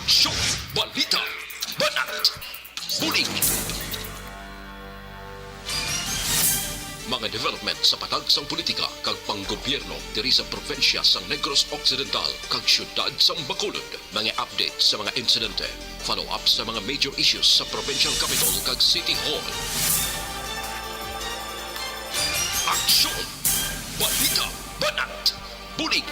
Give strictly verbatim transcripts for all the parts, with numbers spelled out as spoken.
Show, balita, banat, bulig. Mga development sa patag sang politika kag panggobyerno diri sa probinsya sang Negros Occidental kag siyudad sang Bacolod. Mga update sa mga insidente, follow-up sa mga major issues sa provincial capital kag city hall. Aksyon! Balita! Banat! Bulig!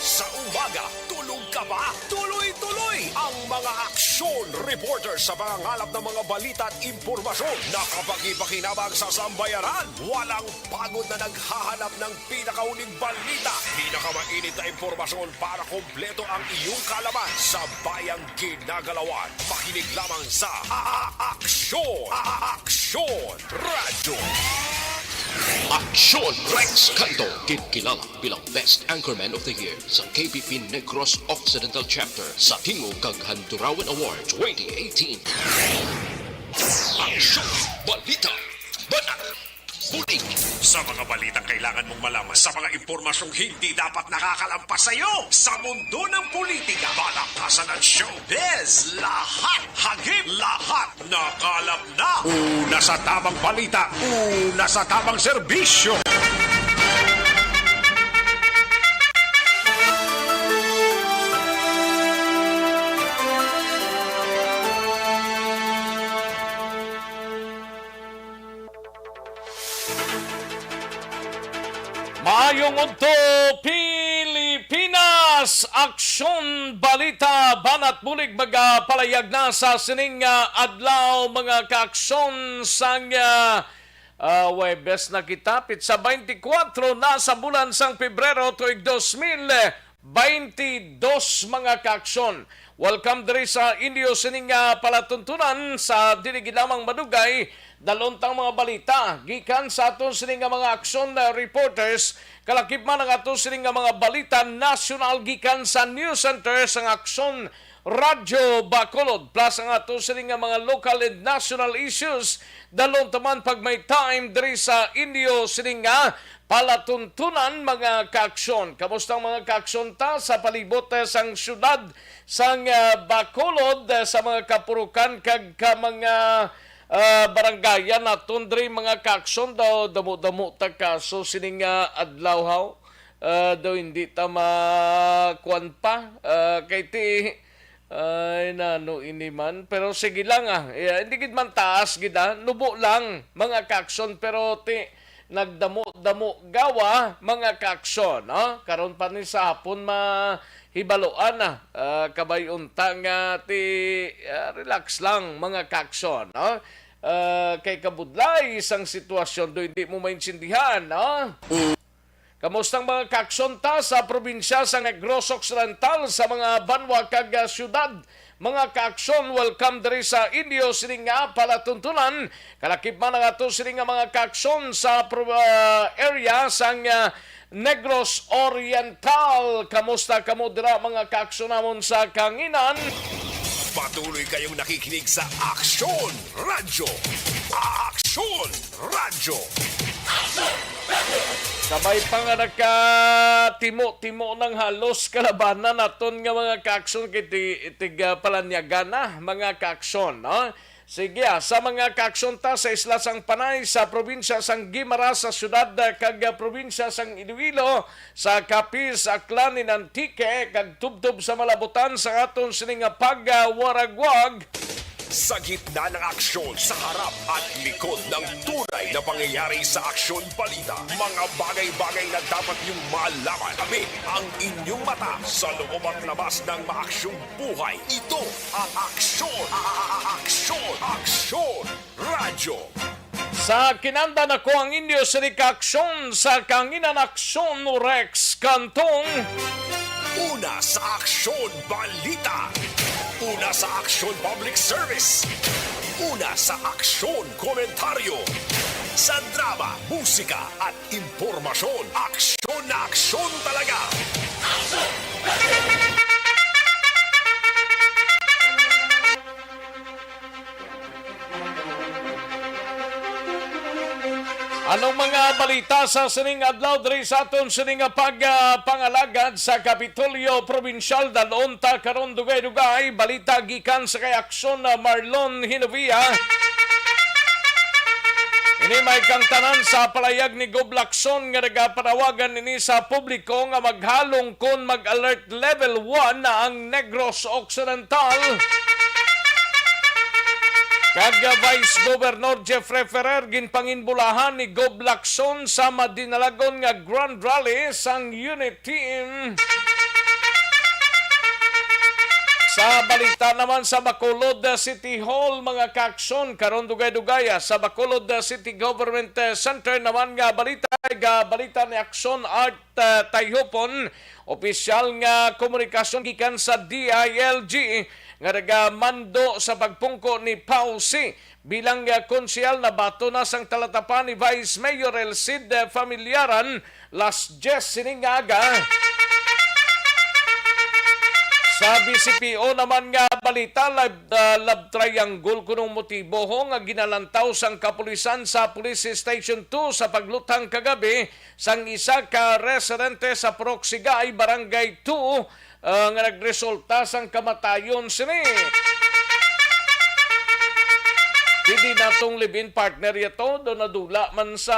Sa umaga, tulog ka ba? Tuloy-tuloy ang mga aksyon reporter sa pangangalap ng mga balita at impormasyon na kapakipakinabang sa sambayanan. Walang pagod na naghahanap ng pinakahuling balita, pinakamainit na impormasyon para kompleto ang iyong kaalaman sa bayang ginagalawan. Makinig lamang sa A-, A-, Aksyon! A-, A-, Aksyon Radyo! Aksyon Rex Canto, ginkilala bilang Best Anchorman of the Year sa K P P Negros Occidental Chapter sa Tingog kag Handurawan Award twenty eighteen. Aksyon! Balita! Banat! Bulig! Sa mga balitang kailangan mong malaman, sa mga impormasyong hindi dapat nakakalampas sa iyo, sa mundo ng politika, palakasan at showbiz, lahat, hagip, lahat, nakalap na. Una sa tamang balita, una sa tamang serbisyo. Maayong udto, Pilipinas! Aksyon, balita, banat bulig magapalayag na sa sining, ah, adlaw, mga kaaksyon, sang, ah, ah, Huwebes na kita, petsa twenty-four na sa bulan sang Pebrero tuig dos mil twenty-two, mga kaaksyon. Welcome diri sa inyo sining, ah, palatuntunan sa dili gid lamang madugay, dalon tang mga balita gikan sa aton sini nga mga aksyon, ah, reporters, kalakip man ang aton sini nga mga balita nasyonal gikan sa News Center sang Aksyon Radyo Bacolod, plus ang aton sini nga mga local and national issues, dalon ta man pag may time diri sa inyo sini nga palatuntunan, mga kaaksyon. Kamusta ang mga kaaksyon ta sa palibot, eh, sang syudad sang, ah, Bacolod, eh, sa mga kapurukan kag ka mga, ah, barangayan naton diri, mga kaaksyon? Daw damo-damo ta kaso sining, ah, adlaw, haw. Ah, daw hindi ta makuan pa. Ah, kay ti, ay, nano ini man. Pero sige lang, ah. Eh, hindi gid man taas gid, ah. Nubo lang, mga kaaksyon, pero ti nagdamo-damo gawa, mga kaaksyon, no? Karon pa ni sa hapon mahibaloan na, ah, kabay unta nga ti, ah, relax lang, mga kaaksyon, no? Ah, kay kabudlay sang sitwasyon, do hindi mo maintindihan, no? Kamusta ang mga kaaksyon ta sa probinsya sa Negros Occidental, sa mga banwa kag, ah, syudad? Mga kaaksyon, welcome diri sa inyo sini nga palatuntunan. Kalakip man ang ato sini nga mga kaaksyon sa pro-, ah, area sang, ah, Negros Oriental. Kamusta kamo dira, mga kaaksyon namon sa kahanginan? Patuloy kayong nakikinig sa Aksyon Radyo. Aksyon Radyo. Kabay pa nga nakatimo-timo nang halos kalabanan naton nga mga kaaksyon kay ti-, tig, ah, palanyagan na, mga kaaksyon, no? Sige, ah, sa mga kaaksyon ta sa Isla sang Panay, sa probinsya sang Guimaras, sa siyudad, ah, kag, ah, probinsya sang Iloilo, sa Capiz, Aklan, in Antique, kag tubtob sa malabutan sa aton sini nga pagwaragwag. Sa gitna ng aksyon, sa harap at likod ng tunay na pangyayari sa Aksyon Balita, mga bagay-bagay na dapat niyong malaman. Tabi ang inyong mata sa loob at labas ng maaksyong buhay. Ito ang Aksyon, a-, a-, a-, Aksyon, Aksyon Radyo. Sa kinanda nako ang inyo sini ka aksyon sa kahanginan, Aksyon Rex Cantong. Una sa Aksyon Balita. Una sa Aksyon Public Service. Una sa Aksyon Komentaryo. Sa drama, musika at impormasyon, aksyon na aksyon talaga. Anong mga Balita sa sining adlaw diri sa aton sining pagpangalagad sa Kapitolyo Probinsyal. Dalon ta karon dugay-dugay balita gikan sa kay Aksyon na Marlon Hinovia. Ini may kangtanan sa palayag ni Gob Lacson nga nagapanawagan ini sa publiko nga maghalong kon mag-alert level one na ang Negros Occidental. Kag Vice Governor Jeffrey Ferrer ginpanginbulahan ni Gob Lacson sa madinalagon nga Grand Rally sang Unity Team. Sa balita naman sa Bacolod City Hall, mga kaaksyon, karon dugay-dugaya sa Bacolod City Government Center naman nga balita, ga balita ni Aksyon Art ah, Tayhupon, opisyal nga komunikasyon gikan sa D I L G nga nagamando sa pagpungko ni Pausi bilang, ah, konsehal. Nabaton na sang talatapan ni Vice Mayor Elcid, ah, Familiaran, las diyes sining nga aga. Sa B C P O naman nga balita, lab-, ah, love triangle kunong motibo ho nga ginalantaw sang kapulisan sa Police Station two sa pagluthang kagabi sang isa ka residente sa Purok Sigay, Barangay two, ah, nga nagresulta sang kamatayon sini. Pwede natong live-in partner yato, do nadula man sa,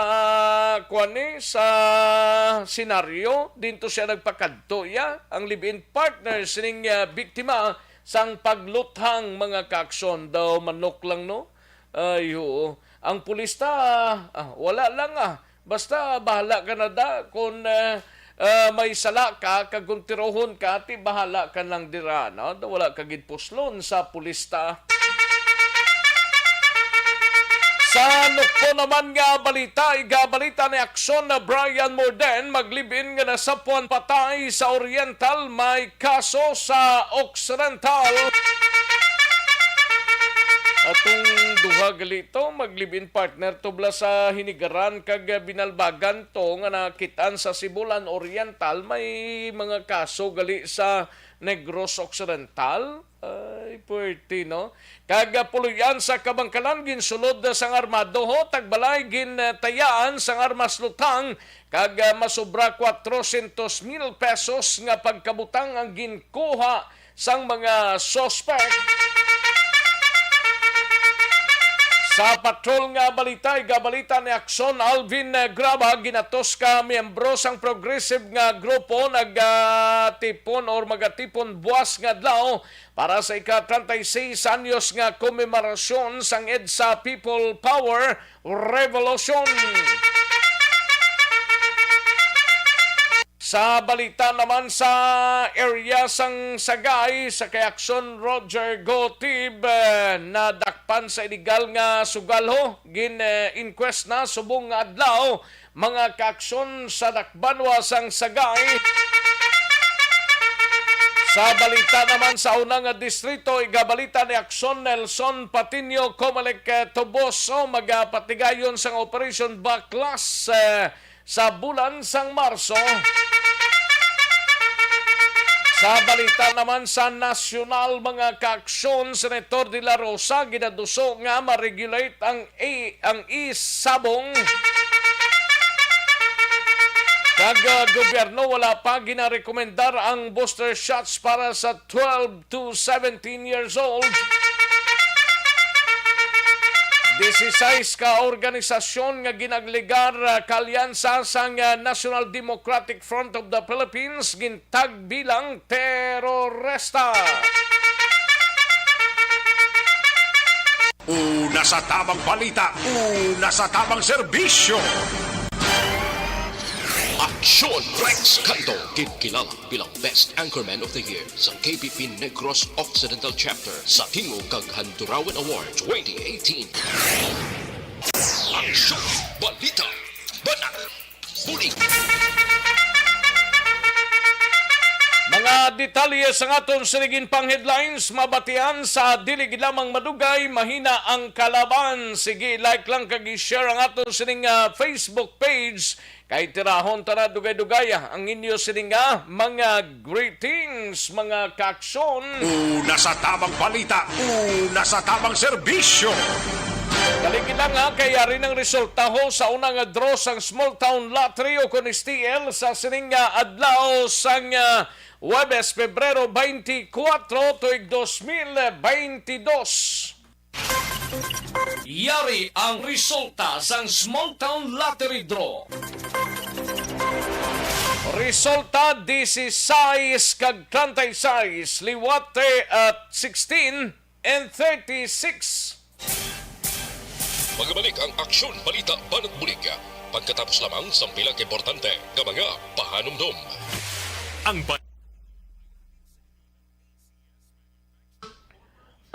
kuan ni, sa senaryo, dinto siya nagpakadto ya, ang live-in partner sining, ah, biktima sang pagluthang, mga kaaksyon. Daw manok lang, no? Ay, oo. Ang pulista, ah, wala lang, ah. Basta bahala ka na da kung, eh, eh, may sala ka, kag kung tirohon ka, ti bahala ka lang dira, no? Wala ka gid puslon sa pulista. Sa nukpo naman nga balita, igabalita ni Aksyon na Brian Morden, maglibin nga nasapuan patay sa Oriental, may kaso sa Occidental. Atong duha gali to, mag-live-in partner to bala sa Hinigaran kag Binalbagan to nga nakit-an sa Sibulan Oriental, may mga kaso gali sa Negros Occidental. Ay, puwerte, no? Kag, ah, puloy-an sa Kabangkalan, ginsulod na sang armado, ho, tagbalay gintayaan sang armas luthang, kag, ah, masobra kwatrocientos mil pesos nga pagkabutang ang ginkuha sang mga suspek. Sa patrol nga balita, igabalita ni Aksyon Alvin, eh, Graba, ginatos ka miyembro sang progressive nga grupo nagatipon or magatipon buwas nga adlaw para sa ika-treinta y seis anyos nga komemorasyon sang EDSA People Power Revolution. Sa balita naman sa area sang Sagay, sa kay Aksyon Roger Gotib, eh, nadakpan sa iligal nga sugal, ho. Gin, eh, inquest na subong nga adlaw, mga kaaksyon sa dakbanwa sang Sagay. Sa balita naman sa una nga distrito, igabalita ni Aksyon Nelson Patiño, Comelec, eh, Toboso, magapatigayon sang Operation Baklas, eh, sa bulan sang Marso. Sa balita naman sa nasyonal, mga kaaksyon, Senator De La Rosa ginaduso nga ma-regulate ang i-, ang e-sabong. Kag, ah, gobyerno wala pa ginarekomendar ang booster shots para sa twelve to seventeen years old. Disisais ka organisasyon nga ginaligar, ah, kalyansa sang, ah, National Democratic Front of the Philippines gintag bilang terorista. Una sa tamang balita, una sa tamang serbisyo. Aksyon Rex Cantong, ginkilala bilang Best Anchorman of the Year sa K P P Negros Occidental Chapter sa Tingog kag Handurawan Award twenty eighteen. Aksyon, balita, banat, bulig. Mga detalye sang aton sining pang headlines mabatian sa dili gid lamang madugay, mahina ang kalaban. Sige, like lang kag i-share ang aton sining, ah, Facebook page. Kay tirahon ta na dugay-dugay ang inyo sini nga mga greetings, mga kaaksyon. Una sa tamang balita, una sa tamang serbisyo. Kaligid lang, ha, kay yari ng resulta ho sa unang draw sang Small Town Lottery o kon S T L sa sining nga adlaw sang, ah, Huwebes, Pebrero twenty-four, tuig dos mil beintidos. Yari ang resulta sang Small Town Lottery Draw. Resulta, dieciséis kag treinta y seis, liwat, eh, at sixteen and thirty-six. Magabalik ang Aksyon Balita Banat Bulig pagkatapos lamang sang pila ka importante nga mga pahanumdom. Ang ba-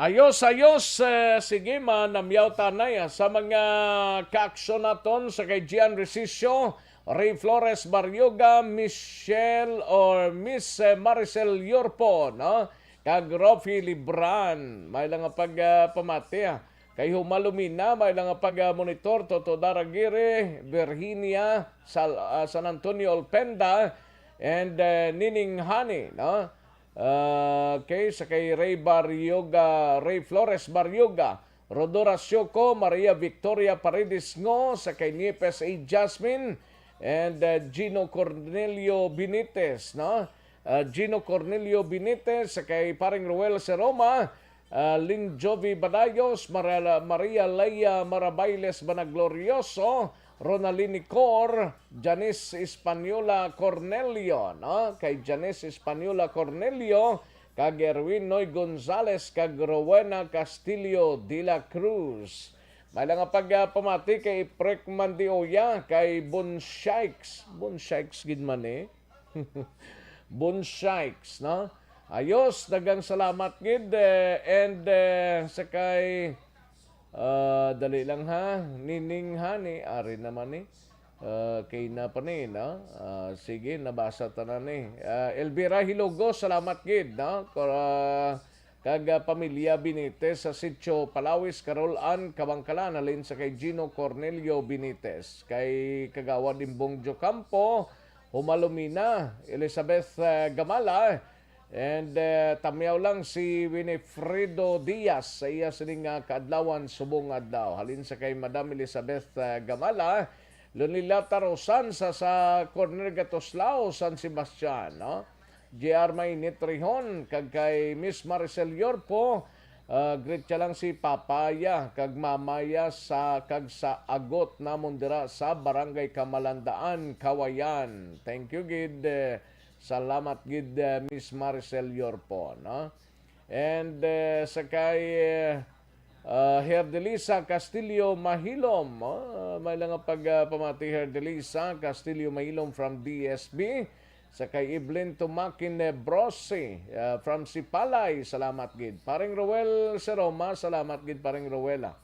Ayos, ayos. Eh, sige, manamyaw tanay, ah, sa mga kaaksyon naton sa kay Gian Resicio, Ray Flores Barrioga, Michelle or Miss, eh, Maricel Yorpo, no? Kag Rofi Libran. May lang nga pag, ah, pamati, ah. Kay Humalumina, may lang nga pag, ah, monitor, Toto Daragiri, Virginia, Sal-, ah, San Antonio Olpenda, and, eh, Nining Hani, no? Ah, okay, sa kay Ray Barrioga, Ray Flores Barrioga, Rodora Sioco, Maria Victoria Paredes Ngo, sa kay Niepes A. Jasmine, and, uh, Gino Cornelio Benitez, no? Uh, Gino Cornelio Benitez, sa kay Paring Roel Seroma, uh, Lynn Jovi Badayos, Maria, Maria Leia Marabailes Banaglorioso, Ronaldin Nicor, Janice Española Cornelio, no? Kay Janice Española Cornelio, kag Erwin Noy Gonzalez, kag Rowena Castillo de la Cruz. May lang nga pag, ah, pamati kay Prek Mandioya, kay Bon Shikes. Bon Shikes gid man, eh. Bon Shikes, no? Ayos, daghang salamat gid, eh, and, eh, sa kay Ah, dali lang ha. Nining Hani, ari naman ni. Ah, kay na pa ni, no? Ah, sige, nabasa tanan ni. Ah, Elvira Hilogo, salamat gid, no? Kora, kag, ah, pamilya Benitez sa Sitio Palawis, Carol Ann, Kabangkalan, halin sa kay Gino Cornelio Benitez, kay Kagawad Imbong Jocampo, Humalumina, Elizabeth, ah, Gamala, And, eh, tamyaw lang si Winifredo Diaz sa iya sining nga kaadlawan subong adlaw. Halin sa kay Madam Elizabeth, eh, Gamala, Lunilata Rosansa sa Corner Gatoslao, San Sebastian, no? J R Mainit Rihon, kag kay Miss Maricel Yorpo, ah, greet siya lang si Papaya kag Mamaya sa, kag sa agot namon dira sa Barangay Kamalandaan, Kawayan. Thank you gid, eh, Salamat gid, uh, Miss Maricel Yorpo, no? And, uh, sa kay, uh, uh, Herdelisa Castillo Mahilom, uh, may lang nga pag, uh, pamati, Herdelisa Castillo Mahilom from D S B. Sa kay Evelyn Tumakin, uh, Brose, uh, from Sipalay, salamat gid. Paring Roel Seroma, salamat gid, Paring Roel, ah.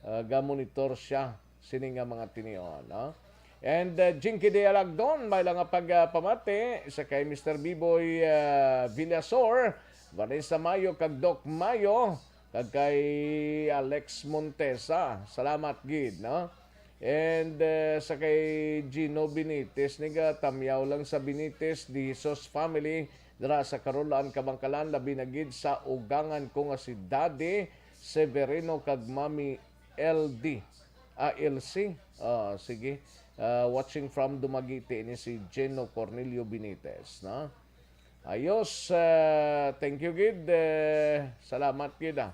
Uh, ga-monitor siya sini nga mga tinion, no? And, uh, Jinky de Alagdon, may lang nga pag, uh, pamati sa kay Mister Biboy, uh, Villasor, Vanessa Mayo, kag Doc Mayo, kag kay Alex Montesa. Salamat gid, no? And, uh, sa kay Gino Benitez, niga tamyaw lang sa Benitez, the Jesus family, dira sa Karulaan, Kabangkalan, labi na gid sa ugangan ko nga si Daddy Severino kag Mami L D. Ah, L C. Ah, sige. Ah, watching from Dumaguete ini si Geno Cornelio Benitez, no? Ayos, ah, thank you gid. Eh, salamat gid, ah.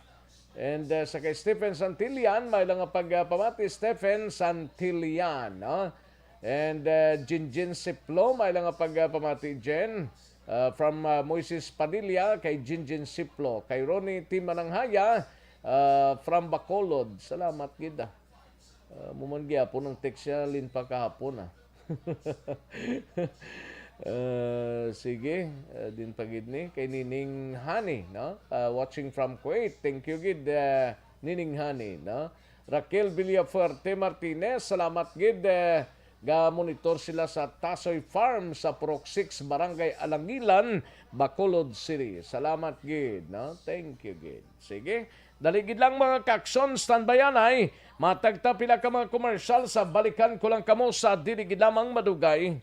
And, ah, sa kay Stephen Santillan, may lang nga pag, ah, pamati, Stephen Santillan, no? And, ah, Jinjin Siplo, may lang nga pag, ah, pamati, Jen. Ah, from, ah, Moises Padilla, kay Jinjin Siplo, kay Ronnie T. Mananghaya, ah, from Bacolod. Salamat gid, ah. Ah, mo man gyapon ang text siya, lin pa kahapon, ah. Ah, sige, ah, din pa gid ni kay Nining Hani, no? Ah, watching from Kuwait. Thank you gid, ah, Nining Hani, no? Raquel Villafuerte Martinez, salamat gid, eh, ga-monitor sila sa Tasoy Farm sa Purok six, Barangay Alangilan, Bacolod City. Salamat gid, no? Thank you gid. Sige, dali gid lang, mga kakson, standby anay. Matag ta pila ka mga komersyal, sa balikan ko lang kamo sa dili gid lamang madugay.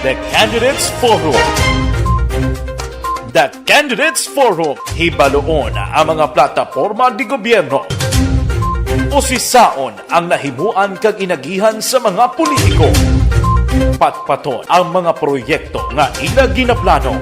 The Candidates Forum. The Candidates Forum, hibaluon ang mga plataporma de gobyerno. Usisaon ang nahimuan kag inagihan sa mga politiko. Patpaton ang mga proyekto nga ila ginaplano.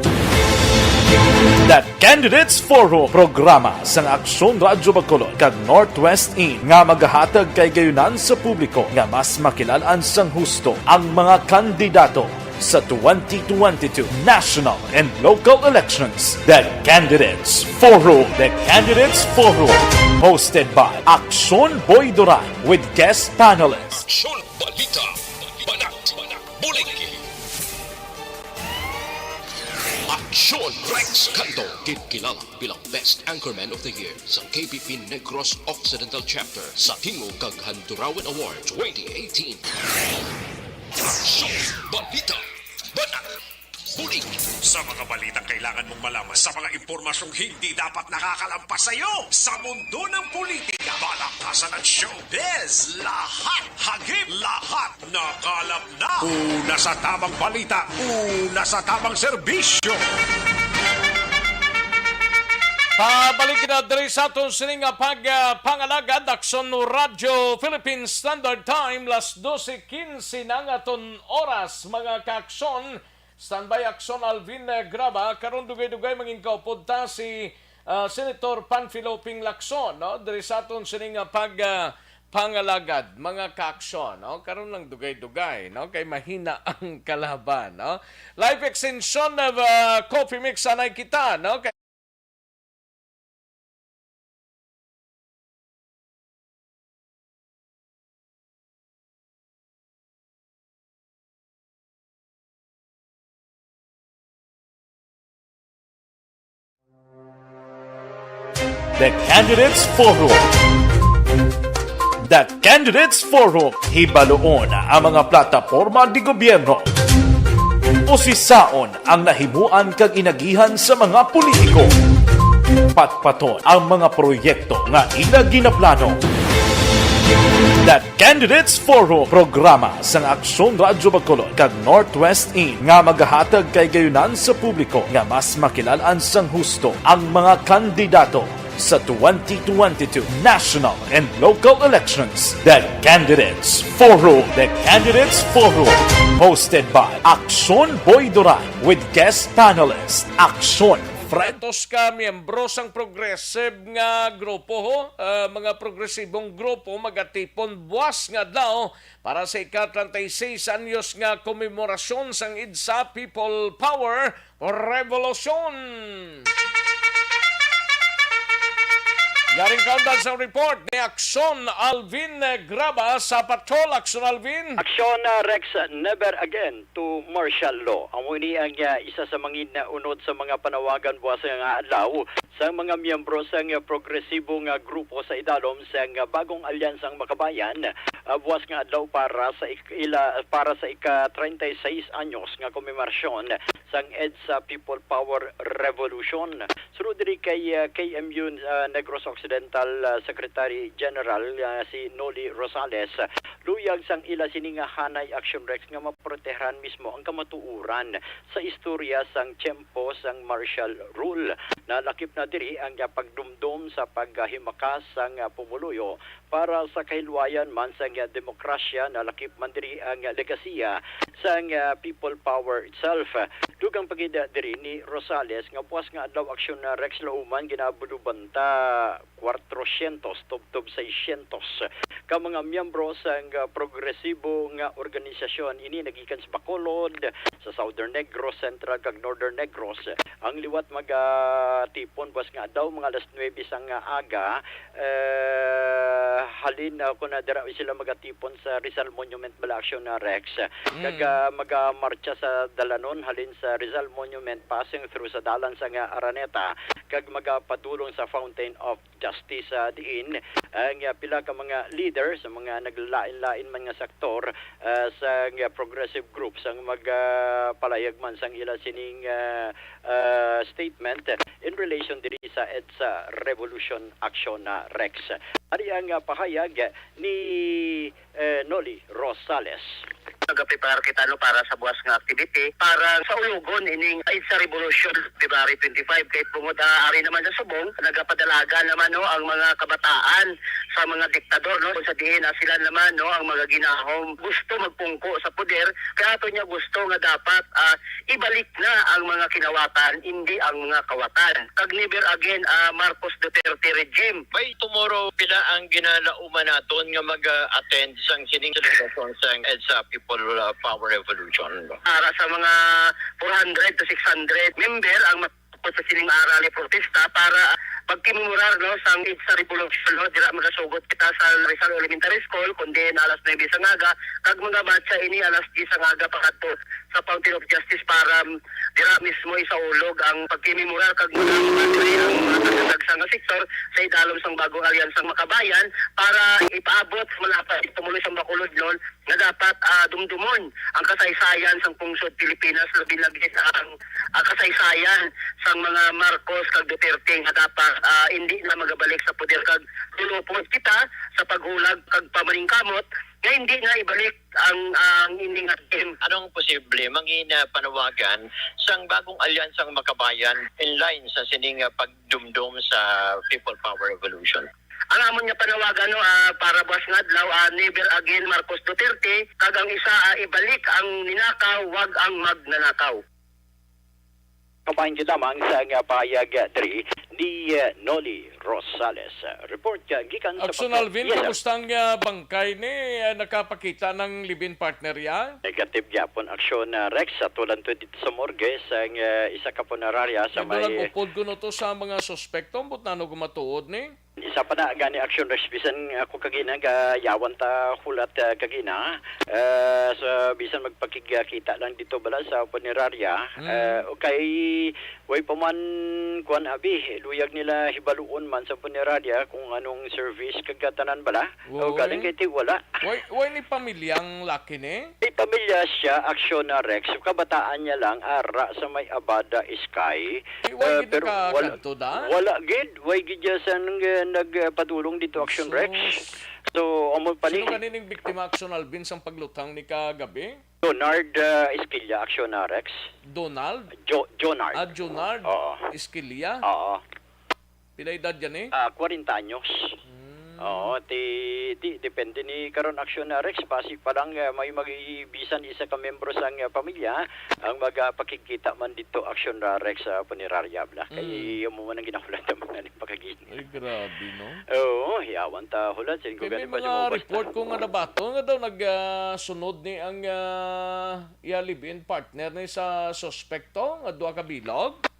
The Candidates Forum, programa sang Aksyon Radyo Bacolod kag Northwest In nga magahatag kay gayunan sa publiko nga mas makilalan sang husto ang mga kandidato sa twenty twenty-two national and local elections. The Candidates Forum. The Candidates Forum, hosted by Aksyon Boy Duran with guest panelists. Aksyon Balita, Banat, Bulig. Aksyon Rex Canto, ginkilala bilang Best Anchorman of the Year sa K P P Negros Occidental Chapter sa Tingog kag Handurawan Award twenty eighteen. Aksyon Balita, Banat, Bulig. Sa mga balitang kailangan mong malaman, sa mga impormasyong hindi dapat nakakalampas sa iyo, sa mundo ng politika, balaktasan at showbiz, lahat, hagip, lahat, nakalap na. Una sa tamang balita, una sa tamang serbisyo. Pabalik na diri sa aton sini nga pag, ah, pangalagad, Aksyon Radyo Philippine Standard Time, las doce quince na nga aton oras, mga kaaksyon. Standby, Aksyon Alvin, eh, Graba. Karon dugay-dugay mangin kaupod ta si, ah, Senator Panfilo Ping Lacson, no? Diri sa aton sini nga pag, ah, pangalagad, mga kaaksyon, no? Karon lang dugay-dugay, no? Kay mahina ang kalaban, no? Live extension of, ah, Coffee Mix anay kita, no? Kay The Candidates Forum. The Candidates Forum, hibaluon ang mga plataporma de gobyerno. Usisaon ang nahimuan kag inagihan sa mga politiko. Patpaton ang mga proyekto nga ila ginaplano. The Candidates Forum, programa sang Aksyon Radyo Bacolod kag Northwest In nga magahatag kay gayunan sa publiko nga mas makilalan sang husto ang mga kandidato sa twenty twenty-two national and local elections. The Candidates Forum. The Candidates Forum, hosted by Aksyon Boy Duran with guest panelist Aksyon Fred. Tos ka miyembro sang progressive nga grupo, ho? Ah, mga progresibong grupo magatipon buwas nga adlaw para sa ika-treinta y seis anyos nga komemorasyon sang EDSA People Power Revolution. Yaring kaundan sa report ni Aksyon Alvin Graba sa Patrol. Aksyon Alvin. Aksyon, ah, Rex, never again to martial law. Amo ini ang, ah, isa sa mangin-unod sa mga panawagan buwas nga adlaw sa mga miyembro sang progresibo nga grupo sa idalom sang bagong Alyansang Makabayan, ah, buwas nga adlaw para sa ik-, ila, para sa ika-treinta y seis anyos nga komemorasyong sang EDSA People Power Revolution. Sunod diri kay, ah, K M U, ah, Negros Occidental, ah, Secretary General, ah, si Noli Rosales, luyag sang ila sini nga hanay, Aksyon Rex, nga maproteharan mismo ang kamatuoran sa istorya sang tiyempo sang martial rule. Nalakip na diri ang, ah, pagdumdom sa paghimakas sang, ah, pumuluyo para sa kahilwayan man sang, ah, demokrasya. Nalakip man diri ang, ah, legasiya sang, ah, People Power itself. Dugang pa gid, ah, diri ni Rosales nga buwas nga adlaw, Aksyon, ah, Rex, lauman ginabuduban ta kwatrosyentos tubtob seisyentos ka mga miyembro sang, ah, progresibo nga organisasyon. Ini nagikan sa Bacolod, sa Southern Negros, Central kag Northern Negros. Ang liwat magatipon buwas nga adlaw, mga alas nuebe sang aga, eh, halin, ah, kun, ah, dira sila magatipon sa Rizal Monument bala, Aksyon, ah, Rex. Kag, Mm. ah, magamartsa sa dalanon halin sa Rizal Monument, passing through sa dalan sang Araneta, kag magapadulong sa Fountain of Justice, ah, diin ang, ah, pila ka mga leaders sa mga naglain-lain man nga sektor, ah, sa, ah, progressive groups ang magapalayag man sang ila sining, ah, ah, statement in relation diri sa EDSA Revolution Action, ah, Rex. Ari ang, ah, pahayag ni, eh, Noli Rosales. Nagaprepare kita, no, para sa buwas nga activity, para sa ulugon ining EDSA Revolution, February twenty-five. Kay tungod, ah, ari naman sa subong, nagapadalagan naman, no, ang mga kabataan sa mga diktador, no, kung sa diin, ah, sila naman, no, ang mga ginahom gusto magpungko sa poder, kaya ato niya gusto nga dapat, ah, ibalik na ang mga kinawatan, hindi ang mga kawatan. Kag never again, ah, Marcos Duterte regime. By tomorrow, pila ang ginalauman naton nga mag-attend sang sining celebration sang EDSA People, uh, Power Revolution? Para sa mga four hundred to six hundred member ang matapos sa sining aral ni protesta para pagkimemorar, no, sang EDSA Revolution, no, dira magasugot kita sa Rizal Elementary School, kundi alas nuebe sa ngaga, kag mga matcha ini alas diyes sa ngaga pakadto sa Fountain of Justice para, um, dira mismo isaulog ang pagkimemorar kag mga madre ang mga tagsa-tagsa nga sektor sa idalom sang bagong alyansang makabayan para ipaabot sa malapad tumuloy sang Bacolod, no, nga dapat, ah, dumdumon ang kasaysayan sang pungsod Pilipinas, labi na gid ang, ah, kasaysayan sang mga Marcos kag Duterte nga dapat, ah, hindi na magabalik sa poder kag lulupod kita sa paghulag kag pamaningkamot nga hindi na ibalik ang, ang ini nga regime. Anong posible mangin panawagan sang bagong alyansang makabayan in line sa sining, ah, pagdumdom sa People Power Revolution? Ang amon nga panawagan, no, ah, para buwas nga adlaw, ah, never again Marcos Duterte, kag ang isa, ah, ibalik ang ninakaw, wag ang magnanakaw. Kabahin gid lamang sa nga pahayag, ah, diri ni, ah, Noli Rosales. Ah, report, ah, gikan sa Action Pagtuon. Alvin, Yes, sir. Kamusta ang, ah, bangkay ni, ah, nakapakita ng live-in partner ya? Negative gyapon, Action, ah, Rex. Sa tulan to dito sa morgue sang, ah, isa ka punerarya sa Kaya may doon nag-upod kuno to sa mga suspekto, ambot nano gumatuod ni? Isa pa na gani, Action Rex, bisan ako kagina gayawan ta hulat, ah, kagina, ah, sa bisan magpakigkita lang dito bala sa punerarya, Mm. ah, okay, way pa man, kuwan, abi, luyag nila hibaluon man sa punerarya kung anong service kag tanan bala. Oo, O, galing eh. Kay ti wala. Way, way ni pamilyang laki ni? May pamilya siya, Action, ah, Rex. Kabataan niya lang, ara sa may Abada Sky. Ay, way Eh, gid pero wal-, nakakanto da? Wala gid. Way gid siya sa nang, eh, nagpadulong dito, Action Rex. Sus. So, amo pa ni. Sino gani ning biktima, Action Alvin, sang pagluthang ni kagabi? Donard, ah, Esquilla, Action, ah, Rex. Donald? Jo-, Jonard. Ah, Jonard Oo. Esquilla? Oo. Pila edad yan eh? Ah, kwarenta anyos. Hmm. Oo, ti, ti, depende ni karon, Action, ah, Rex. Basi pa lang, ah, may magibisan isa ka membro sang, ah, pamilya ang magapakigkita man dito, Action, ah, Rex, sa punerarya bala. Kay Mm. amo man ang ginahulat naman na ni pakagini. Ay, grabe, no? Oo, hiyawan ta hulat. Sin ko Kay may gani pa mga siya mabasa. Report ko nga nabato nga daw nag, ah, sunod ni ang, ah, iya live-in partner ni sa suspekto nga duha ka bilog.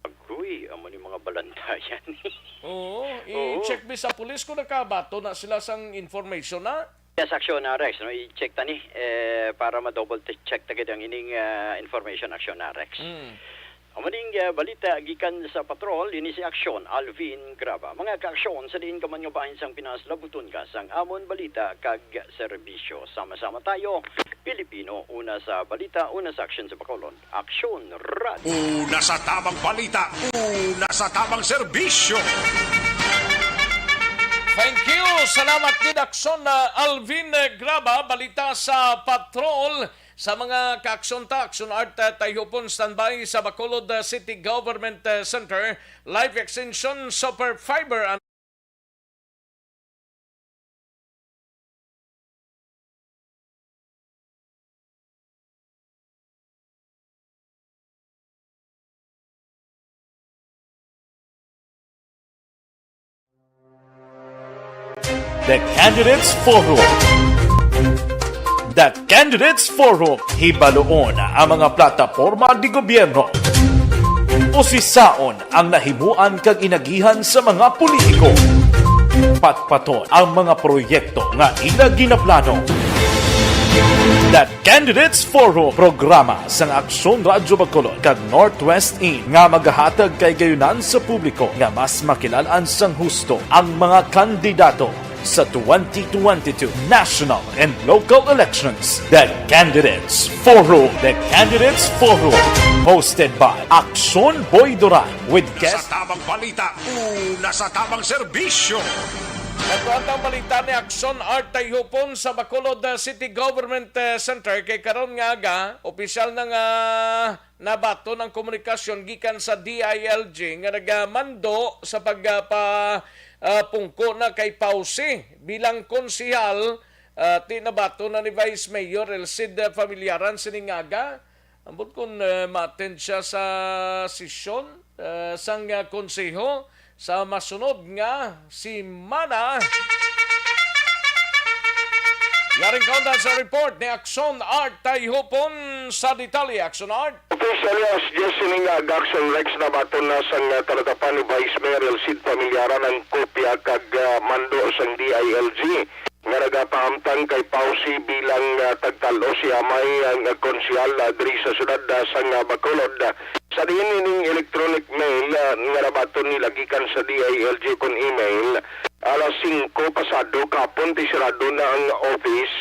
Agoy, amo ni mga balantayan. Oo, Oo. I-check mi sa pulis kung nakabato na sila sang information na. Yes, Action, ah, Rex, no? I-check ta ni, eh, para ma-double t-, check ta gid ang ining, ah, information, Action, ah, Rex. Mm. Amo ning, ah, balita gikan sa patrol, ini si Action Alvin Graba. Mga ka-aksyon, sa diin ka man nga bahin sang Pinas, labuton ka sang amon balita kag serbisyo. Sama-sama tayo, Pilipino, una sa balita, una sa aksyon sa Bacolod. Aksyon Radio. Una sa tamang balita, una sa tamang serbisyo. Thank you. Salamat gid, Aksyon, ah, Alvin, eh, Graba. Balita sa Patrol. Sa mga ka-aksyon ta, Aksyon Art, ah, Tayhupon, standby sa Bacolod, ah, City Government, ah, Center. Life Extension Super Fiber. The Candidates Forum. The Candidates Forum, hibaluon ang mga plataporma di gobyerno. Usisaon ang nahimuan kag inagihan sa mga politiko. Patpaton ang mga proyekto nga ila ginaplano. The Candidates Forum, programa sang Aksyon Radyo Bacolod kag Northwest In nga magahatag kay gayunan sa publiko nga mas makilal-an sang husto ang mga kandidato sa twenty twenty-two national and local elections. The Candidates Forum. The Candidates Forum, hosted by Aksyon Boy Duran with Una sa guest tamang balita, una sa tamang serbisyo. Ato ang balita ni Action Art Tayhupon sa Bacolod, uh, City Government, uh, Center kay karon nga aga, opisyal na nga nabaton ang komunikasyon gikan sa D I L G nga nagamando sa pagpa, uh, pungko na kay Pausi bilang konsehal. Uh, ti nabaton na ni Vice Mayor Elcid Familiaran sining aga. Ambot kon, eh, ma-attend siya sa sesyon, eh, sang, eh, konseho sa masunod nga semana. Yaring kaunda sa report ni Action Art Tayhupon sa detalye. Action Art. Officially, as just sining, ah, Action Rex, nabaton na sang, ah, talatapan ni Vice Mayor Elcid Familiaran ang kopya kag, ah, mando sang D I L G nga nagapahamtang kay Pausi bilang, ah, tagtal-o si Amay, ah, nga konsehal, ah, diri sa siyudad, ah, sang, ah, Bacolod. Sa diin ining electronic mail, ah, nga nabaton nila gikan sa D I L G kon email, alas singko pasado kahapon, ti sirado na ang office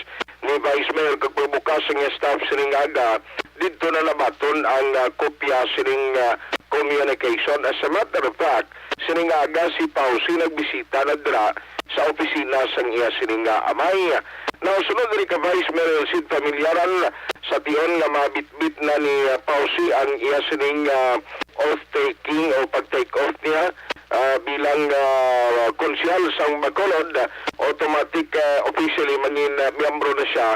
ni Vice Mayor kag pagbukas sa iya staff sining aga. Didto na nabaton ang, ah, kopya sining, ah, communication. As a matter of fact, sining aga si Pausi nagbisita na dira sa opisina sang iya sining nga amay. Nasunod diri ka Vice Mayor Elcid Familiaran, sa tion nga mabitbit na ni, ah, Pausi ang iya sining, ah, off-taking o pag-take off niya, ah, bilang, ah, konsehal sang Bacolod, automatic, ah, officially mangin, ah, miyembro na siya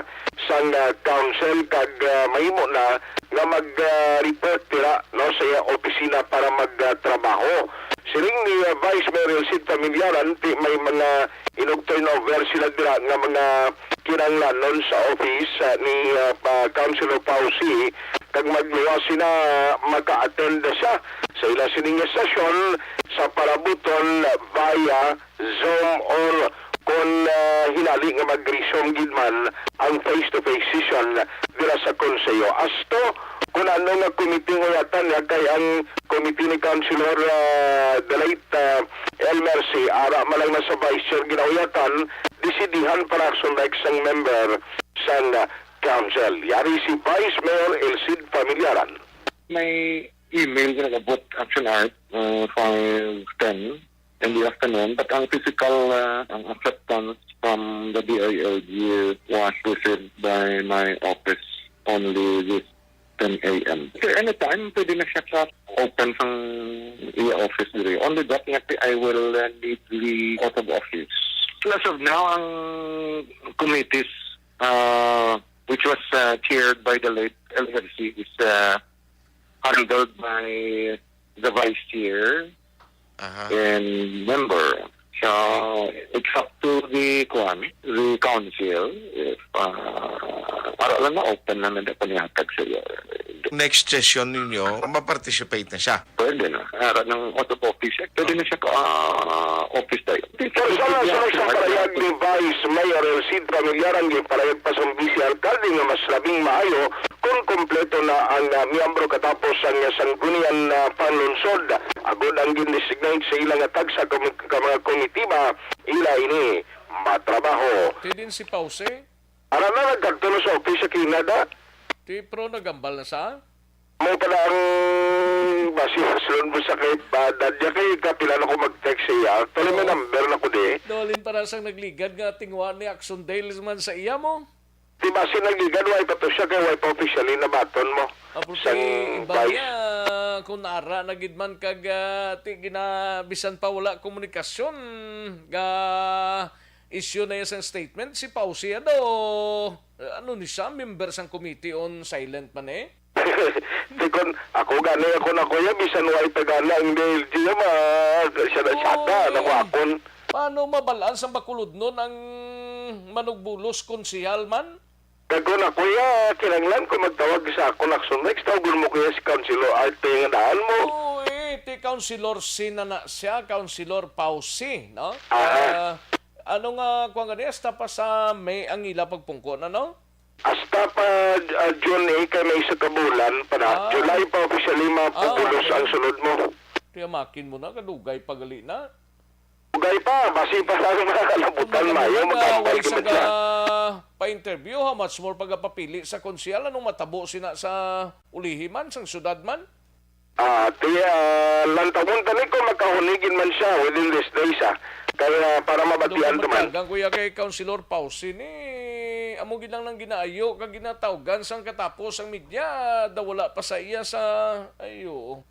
sang, ah, council kag, ah, mahimo na nga mag, ah, report dira, no, sa iya opisina para magtrabaho. Siling ni, ah, Vice Mayor Elcid Familiaran, ti may mga inug turnover sila dira nga mga kinahanglanon sa office, ah, ni, ah, pa, Councilor Pausi, kag magluwas sina maka-attend na siya sa ila sining session sa parabuton via Zoom or kon, ah, hinali nga mag-resume gid man ang face-to-face session dira sa Konseho. Asto kon ano nga committee ang uyatan niya, kay ang committee ni Councilor, ah, the late, ah, Elmer C, ara man lang na sa vice chair ginauyatan, desidihan para action like sang member sang, ah, council. Yari si Vice Mayor Elcid Familiaran. May email nga nag-abot, Action Art, uh, five ten in the afternoon, but ang physical, uh, ang acceptance from the D I L G was received by my office only this ten A M. So, anytime, pwede na siya ka-open sang iya office diri. Only that nga, I will, uh, need the oath of office. So, as of now, ang committees, uh, which was, uh, chaired by the late L F C, is, uh, handled by the vice chair Aha. and member. So, it's up to the, kuwan, the council. If, uh, para lang na open na nila panihatag sa iyo. Next session ninyo, ma-participate na siya. Pwede na. Ara ng oath of office, eh. Pwede na siya ka, ah, office tayo. Pero sa, sa, sa parayag ni Vice Mayor Elcid Familiaran, ginparayag pa sang Vice Alkalde nga mas labing maayo kung kompleto na ang, ah, miyembro katapos ang, ah, Sangguniang, ah, Panlungsod. Agod ang gin-designate sa ila nga tagsa ka, ka mga komitiba, ila ini matrabaho. Ti din si Pause? Ara na, nagkadto na sa office sa Kinada. Ti pro nagambal na sa? Mo pala ang basi sa sunod mo sa kay, ah, Dadya, kay kapila na ko mag-text sa iya. Actually, may Oo. number na ko di. Dolin para sang nagligad nga tingwa ni Action Dales man sa iya mo. Di ba si nagligad, way pa to siya, kay way pa officially nabaton mo. Apo, sang ti iba vice. Niya, kung ara na gid man kag, ah, ti gina-, bisan pa wala komunikasyon, ga issue na iya sang statement, si Pause, ano, ano ni siya, member sang committee on silent man eh? Di kon, ako gani, ako na kuya, bisan way pa gani ang D L G, ma-, siya na, siya na, Oy. Ano ko akon. Paano mabalaan sang Bacolodnon ang manugbulos konsehal man? Kag kon ako, ya, kinahanglan ko magtawag sa akon action next, tawagon mo kuya si Councilor Arte nga daan mo. Oo, eh, ti Councilor Sin na na siya, Councilor Pausi, no? Aha. Ah, ano nga, kuwan gani, hasta pa sa May ang ila pagpungko na, no? Hasta pa, ah, June, eh, kay may isa ka bulan pa na. Ah. July pa officially mapupulos Ah, okay. ang sunod mo. Kaya makin mo na, kadugay pa gali na. Dugay pa, basi pa sa mga kalabutan, Kung mayo, nagaway magambal sa gid na. Ga-, pa-interview, how much more pagapapili sa konsehal? Anong matabo sina sa ulihi man, sang syudad man? Ah, ti, ah, lantawon tani ko makahunigin man siya within these days, ah. Kaya para mabatian Ano man. Tagang, kuya, kay Councilor Pausi ni, amo gid lang nang ginaayo kag ginatawgan sang katapos ang media, daw wala pa sa iya sa, ay, oo.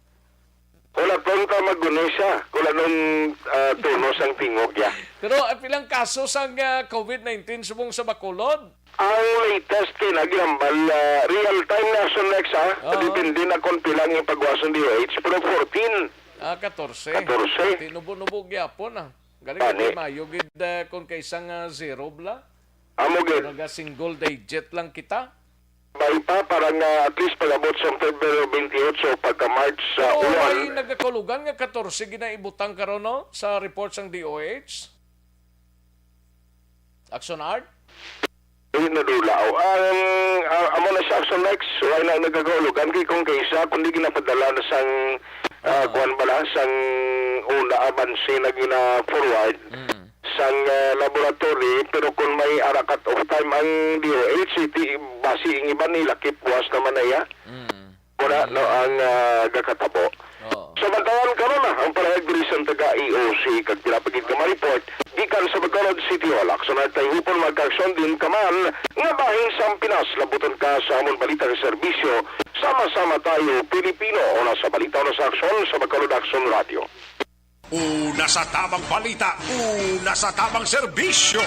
Wala pa ta mag-unay siya. Wala nung, ah, tuno sang tingog ya. Pero ang pilang kaso sang, ah, covid nineteen subong sa Bacolod? Ang latest kay naginambal, ah, real time na action next, ha? Oo. Depende na kung pila ang ipagwas ng D O H, pero fourteen. Ah, katorse. Katorse. Tinubo-nubo gyapon, ah. Galing Gani. Kay mayo gid, ah, kung kay isang, ah, zero bla. Amo gid. Murag, ah, single digit lang kita. Bay pa, para nga at least pag-abot sa February twenty-eight, so pagka March sa Pero uwan. May nagakahulugan nga katorse ginaibutang karon, no? Sa report sang D O H. Action Art? Dili nadulaw. Ang, ah, amo na sa Action Next, wala na nagagahulugan kay kung kaysa, kundi ginapadala na sang, ah, Ah. kuwan bala, sang una abanse na gina-forward Mm. sang, ah, laboratory, pero kung may ara cut-off time ang D O H, iti, basi ang iban nila, kipwas naman na iya. Mm. Muna, no, ang, ah, gakatabo. Oo. Sa bantayan karon na ang palahag diri sa taga E O C kag pinapagid nga ma-report gikan sa Bacolod City Hall. Aksyon at tayhupon magkaaksyon din ka man nga bahin sa Pinas. Labuton ka sa amon balita nga serbisyo. Sama-sama tayo, Pilipino. Una sa balita, una sa aksyon sa Bacolod Aksyon Radio. Una sa tamang balita, una sa tamang serbisyo.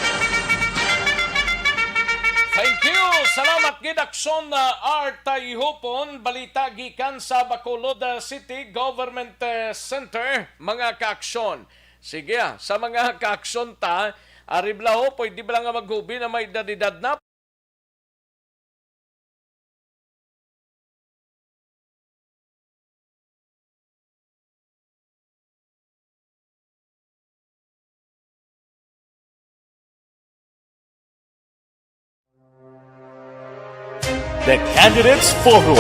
Thank you. Salamat gid, Aksyon, ah, Art Tayhupon. Balita gikan sa Bacolod, ah, City Government, eh, Center, mga kaaksyon. Sige, ah, sa mga kaaksyon ta, ari bala ho, pwede bala nga maghubi na may edad-edad na? The Candidates Forum.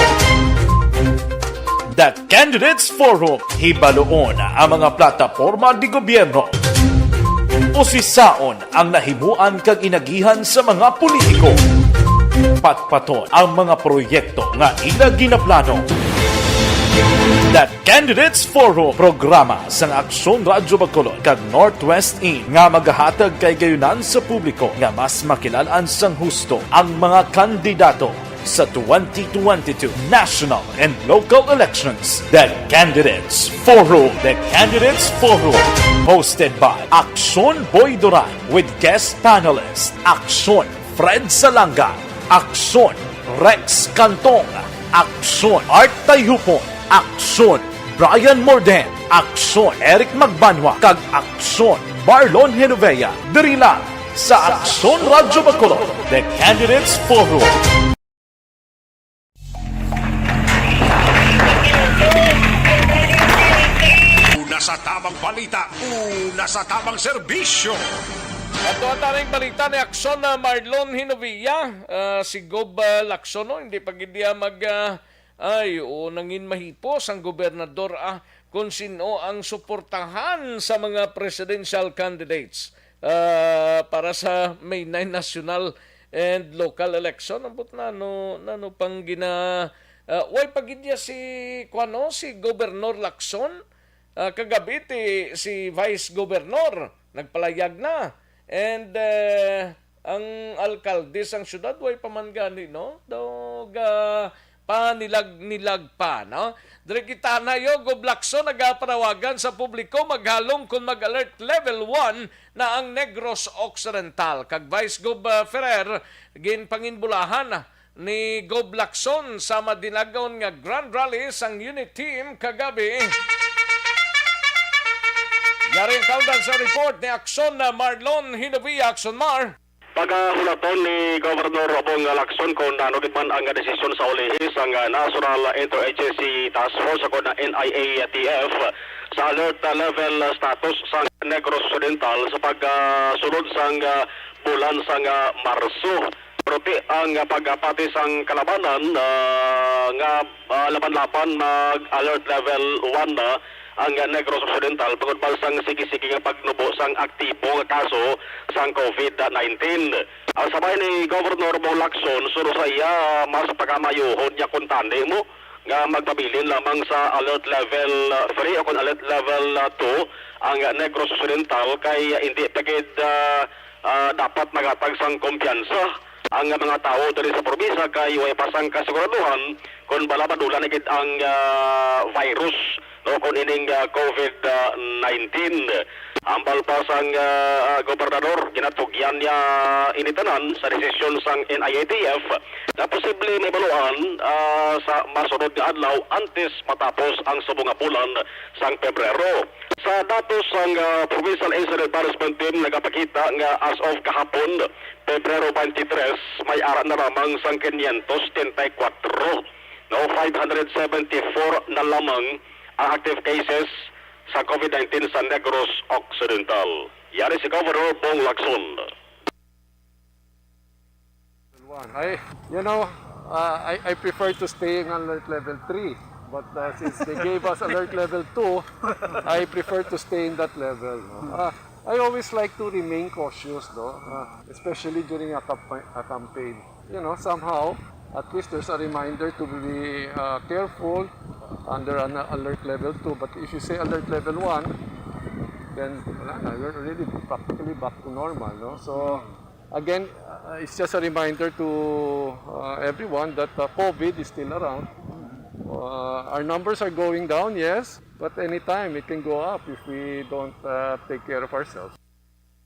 The Candidates Forum. Hibaluon ang mga plataporma de gobierno. Usisaon ang nahimuan kag inagihan sa mga politiko. Patpaton ang mga proyekto nga ila ginaplano. The Candidates Forum, programa sang Aksyon Radyo Bacolod kag Northwest In nga magahatag kay gayunan sa publiko nga mas makilalan sang husto ang mga kandidato sa twenty twenty-two national and local elections. The Candidates Forum. The Candidates Forum. Hosted by Aksyon Boy Duran with guest panelist Aksyon Fred Salanga, Aksyon Rex Cantong, Aksyon Art Tayhupon, Aksyon Brian Morden, Aksyon Eric Magbanwa, kag Aksyon Marlon Genovea. Diri lang sa Aksyon Radyo Bacolod, The Candidates Forum. Una sa tamang balita, una sa tamang serbisyo. Ato ang taning balita ni Aksyon na Marlon Hinovia, ah, si Gob, ah, Lacson, no? Hindi pa gid niya mag, ah, ay, oo, nangin mahipos ang gobernador, ah, kung sino ang suportahan sa mga presidential candidates, ah, para sa May nine national and local election. Ambot nano, nano pang gina-, ah, way pa gid niya si, kuwano, si Gobernador Lacson. Ah, kagabi ti si Vice Governor nagpalayag na. And, eh, ang alkalde sang syudad way pa man gani, no? Daw ga panilag-nilag pa, no? Diri kita na yo, Gob Lacson, nagapanawagan sa publiko maghalong kon mag-alert level one na ang Negros Occidental. Kag Vice Gob, ah, Ferrer, ginpanginbulahan ni Gob Lacson sa madinagon nga Grand Rally sang Unit Team kagabi. Yari ang kaundan sa report ni Aksyon na Marlon Hinovia. Aksyon, Mar. Pagahulaton ni Gobernador Bong Lacson kung ano gid man ang desisyon sa ulihi sang National Interagency Task Force, ako na N I A T F, sa alert level status sa Negros Occidental sa pagsunod sang, ah, bulan sang, ah, Marso. Pero ti ang pagpati sang kalabanan, ah, nga, ah, laban-laban nag-alert level one na ang Negros Occidental tungod man sang sige-sige nga pagnubo sang aktibo nga kaso sang covid nineteen. Ang sabay ni Governor Bong Lacson, suno sa iya, mas pagamayohon niya kuntani mo nga magpabilin lamang sa alert level, uh, three o kon alert level, uh, two ang Negros Occidental, kay hindi pa gid, uh, uh, dapat maghatag sang kumpiyansa ang mga tawo diri sa probinsya, kay way pa sang kasiguraduhan kon bala madula na gid ang, uh, virus, no, kon ining, uh, COVID nineteen. Hambal pa sang, uh, uh, gobernador, ginatugyan niya ini tanan sa desisyon sang N I A T F na posible mahibaluan, ah, sa masunod nga adlaw antes matapos ang subong nga bulan sang Pebrero. Sa datos sang, ah, Provincial Incident Management Team, nagapakita nga as of kahapon, Pebrero twenty-three, may ara na lamang sang quinientos setenta y cuatro, no, five hundred seventy-four na lamang ang active cases sa COVID nineteen sa Negros Occidental. Yari si Governor Bong Lacson. One. I, you know, uh, I, I prefer to stay in alert level three. But uh, since they gave us alert level two, I prefer to stay in that level. No? Uh, I always like to remain cautious, no? Uh, especially during a, campa- a campaign. You know, somehow, at least there's a reminder to be uh, careful under an alert level two. But if you say alert level one, then wala na, we're already practically back to normal, no? So, again, uh, it's just a reminder to uh, everyone that uh, COVID is still around. Uh, our numbers are going down, yes, but anytime it can go up if we don't uh, take care of ourselves.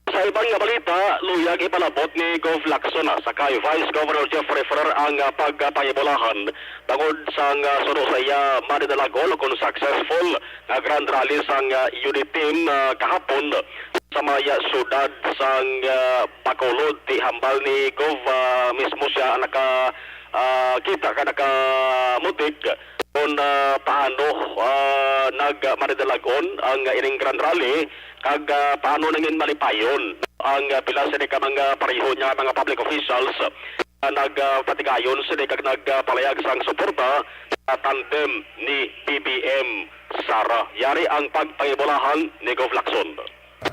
Sa iban nga balita, luyag ipalabot ni Gov Lacson, ah, sa kay Vice Governor Jeffrey Ferrer ang, ah, pagpangibulahan tungod sang, ah, suno sa iya, madidalagon kon successful nga grand rally sang, ah, unit team, ah, kahapon sa may, ah, siyudad sang, ah, Bacolod. Ti hambal ni Gov, ah, mismo siya ang naka, ah, kita ka nakamutik kon, ah, paano, ah, nag-, madidalagon ang ining grand rally kag, ah, paano nangin malipayon ang, ah, pila sini ka mga pareho niya mga public officials, ah, nagpatigayon sini kag nagpalayag sang suporta sa tandem ni B B M Sara. Yari ang pagpangibulahan ni Gov Lacson.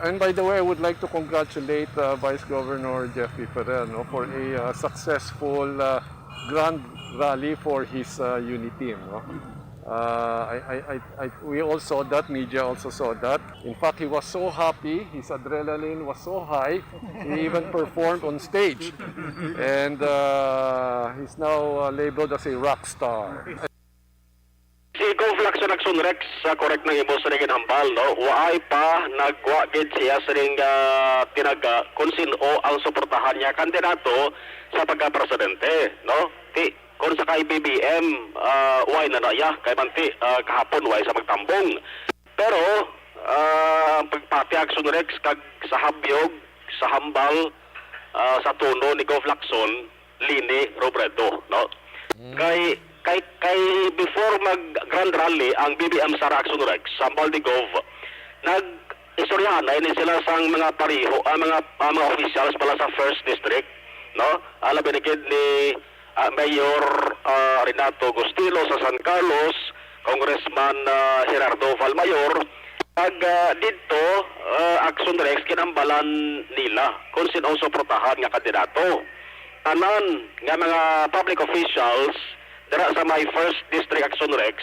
And by the way, I would like to congratulate uh, Vice Governor Jeffrey Ferrer, no, for a uh, successful uh, grand rally for his uh, unit team. No? Uh, I, I, I, I, we all saw that, media also saw that. In fact, he was so happy, his adrenaline was so high, he even performed on stage. And uh, he's now uh, labeled as a rock star. Si Gov Lacson Lacson Rex, sa correct na imo sa naging hambal, no? Waay pa nagwa gid siya sining, ah, tinaga kung sin-o ang suportahan niya kandidato sa pagka-presidente, no? Ti, kung sa kay B B M, ah, waay na na iya, kay man ti, ah, kahapon waay sa magtambong. Pero, ah, ang pagpati Lacson Rex kag sa habyog, sa hambal, ah, sa tono ni Gov Lacson, Leni Robredo, no? Kay, kay, kay before mag grand rally ang B B M Sara Lacson Rex, hambal ni Gov, nag-istoryahan na ini sila sang mga pareho, ah, mga, ah, mga officials pala sa First District, no? Alam binigid ni, ah, Mayor, ah, Renato Gustilo sa San Carlos, Congressman, ah, Gerardo Valmayor, kag, ah, didto, ah, Lacson Rex, ginhambalan nila kung sin-o ang suportahan nga kandidato. Tanan nga mga public officials dira sa may First District Lacson Rex,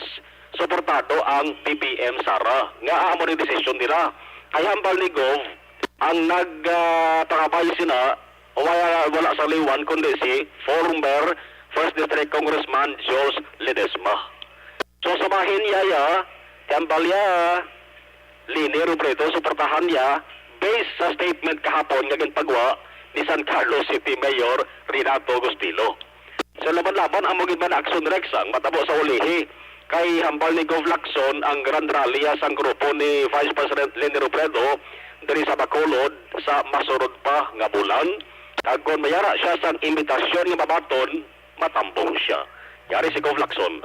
suportado ang B B M Sara, nga amo ni desisyon nila. Kay hambal ni Gov, ang nag, ah, pangabay sina, wala, wala sa liwan kundi si former First District Congressman George Ledesma. So, sa bahin niya, ya, hambal niya, Leni Robredo, suportahan niya based sa statement kahapon nga ginpagwa ni San Carlos City Mayor Renato Gustilo. Sa laban-laban, amo gid man Lacson Rex ang matabo sa ulihi. Kay hambal ni Gov Lacson ang grand rally sang grupo ni Vice President Leni Robredo diri sa Bacolod sa masunod pa nga bulan. Kag kon mayara siya sang imbitasyon nga mabaton, matambong siya. Yari si Gov Lacson.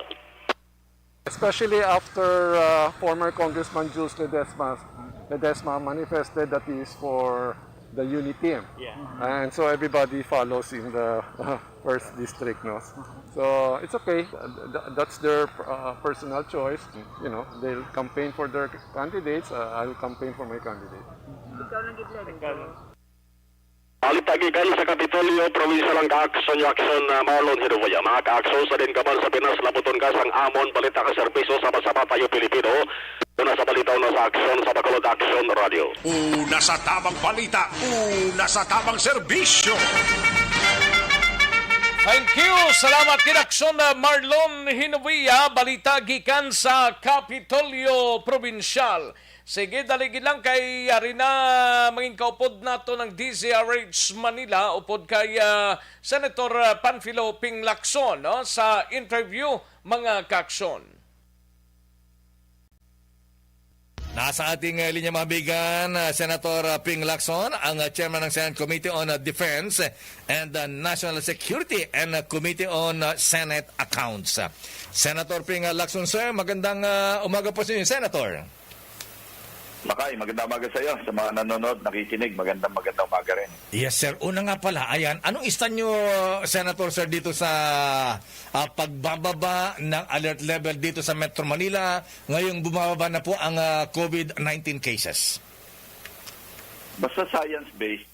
Especially after uh, former Congressman Jules Ledesma, Ledesma manifested that he is for the unity. Yeah. And so everybody follows in the uh, first district, no? So it's okay. Th- th- That's their uh, personal choice. You know, they'll campaign for their candidates. Uh, I'll campaign for my candidate. Ikaw lang gid, Leni. Balita gikan sa Kapitolyo, probinsya lang ka-aksyon, yung aksyon na Marlon Hirubuya. Mga ka-aksyon sa din kaban sa Pinas, labuton ka sang amon balita ka serbisyo, sama-sama tayo Pilipino. Una sa balita, una sa aksyon, sa Bacolod Aksyon Radio. Una sa tamang balita, una sa tamang serbisyo. Thank you. Salamat gid, Aksyon, uh, Marlon Hinubuya. Balita gikan sa Kapitolyo Probinsyal. Sige, dali gid lang kay ari na mangin kaupod nato ng D Z R H Manila, upod kay, ah, Senator, ah, Panfilo Ping Lacson, no, sa interview, mga kaaksyon. Nasa ating, eh, linya, mga bigan, ah, Senator, ah, Ping Lacson, ang, ah, chairman ng Senate Committee on, ah, Defense and, ah, National Security and, ah, Committee on, ah, Senate Accounts. Senator Ping, ah, Lacson, sir, magandang, ah, umaga po sa inyo, Senator. Lakay, magandang umaga sa iyo. Sa mga nanonood, nakikinig, magandang, magandang umaga rin. Yes, sir. Una nga pala, ayan, anong stand nyo, Senator, sir, dito sa, ah, pagbababa ng alert level dito sa Metro Manila? Ngayong bumababa na po ang, ah, covid nineteen cases. Basta science-based,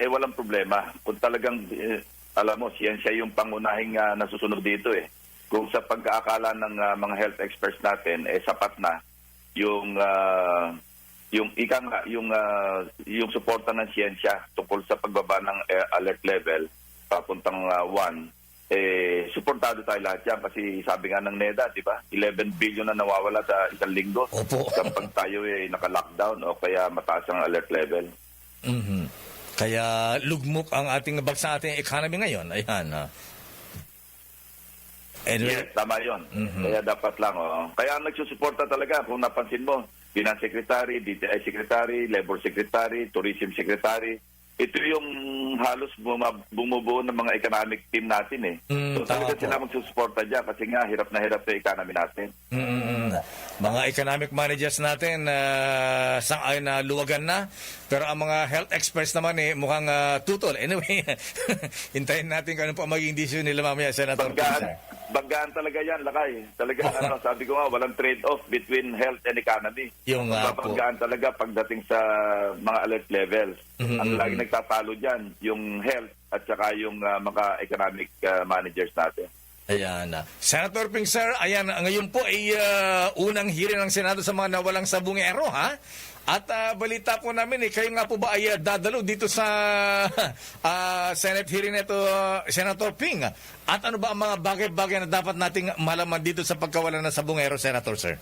eh, walang problema. Kung talagang, eh, alam mo, siyensya yung pangunahing, ah, nasusunod dito, eh. Kung sa pagkaakala ng, ah, mga health experts natin, eh, sapat na yung, ah, yung ika nga, yung, ah, yung suporta ng siyensya tungkol sa pagbaba ng, eh, alert level papuntang, ah, one, eh, suportado tayo lahat yan. Kasi sabi nga ng neda, di ba? Eleven billion na nawawala sa isang linggo. Opo. Kapag tayo, eh, naka-lockdown o kaya mataas ang alert level. Mhm. Kaya lugmok ang ating bagsa, ating economy ngayon. Ayan, ah. Anyway. Yes, tama yun. Mhm. Kaya dapat lang, oo. Kaya ang nagsusuporta talaga, kung napansin mo, Finance Secretary, D T I Secretary, Labor Secretary, Tourism Secretary, ito yung halos buma-, bumubuo ng mga economic team natin, eh. Mm, So, talaga tama po. sila magsusuporta dyan kasi nga hirap na hirap sa economy natin. Mm, mm, mm. Mga economic managers natin, ah, sang-ayon na luwagan na. Pero ang mga health experts naman, eh, mukhang, ah, tutol. Anyway, hintayin natin kung ano po ang magiging desisyon nila mamaya, Senator Banggaan, Ping, sir. banggaan talaga yan, Lakay. Talaga, ano, sabi ko nga, walang trade-off between health and economy. Yung nga po. Babanggaan talaga pagdating sa mga alert levels. Mhm, Ang mhm. lagi nagtatalo dyan, yung health at saka yung, ah, mga economic, ah, managers natin. Ayan. Senator Ping, sir, ayan, ngayon po ay, ah, unang hearing ng Senado sa mga nawalang sabungero, ha? At, ah, balita po namin, eh, kayo nga po ba ay, ah, dadalo dito sa, ah, Senate hearing nito, Senator Ping? At ano ba ang mga bagay-bagay na dapat nating malaman dito sa pagkawala ng sabungero, Senator, sir?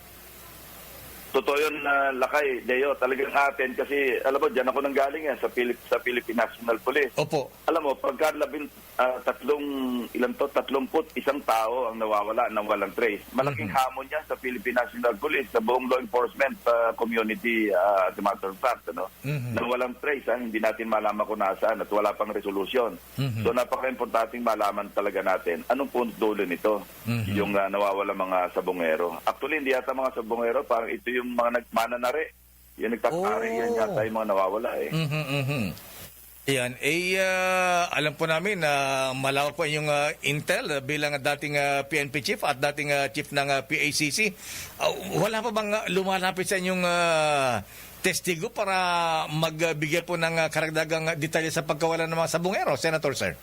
Totoo yun, ah, Lakay, Deo. Talagang atin kasi, alam mo, dyan ako nanggaling, eh, sa Philip-, sa Philippine National Police. Opo. Alam mo, pagka labing, ah, tatlong, ilan to, tatlumpu't isang tao ang nawawala ng walang trace. Malaking Mhm. hamon yan sa Philippine National Police, sa buong law enforcement, ah, community, ah, as a matter of fact, ano, Mhm. na walang trace, ah, hindi natin malaman kung nasaan at wala pang resolution. Mhm. So, napaka-importanting malaman talaga natin anong punot dulo nito, Mhm. yung, ah, nawawala mga sabungero. Actually, hindi yata mga sabungero, parang ito yung mga nag-, mananari. Yung nagtatari, yan Oh. yata yung mga nawawala, eh. Mhm, mhm. Ayan. Eh, ah, alam po namin na malawak po inyong, ah, intel, ah, bilang dating, ah, P N P chief at dating, ah, chief ng, ah, P A C C. Ah, wala pa bang, ah, lumalapit sa inyong, ah, testigo para magbigay po ng, ah, karagdagang detalye sa pagkawala ng mga sabungero, Senator, sir?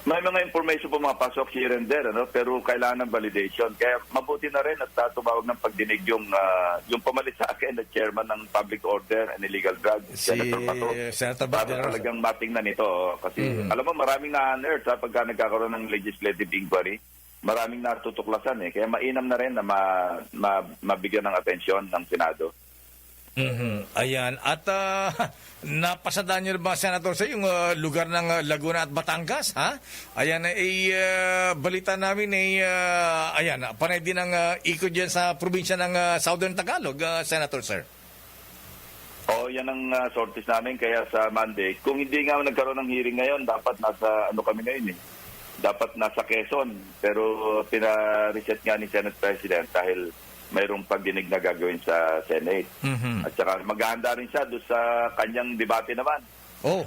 May mga information po, mga pasok here and there, ano, pero kailangan ng validation. Kaya mabuti na rin at, ah, tumawag ng pagdinig yung, ah, yung pamalit sa akin na chairman ng Public Order and Illegal Drugs, Si Senator Bato. Senator Bato, Para talagang matingnan ito, oh. Kasi, Mhm. alam mo, maraming na-unearth, ha, pagka nagkakaroon ng legislative inquiry. Maraming natutuklasan, eh. Kaya mainam na rin na ma-, ma-, mabigyan ng atensyon ng Senado. Mhm. Ayan. At, ah, napasadaan niyo na ba, Senator, sa yung, ah, lugar ng, ah, Laguna at Batangas, ha? Ayan, eh, ah, balita namin, eh, ah, ayan, panay din ang, ah, ikot dyan sa probinsya ng, ah, Southern Tagalog, ah, Senator, sir. Oo, yan ang, ah, sorties namin. Kaya sa Monday, kung hindi nga nagkaroon ng hearing ngayon, dapat nasa, ano, kami ngayon, eh. Dapat nasa Quezon. Pero pina-reset nga ni Senate President dahil mayroong pagdinig na gagawin sa Senate. Mhm. At saka maghahanda rin siya doon sa kanyang debate naman. Oh.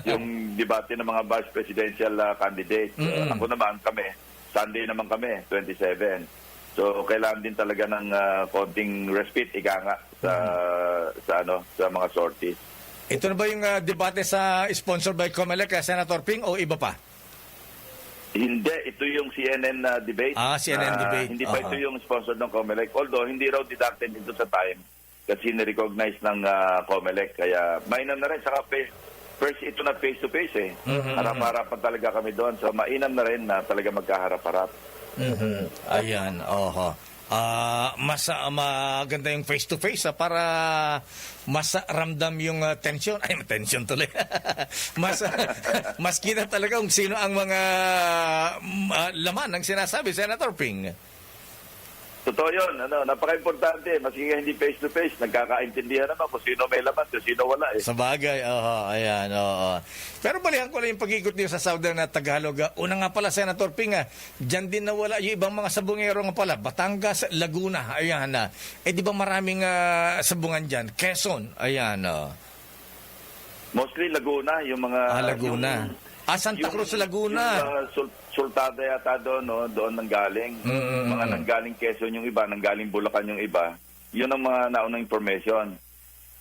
Yung debate ng mga vice presidential, ah, candidate. Mm-mm. Ah, ako naman, kami, Sunday naman kami, twenty-seven. So, kailangan din talaga ng, ah, konting respite, ika nga, sa, Mm-hmm. sa, ano, sa mga sorties. Ito na ba yung, ah, debate sa sponsored by Comelec, ah, Senator Ping, o iba pa? Hindi, ito yung C N N na debate. Ah, C N N Ah, debate. Hindi pa Aha. ito yung sponsored ng Comelec. Although, hindi raw deducted ito sa time kasi ni-recognize ng, ah, Comelec. Kaya mainam na rin. Saka face, first, ito na face-to-face eh. Mm, mm, mm. Harap-harapan talaga kami doon. So, mainam na rin na talaga magkaharap-harap. Mhm. Ayan, oho. Ah, mas, ah, maganda yung face-to-face, ah, para mas, ah, ramdam yung, ah, tension. Ay, tension tuloy. Mas, ah, mas kita talaga kung sino ang mga, mm, ah, laman ng sinasabi, Senator Ping. Totoo yun. Ano, napaka-importante. Maski nga hindi face-to-face, nagkakaintindihan naman kung sino may laman, kung sino wala eh. Sa bagay, oho, ayan, oo. Pero balikan ko lang yung pag-ikot niyo sa Southern na Tagalog. Ah, una nga pala, Senator Ping, ah, diyan din nawala yung ibang mga sabungero nga pala. Batangas, Laguna, ayan na. Eh, di ba maraming, ah, sabungan diyan? Quezon, ayan, oh. Mostly Laguna, yung mga, Ah, Laguna. yung, Ah, Santa yung, Cruz, Laguna. yung, ah, Sul-, Sultada yata doon, no? Doon nanggaling. Mm, mm, Mga mm. nanggaling Quezon yung iba, nanggaling Bulacan yung iba. Yun ang mga naunang information.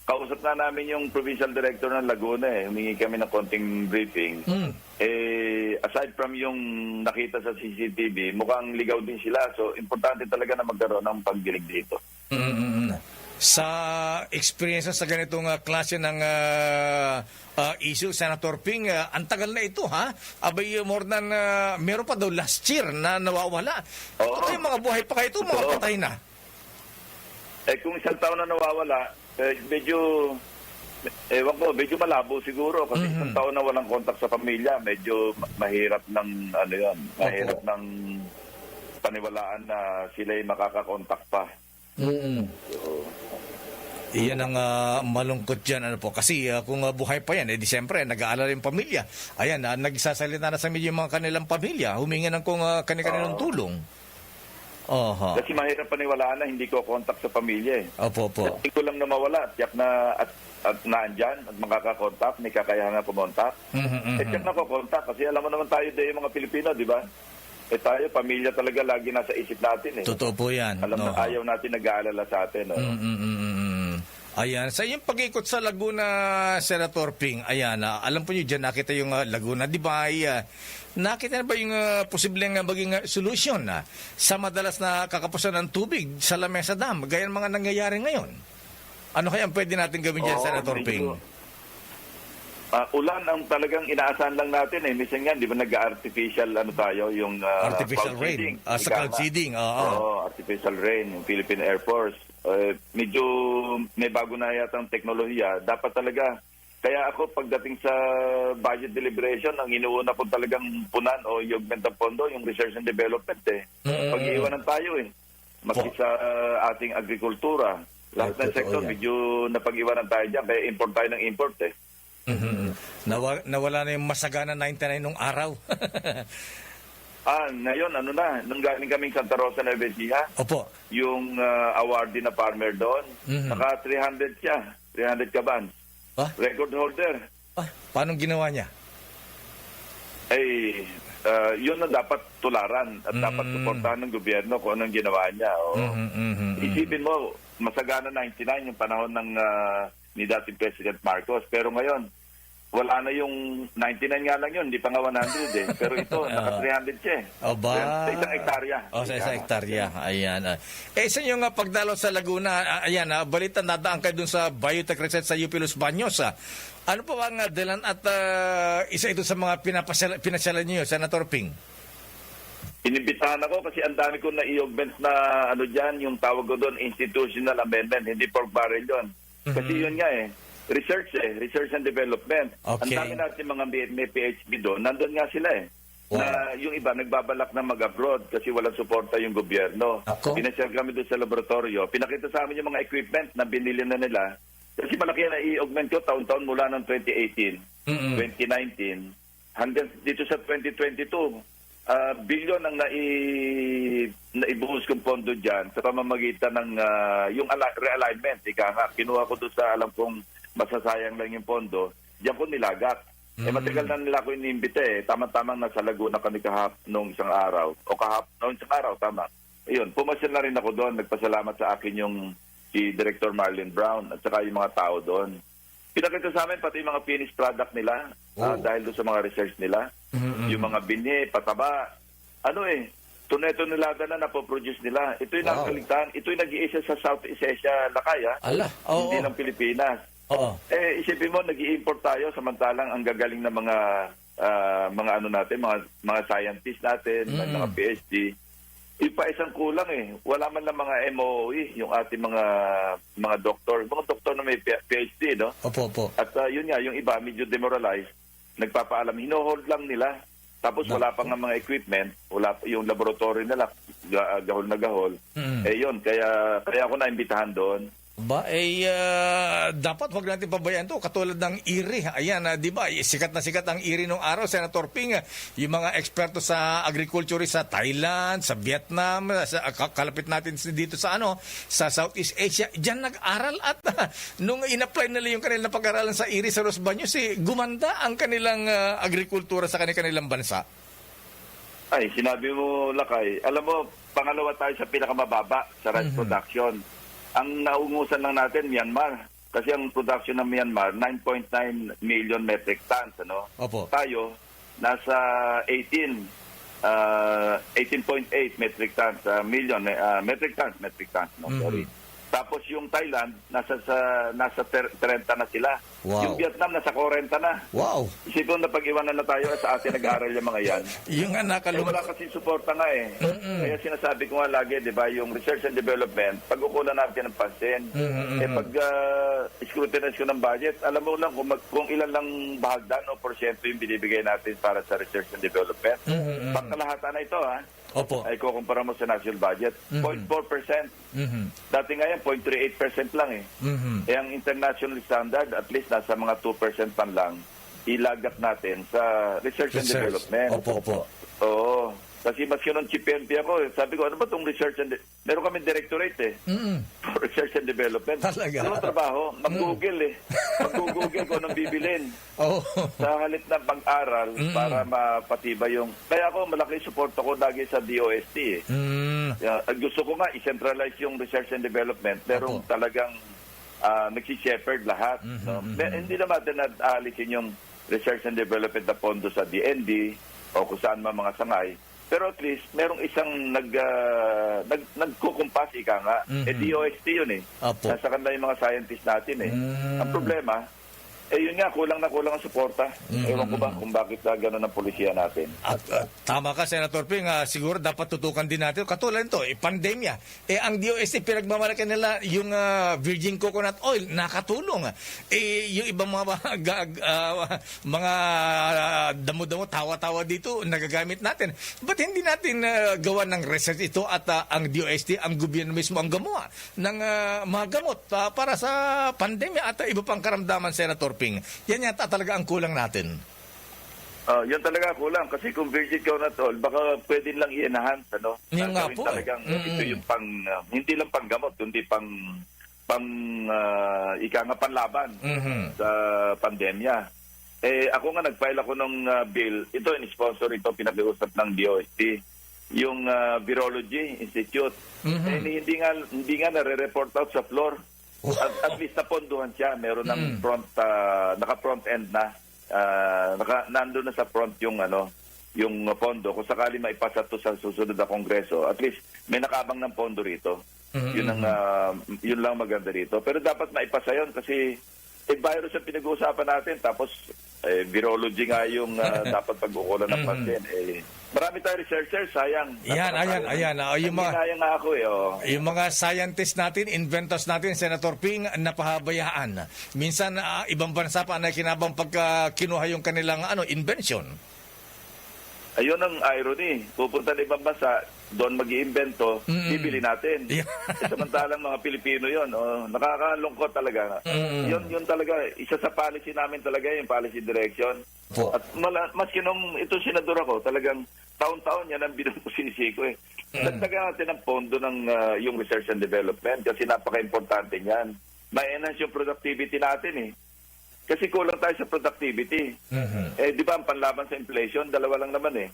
Kausap nga namin yung provincial director ng Laguna eh. Humingi kami ng konting briefing. Mm. Eh, aside from yung nakita sa C C T V, mukhang ligaw din sila. So, importante talaga na magkaroon ng pagdinig dito. Mm, mm, mm. Sa experience sa ganitong, ah, klase ng, ah, ah, issue, Senator Ping, ah, ang tagal na ito, ha? Abay, more than, ah, meron pa daw last year na nawawala. Oo. Ito yung mga buhay pa kayo, ito, mga Totoo. patay na. Eh, kung isang taon na nawawala, eh, medyo, ewan ko, medyo malabo siguro. Kasi Mhm. isang taon na walang contact sa pamilya, medyo ma-, mahirap ng, ano yun, Opo. mahirap ng paniwalaan na sila'y makakakontak pa. Mm. Oo. Iyan ang, ah, malungkot dyan, ano po. Kasi, ah, kung, ah, buhay pa yan, eh, di siyempre, nag-aalala yung pamilya. Ayan, ah, nagsasalita na sa media yung mga kanilang pamilya, humingi ng kung, ah, kani-kanilang Oo. tulong. Oho. Kasi mahirap paniwalaan na hindi ko contact sa pamilya eh. Opo, opo. Kasi ko lang na mawala, tiyak na at, at naandyan, at makakakontak, may kakayahan nga kumontak. Mhm, mhm. Eh, tiyak na ko contact kasi alam mo naman tayo din yung mga Pilipino, di ba? Eh, tayo, pamilya talaga lagi nasa isip natin eh. Totoo po yan. Alam na Oho. ayaw natin nag-aalala sa atin, no? Mm, mm, mm, mm. Ayan. Sa iyong pag-ikot sa Laguna, Senator Ping, ayan, ah, alam po niyo dyan, nakita yung, ah, Laguna, di ba, ay, ah, nakita na ba yung, ah, posibleng, ah, maging, ah, solusyon, ah, sa madalas na kakapusan ng tubig sa Lamesa Dam, gaya ng mga nangyayari ngayon? Ano kaya ang pwede natin gawin dyan, Oo, Senator medyo, Ping? ah, ulan ang talagang inaasahan lang natin eh. Minsan nga, di ba, nag-artificial, ano tayo, yung, ah, Artificial cloud rain. seeding. Ah, sa Ika cloud nga. seeding, oo. Oo, artificial rain, yung Philippine Air Force. Eh, medyo may bago na yatang teknolohiya. Dapat talaga, kaya ako, pagdating sa budget deliberation, ang inuuna ko talagang punan o i-augment ang pondo, yung research and development eh. Mm, mm, mm. Pag-iiwanan tayo eh. Maki Po. sa, ah, ating agrikultura. Lahat Ay, ng totoo sektor, yan. medyo napag-iwanan tayo dyan. Kaya import tayo ng import eh. Mhm. Nawa-, nawala na yung masagana ninety-nine nung araw. Ah, ngayon, ano na, nung galing kaming Santa Rosa, Nueva Ecija, Opo. yung, ah, awardee na farmer doon, Mhm. naka three hundred siya, three hundred kabans. Ah? Record holder. Ah, paano ginawa niya? Ay, ah, yun ang dapat tularan at dapat Mm. suportahan ng gobyerno kung anong ginawa niya. Oo. Mhm, mhm, mhm. Isipin mo, masagana ninety-nine yung panahon ng, ah, ni dating President Marcos. Pero ngayon, wala na yung ninety-nine nga lang yun, hindi pa nga one hundred eh. Pero ito, naka Oo. three hundred siya eh. Aba. Sa isang hektarya. Oh, sa isang Tama. hektarya. Ayan, ah. Eh, sa inyo nga pagdalo sa Laguna, ah, ayan, ah, balita nadaan kayo dun sa Biotech Research sa U P Los Baños, ah. Ano po ang, ah, dalan at, ah, isa ito sa mga pinapasyal-, pinasyalan niyo, Senator Ping? Inimbitahan ako kasi ang dami kong na-augment na, ano dyan, yung tawag ko doon, institutional amendment, hindi pork barrel yun. Kasi Mhm. yun nga eh, research eh, research and development. Ang Okay. dami natin mga may, may P H D doon, nandun nga sila eh. Wow. Na yung iba nagbabalak na mag-abroad kasi walang suporta yung gobyerno. Ako? Pinasyal kami doon sa laboratorio, pinakita sa amin yung mga equipment na binili na nila. Kasi malaki na i-augment ko taon-taon mula ng twenty eighteen, Mm-mm. twenty nineteen, hanggang dito sa twenty twenty-two. Ah, bilyon ang nai-, naibuhos kong pondo dyan sa pamamagitan ng, ah, yung ala-, realignment. Ika nga, kinuha ko doon sa alam kong masasayang lang yung pondo, diyan ko nilagak. Eh, Mm. matagal na nila ako inimbita eh. Tama-tamang nasa Laguna kami kahap-, nung isang araw. O kahap-, nung isang araw, tama. Ayun, pumasyal na rin ako doon. Nagpasalamat sa akin yung si Director Marlon Brown at saka yung mga tao doon. Pinakita sa amin pati yung mga finished product nila, ah, Wow. dahil doon sa mga research nila. Mm-mm. Yung mga binhi, pataba, ano eh, tonne-tonelada na napoproduce nila. Ito'y Wow. nakaligtaan, ito'y nag-iisa sa Southeast Asia, Lakay, ah. Ala, Hindi oo. lang Pilipinas. Oo. Eh, isipin mo, nag-i-import tayo, samantalang ang gagaling ng mga, ah, mga ano natin, mga, mga scientist natin, may Mm. mga P H D. Yung pa isang kulang eh. Wala man lang mga M O E, yung ating mga, mga doktor. Mga doktor na may P-, P H D, no? Opo, opo. At, ah, yun nga, yung iba medyo demoralized, nagpapaalam, hinohold lang nila. Tapos wala pa Nako. nga mga equipment, wala pa yung laboratory nila, ga-, gahol na gahol. Mm. Eh yun, kaya, kaya ako naimbitahan doon. Ba, eh, ah, dapat wag natin pabayaan to. Katulad ng iri. Ayan, ah, di ba? Eh, sikat na sikat ang iri nung araw, Senator Ping. Yung mga eksperto sa agriculture sa Thailand, sa Vietnam, sa, ah, ka-, kalapit natin s-, dito sa, ano, sa Southeast Asia, diyan nag-aral at, ah, nung in-apply nila yung kanilang pag-aralan sa iri sa Los Baños, eh, gumanda ang kanilang, ah, agrikultura sa kani-, kanilang bansa. Ay, sinabi mo, Lakay. Alam mo, pangalawa tayo sa pinakamababa sa rice Mhm. production. Ang naungusan lang natin, Myanmar. Kasi ang production ng Myanmar, nine point nine million metric tons, ano? Opo. Tayo, nasa eighteen, ah, eighteen point eight metric tons, ah, million, ah, metric tons, metric tons, no? Mhm. Sorry. Tapos yung Thailand, nasa sa, nasa ter-, trenta na sila. Wow. Yung Vietnam, nasa kwarenta na. Wow. Isipin na pag-iwanan na tayo sa atin nag-aaral yung mga yan. Yung nga Eh, nakalungkot. wala kasi suporta nga eh. Mm-mm. Kaya sinasabi ko nga lagi, di ba, yung research and development, pag-ukulan natin ng pansin. Mm-mm. Eh, pag ah, scrutinize ko ng budget, alam mo lang kung, mag, kung ilan lang bahagdan o porsyento yung binibigay natin para sa research and development. Mm-mm. Pangkalahatan na ito, ha? Opo. Ay, kukumpara mo sa national budget, Mhm. zero point four percent. Mhm. Dati nga yan, zero point three eight percent lang eh. Mhm. Eh, ang international standard, at least nasa mga two percent man lang, ilagak natin sa research and Research. development. Opo, opo. Oo. Kasi maski nung G P N P ako, eh, sabi ko, "Ano ba tong research and de-, meron kami directorate eh." Mm. For research and development. Talaga? Ano ang trabaho? Mm. Mag-google eh. Mag-google kung anong bibilin. Oo. Sa halip na pag-aral Mm. para mapatibay yung, kaya ako malaki support ako lagi sa D O S T eh. Mm. Kaya, ah, gusto ko nga i-centralize yung research and development, pero Opo. talagang, ah, nagsi-shepherd lahat, Mhm, no? mhm. May, hindi naman natin aalisin yung research and development na pondo sa D N D o kung saan man mga sangay. Pero at least, merong isang nag, ah, nag, nagkukumpas, ika nga. Mhm. Eh, D O S T yun eh. Opo. Nasa kanila yung mga scientist natin eh. Mm. Ang problema, eh, yun nga, kulang na kulang ang suporta. Mhm, Ewan ko ba mhm. kung bakit na ganun ang polisiya natin. At, at tama ka, Senator Ping, ah, siguro dapat tutukan din natin. Katulad nito, eh, pandemya. Eh, ang D O S T, pinagmamalaki nila yung, ah, virgin coconut oil, nakatulong. Eh, yung ibang mga, ga-, ah, mga, ah, damo-damo, tawa-tawa dito, nagagamit natin. Ba't hindi natin, ah, gawa ng research ito at, ah, ang D O S T, ang gobyerno mismo ang gumawa ng, ah, mga gamot, ah, para sa pandemya at, ah, iba pang karamdaman, Senator Ping? Yan yata talaga ang kulang natin. Ah, yan talaga kulang. Kasi kung virgin coconut oil, baka pwede lang i-enhance, ano? Yun nga Gagawin po eh. talagang Mm-mm. ito yung pang, ah, hindi lang panggamot, kundi pang, pang, ah, ika nga panlaban Mhm. sa pandemya. Eh, ako nga nag-file ako ng, ah, bill, ito in-sponsor ito, pinakiusap ng D O S T, yung, ah, Virology Institute. Mhm. Eh, hindi nga, hindi nga nare-report out sa floor. Wow. At, at least napondohan siya, meron ng Mm. front, ah, naka-front end na. Ah, naka, nandun na sa front yung, ano, yung pondo. Kung sakali maipasa to sa susunod na kongreso, at least may nakaabang ng pondo rito. Mm, Yun ang, mm. ah, yun lang maganda rito. Pero dapat maipasa yun kasi eh, virus ang pinag-uusapan natin. Tapos, eh, virology nga yung, ah, dapat pag-ukulan ng Mhm. pansin. Eh, marami tayong researchers, sayang. Yan, ayan, Napakasayang. ayan, ah, yung mga Nanginaya nga ako eh, oh. Yung mga scientists natin, inventors natin, Senator Ping, napahabayaan. Minsan, ah, ibang bansa pa nakikinabang pagka kinuha yung kanilang, ano, invention. Ayun ang irony. Pupunta na ibang bansa, doon mag-iimbento, Mm-mm. bibili natin. Yeah. Eh, samantalang mga Pilipino yun. Oh, nakakalungkot talaga. Mm-mm. Yun, yun talaga, isa sa policy namin talaga, yung policy direction. Po. At mala, maski nung ito senador ako, talagang taon-taon yan ang binubusisi ko eh. Mm. Dagdagan natin ang pondo ng, ah, yung research and development kasi napaka-importante niyan. Ma-enhance yung productivity natin eh. Kasi kulang tayo sa productivity. Mhm. Eh, di ba, ang panlaban sa inflation, dalawa lang naman eh.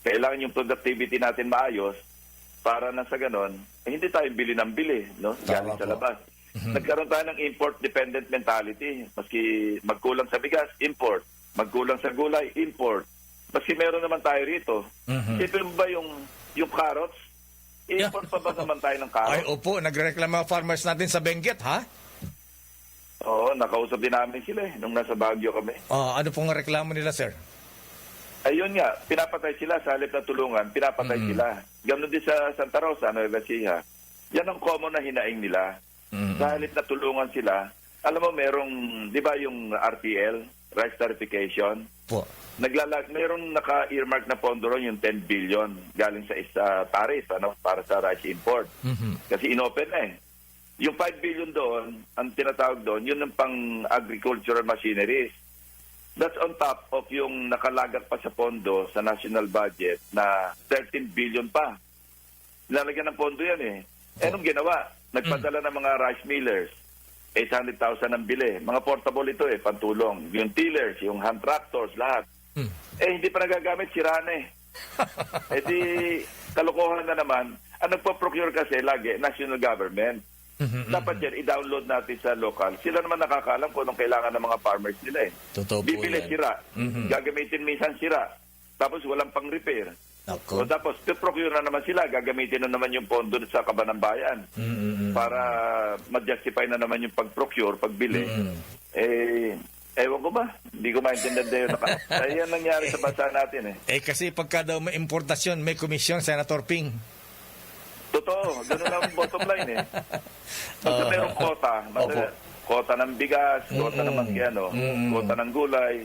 Kailangan yung productivity natin maayos para na sa ganon, eh, hindi tayo bili ng bili, no? Tama Galing sa po. labas. Mhm. Nagkaroon tayo ng import-dependent mentality. Maski magkulang sa bigas, import. Magkulang sa gulay, import. Maski meron naman tayo rito. Mhm. Isipin mo ba yung, yung carrots? Yeah. Import pa ba naman tayo ng carrots? Ay, opo. Nagreklamo ang farmers natin sa Benguet, ha? Oo, nakausap din namin sila eh, nung nasa Baguio kami. Ah, ano pong reklamo nila, sir? Ayun nga, pinapatay sila sa halip na tulungan, pinapatay Mm. sila. Ganun din sa Santa Rosa, Nueva Ecija. Yan ang common na hinaing nila. Mm. Sa halip na tulungan sila, alam mo, merong, di ba yung R T L, rice tarification? Po. Naglala-, merong naka-earmark na pondo ron, yung ten billion, galing sa isa tariff, ano, para sa rice import. Mhm. Kasi inopen na eh. Yung five billion doon, ang tinatawag doon, yun ang pang agricultural machineries. That's on top of yung nakalagak pa sa pondo sa national budget na thirteen billion pa. Nilalagyan ng pondo yan eh. Eh, anong ginawa? Nagpadala ng mga rice millers. Eight hundred thousand ang bili. Mga portable ito eh, pantulong. Yung tillers, yung hand tractors, lahat. Hmm. Eh, hindi pa nagagamit, sira na eh. Eh di, kalokohan na naman. Ang nagpo-procure kasi lagi, national government. Mhm, mhm. Dapat yan, i-download natin sa local. Sila naman nakakaalam kung anong kailangan ng mga farmers nila eh. Totoo po Bibili yan. sira. Mhm. Gagamitin minsan sira. Tapos walang pang-repair. Nako. O tapos, procure na naman sila. Gagamitin na naman yung pondo sa kaban ng bayan Mhm, mhm. para ma-justify na naman yung pag-procure, pagbili. Mhm. Eh, ewan ko ba? Hindi ko maintindihan yun. Naka-, ay, yan nangyari sa bansa natin eh. Eh, kasi pagka daw may importasyon, may komisyon, Senator Ping. Totoo, ganun ang bottom line eh. Basta Ah. merong quota, basta Opo. quota ng bigas, quota ng Mm-mm. maski ano, Mm-mm. quota ng gulay.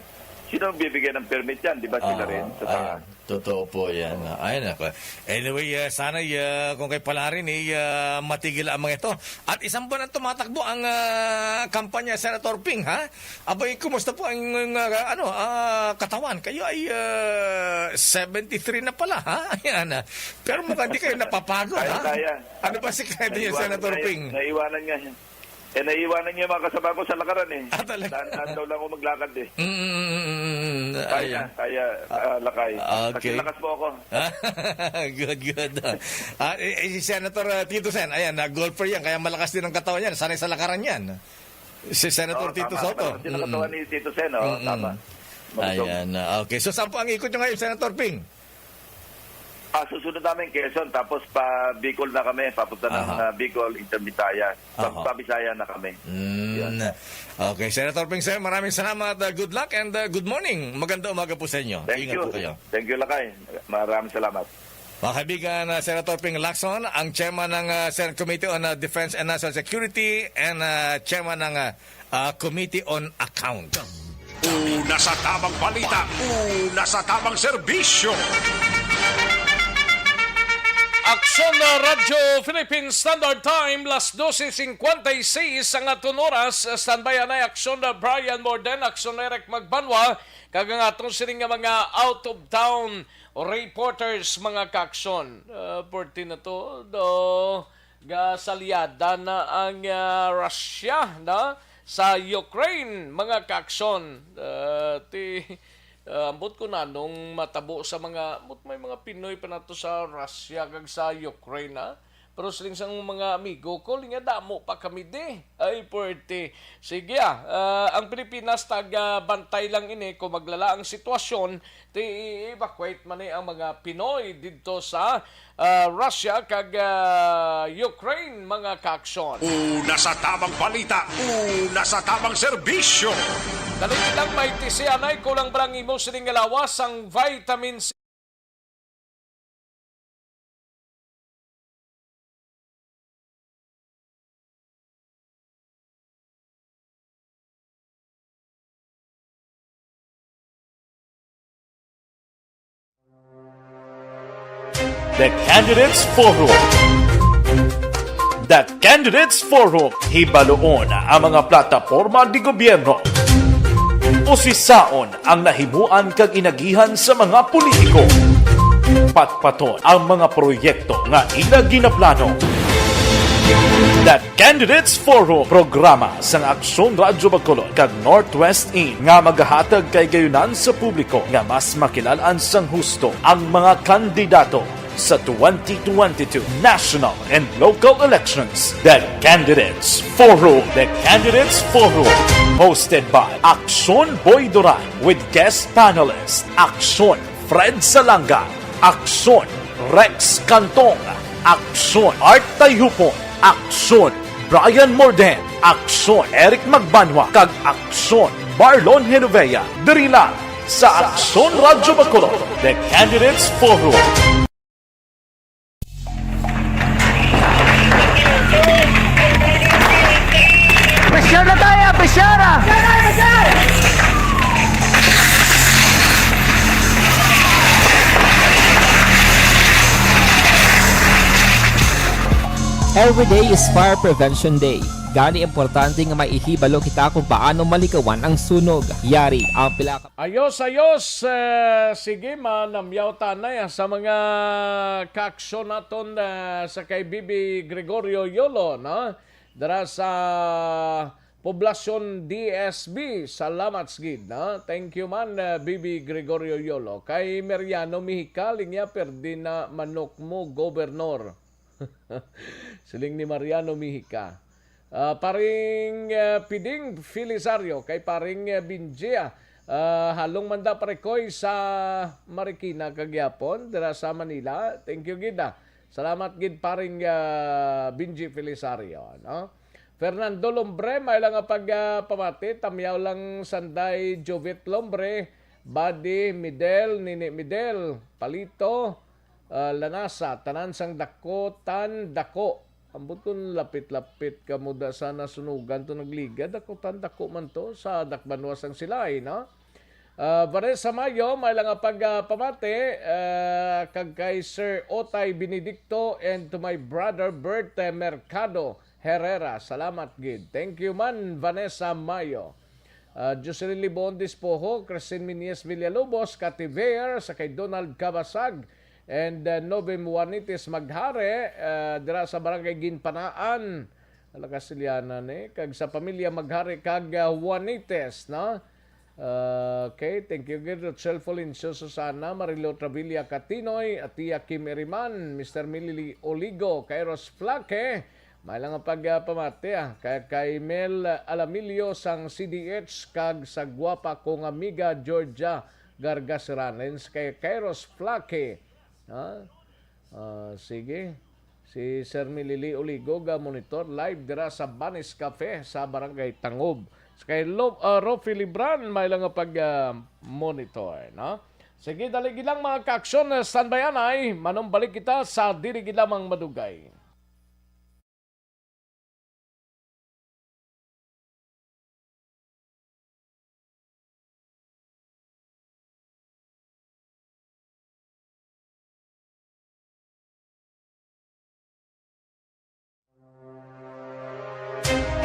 Sino ang bibigyan ng permit yan? Di ba sila Ah, rin sa ayan. taas? Totoo po yan. Ayan ako. Anyway, ah, sana ah, kung kay palarin, eh, ah, matigil ang mga ito. At isang buwan ang tumatakbo ang ah, kampanya, Senator Ping, ha? Abay, kumusta po ang, ang, ah, ano, ah, katawan? Kayo ay ah, seventy-three na pala, ha? Ayan, ah. Pero mukhang di kayo napapagod, Kaya, ha? kaya. Ano ba sikreto niyo, Naiwanan Senator nga, Ping? naiwanan nga. Eh, naiwanan niya mga kasama ko sa lakaran eh. Ah, talaga? Dahan-dahan daw lang ako maglakad eh. Mm, mm, mm, mm, mm. Kaya, Ayan. kaya, ah, lakay. Ah, okay. Kasi lakas po ako. Good, good. Ah, eh, eh, si Senator ah, Tito Sen, ayan, na golfer yan, kaya malakas din ang katawan yan. Sanay sa lakaran yan. Si Senator Oo, Tito tama. Soto. Malakas din ang Mm-mm. katawan ni Tito Sen, oh. Mm-mm. Tama. Malusog. Ayan. Ah, okay. So, saan po ang ikot nyo ngayon, Senator Ping? Ah, susunod namin Quezon, tapos pa Bicol na kami, papunta ng Aha. ah, Bicol, Interbisaya. Pa, Aha. pa Bisaya na kami. Mm. Yun. Okay, Senator Ping, sir, maraming salamat. Uh, good luck and uh, good morning. Maganda umaga po sa inyo. Thank Ingat you. po kayo. Thank you, Lakay. Maraming salamat. Mga kaibigan, uh, Senator Ping Lacson, ang chairman ng uh, Senate Committee on uh, Defense and National Security and uh, chairman ng uh, uh, Committee on Account. Una sa tamang balita, una sa tamang serbisyo. Aksyon na Radyo Philippine Standard Time, las doce cincuenta y seis ang aton oras. Standby anay Aksyon na Brian Morden, Aksyon na Eric Magbanwa, kag ang aton sining nga mga out of town reporters, mga kaaksyon. Ah, pwerte na to, do, gasalyada na ang ah, Russia na sa Ukraine, mga kaaksyon. Ah, ti, ah, ambot ko na nung matabo sa mga, ambot may mga Pinoy pa nato sa Russia kag sa Ukraine, ha? Pero siling sang mga amigo ko, linya damo pa kami di. Ay, pwerte. Sige, ah. Ah, ang Pilipinas, taga-bantay lang ini. Kung maglala ang sitwasyon, ti i-evacuate man ni ang mga Pinoy didto sa ah, Russia kag ah, Ukraine, mga kaaksyon. Una sa tamang balita, una sa tamang serbisyo. Dali lang, may tisianay, kulang ba lang imo sining nga lawas ang vitamin C? The Candidates Forum. The Candidates Forum, hibaluon ang mga plataporma de gobierno. Usisaon ang nahimuan kag inagihan sa mga politiko. Patpaton ang mga proyekto nga ila ginaplano. The Candidates Forum, programa sang Aksyon Radyo Bacolod kag Northwest In nga magahatag kay gayunan sa publiko nga mas makilal-an sang husto ang mga kandidato. Sa twenty twenty-two national and local elections, The Candidates Forum. The Candidates Forum, hosted by Aksyon Boy Duran with guest panelist Aksyon Fred Salanga, Aksyon Rex Cantong, Aksyon Art Tayhupon, Aksyon Brian Morden, Aksyon Eric Magbanwa, kag Aksyon Marlon Genovea. Diri lang sa Aksyon Radyo Bacolod, The Candidates Forum. Presyar na tayo, presyar! Every day is Fire Prevention Day. Gani, importante nga may ihibalo kita kung paano malikawan ang sunog. Yari ang pila ka Ayos, ayos. Eh, sige, manamyaw tanay, ah, sa mga kaaksyon naton, ah, sa kay Bibi Gregorio Yolo, no? Dara sa Poblacion D S B. Salamat gid, no? Thank you man, ah, Bibi Gregorio Yolo. Kay Meriano Mihika, linya, perdi na manok mo, Gobernor. Siling ni Mariano Mihica. Ah, paring, ah, Piding Felisario, kay paring, ah, Binji, ah, ah, halong manda parekoy sa Marikina kagyapon, dira sa Manila. Thank you gid, ah. Salamat gid paring, ah, Binji Felisario, no? Fernando Lombre, may lang nga pag, ah, pamati, tamyaw lang sanday Jovit Lombre, Buddy, Midel, Nini Midel, Palito, ah, Lanasa, tanan sang dako tan dako. Ambot kon lapit-lapit kamo da sa nasunugan to nagliga, dako tan dako man to sa dakbanwa sang Silay, no? Ah, Vanessa Mayo, may lang nga pag, ah, pamati, ah, kag kay Sir Otay Benedicto and to my brother Bert, eh, Mercado Herrera. Salamat gid. Thank you man, Vanessa Mayo. Ah, Jocelyn Libon Despojo, Christine Minies Villalobos, Cathy Ver, sa kay Donald Cabasag, and, ah, Novem Juanites Maghari, ah, dira sa Barangay Ginpanaan. Ala, Castellanan, eh. Kag sa pamilya Maghari kag, ah, Juanites, no? Ah, okay, thank you gid, Rochelle Fulencio Susana, Marilo Travilla Catinoy, Atia Kim Eriman, Mister Milili Oligo, Kairos Flaque, may lang ang pag, ah, pamati, ah, kay, kay Mel Alamilio sang C D H kag sa gwapa kong amiga Georgia Gargasiranes, kay Kairos Flaque. Ah, ah, sige. Si Sir Milili Oligo ga monitor live dira sa Banis Cafe sa Barangay Tangob. Sa kay Lo-, ah, Rofi Libran, may lang nga pag, ah, monitor, no? Sige, dali gid lang, mga kaaksyon, ah, standby anay. Manumbalik kita sa diri gid lamang madugay.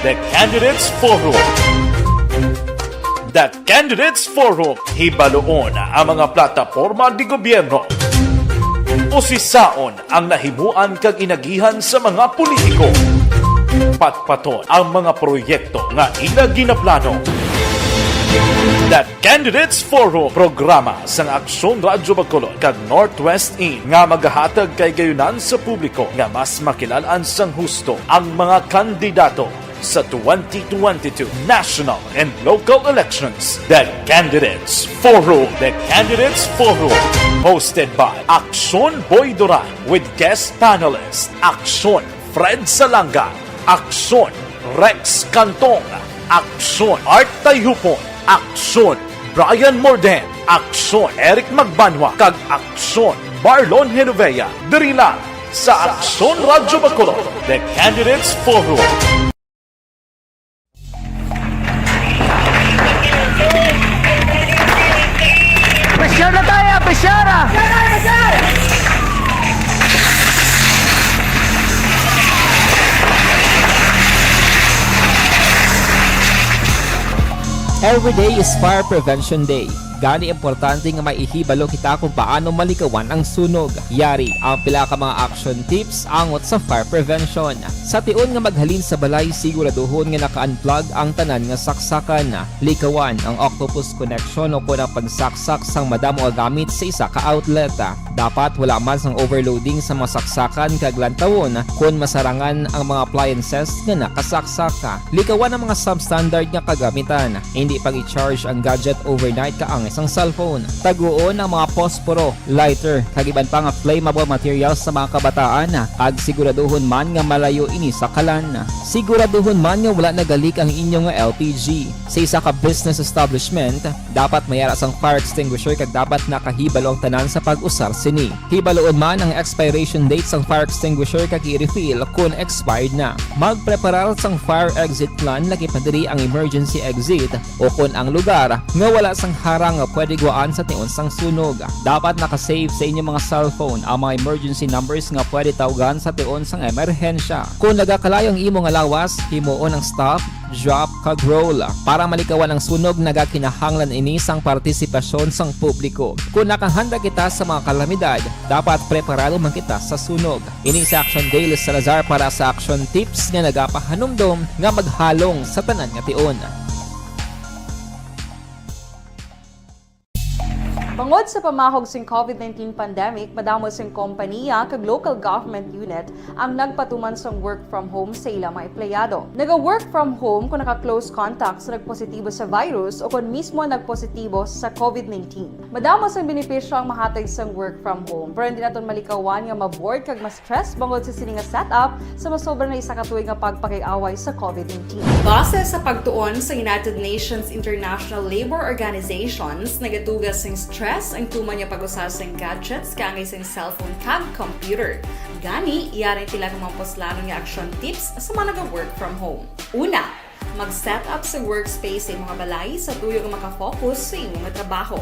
The Candidates Forum. The Candidates Forum. Hibaluon ang mga plataporma di gobyerno. Usisaon ang nahimuan kag inagihan sa mga politiko. Patpaton ang mga proyekto nga ila ginaplano. The Candidates Forum, programa sang Aksyon Radyo Bacolod kag Northwest In nga magahatag kay gayunan sa publiko nga mas makilal-an sang husto ang mga kandidato sa twenty twenty-two national and local elections. The Candidates Forum. The Candidates Forum, hosted by Aksyon Boy Duran with guest panelist Aksyon Fred Salanga, Aksyon Rex Cantong, Aksyon Art Tayhupon, Aksyon Brian Morden, Aksyon Eric Magbanwa, kag Aksyon Marlon Genovea, diri lang sa Aksyon Radyo Bacolod, The Candidates Forum. Presyar na tayo, presyar! Every day is Fire Prevention Day. Gani, importante nga may ihibalo kita kung paano malikawan ang sunog. Yari ang pila ka mga action tips angot sa fire prevention. Sa tion nga maghalin sa balay, siguraduhon nga naka-unplug ang tanan nga saksakan. Likawan ang octopus connection o kon ang pagsaksak sang madamo nga gamit sa isa ka outlet. Dapat wala man sang overloading sa mga saksakan kag lantawon kon masarangan ang mga appliances nga nakasaksak. Likawan ang mga substandard nga kagamitan. Hindi pag-i-charge ang gadget overnight kaangay sang cellphone. Taguon ang mga posporo, lighter, kag iban pa nga flammable materials sa mga kabataan, kag siguraduhon man nga malayo ini sa kalan. Siguraduhon man nga wala nagalik ang inyo nga L P G. Sa isa ka business establishment, dapat may ara sang fire extinguisher kag dapat nakahibalo ang tanan sa pag-usar sini. Hibaluon man ang expiration date sang fire extinguisher kag i-refill kon expired na. Magpreparar sang fire exit plan, lakip na diri ang emergency exit o kon ang lugar nga wala sang harang nga pwede gwaan sa tion sang sunog. Dapat naka-save sa inyo mga cellphone ang mga emergency numbers nga pwede tawgan sa tion sang emerhensya. Kon nagakalayo ang imo nga lawas, himuon ang stop, drop, kag roll. Para malikawan ang sunog, nagakinahanglan ini sang partisipasyon sang publiko. Kon nakahanda kita sa mga kalamidad, dapat preparado man kita sa sunog. Ini si Action Daily Salazar para sa Action Tips nga nagapahanumdom nga maghalong sa tanan nga tion. Bangod sa pamahog sing COVID nineteen pandemic, madamo sing kompaniya kag local government unit ang nagpatuman sang work from home sa ila mga empleyado. Naga-work from home kung naka-close contact sa nagpositibo sa virus o kon mismo nagpositibo sa COVID nineteen. Madamo sang benepisyo ang mahatag sang work from home, pero hindi naton malikawan nga ma-bored kag ma-stress bangod sa sini nga setup sa masobra na isa ka tuig nga pagpakig-away sa COVID nineteen. Base sa pagtuon sa United Nations International Labour Organizations, nagatuga sing stress ang tuman nga pag-usa sing gadgets kaangay sing cellphone kag computer. Gani, yari ang pila ka mga puslanon nga action tips sa mga naga-work from home. Una, mag-set up sa workspace sa imong balay sa tuyo nga makafocus sa imong trabaho.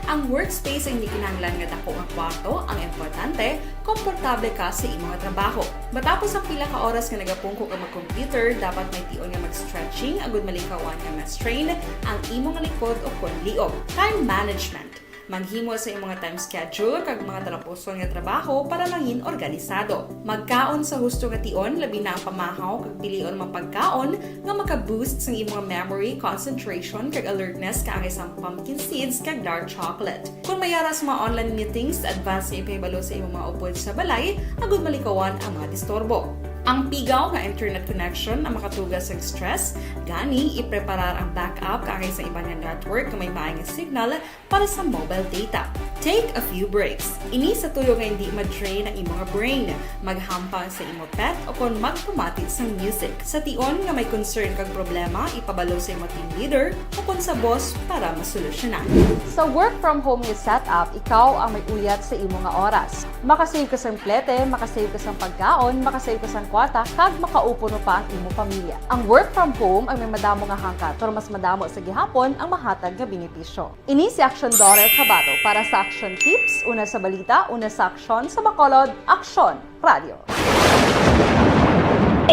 Ang workspace hindi kinahanglan nga dako nga kwarto, ang importante, komportable ka sa imong trabaho. Matapos ang pila ka oras nga nagapungko ka mag-computer, dapat may tion nga mag-stretching agud malikawan nga ma-strain ang imong likod o kon liog. Time management. Maghimo sa imong time schedule kag mga talapuson nga trabaho para mangin organisado. Magkaon sa husto nga tion, labi na ang pamahaw kag pilion mga pagkaon nga maka-boost sang imong memory, concentration, kag alertness kaangay sang pumpkin seeds kag dark chocolate. Kon may ara sa mga online meetings, advance nga ipahibalo sa imong mga upod sa balay agud malikawan ang mga disturbo. Ang pigaw nga internet connection ang makatuga sang stress, gani ipreparar ang backup kaangay sa iban nga network nga may maay nga signal para sa mobile data. Take a few breaks. Ini sa tuyo nga hindi ma-drain ang imong brain. Maghampang sa imo pet o kon magpamati sang music. Sa tion nga may concern kag problema, ipabalo sa imo team leader o kon sa boss para masolusyonan. Sa work from home nga setup, ikaw ang may uyat sa imo nga oras. Makasave ka sang plete, makasave ka sang pagkaon, makasave ka sang kwarta, kag makaupo pa ang imo pamilya. Ang work from home ang may madamo nga hangkat, pero mas madamo sa gihapon ang mahatag nga benepisyo. Ini si Action Dorel Cabato para sa Action Tips, una sa balita, una sa aksyon, sa Bacolod, Aksyon Radio.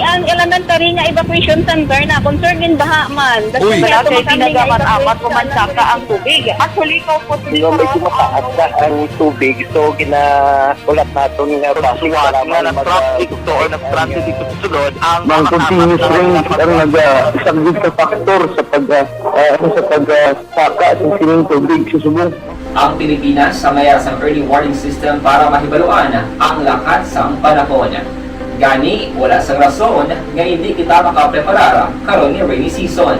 Ang elementary nga evacuation center na concern din baha man. Uy. Wala kay tinaga man amat o mansaka ang tubig. Actually, ko po. Di ba may tumataas na ang tubig? So, gina-, ulat naton nga basi suwat nga nag-traffic to or nag-transit dito sa sulod ang mga continuous rain ang nag-, ah, isang good factor sa pag, ah, ah, sa pag, ah, saka sa sining tubig sa subong. Ang Pilipinas sa mayar sang early warning system para mahibaluan ang lakat sang panahon. Gani, wala sang rason nga hindi kita makapreparar karon nga rainy season.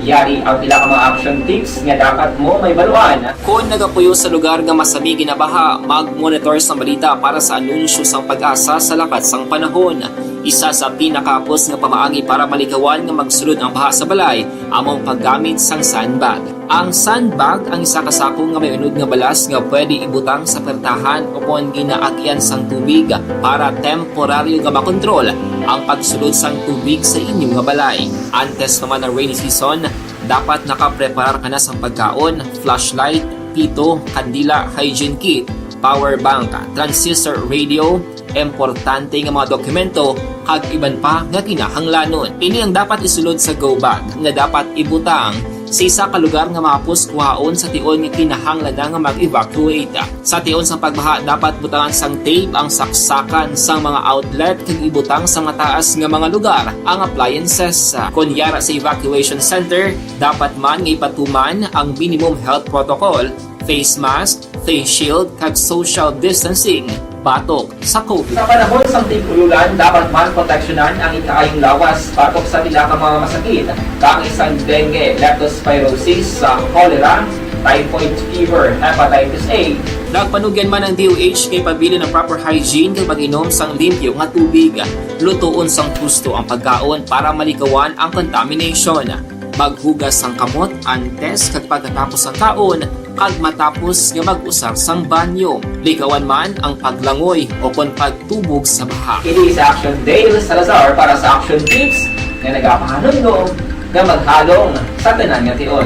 Yari ang pila ka mga action tips nga dapat mo mahibaluan. Kon nagapuyo sa lugar nga masami ginabaha, mag-monitor sang balita para sa anunsyo sang PAGASA sa lakat sang panahon. Isa sa pinakahapos nga pamaagi para malikawan nga magsulod ang baha sa balay amo ang paggamit sang sandbag. Ang sandbag ang isa ka sako nga may unod nga balas nga pwede ibutang sa pertahan o kon ginaagian sang tubig para temporaryo nga makontrol ang pagsulod sang tubig sa inyo nga balay. Antes pa man ang rainy season, dapat nakapreparar ka na sang pagkaon, flashlight, pito, kandila, hygiene kit, power bank, transistor radio, importante nga mga dokumento, kag iban pa nga kinahanglanon. Ini ang dapat isulod sa go bag nga dapat ibutang Sa isa ka lugar nga mahapos kuhaon sa tion nga kinahanglan na nga mag-evacuate. Sa tion sang pagbaha, dapat butangan sang tape ang saksakan sang mga outlet kag ibutang sa mataas nga mga lugar ang appliances. Kon yara sa evacuation center, dapat man nga ipatuman ang minimum health protocol, face mask, face shield, kag social distancing batok sa COVID. Sa panahon sang tig-ulolan, dapat man proteksyonan ang ikaayong lawas batok sa pila ka mga masakit, kaangay sang dengue, leptospirosis, sa cholera, typhoid fever, hepatitis A. Nagpanugyan man ang D O H nga ipabilin ang proper hygiene kag pag-inom sang limpyo nga tubig. Lutoon sang husto ang pagkaon para malikawan ang contamination. Maghugas sang kamot antes kag pagkatapos sang kaon, kag matapos nga mag-usar sang banyo. Likawan man ang paglangoy o kon pagtubog sa baha. Ini si Action Dale Salazar para sa Action Tips nga nagapahanumdom nga maghalong sa tanan nga tion.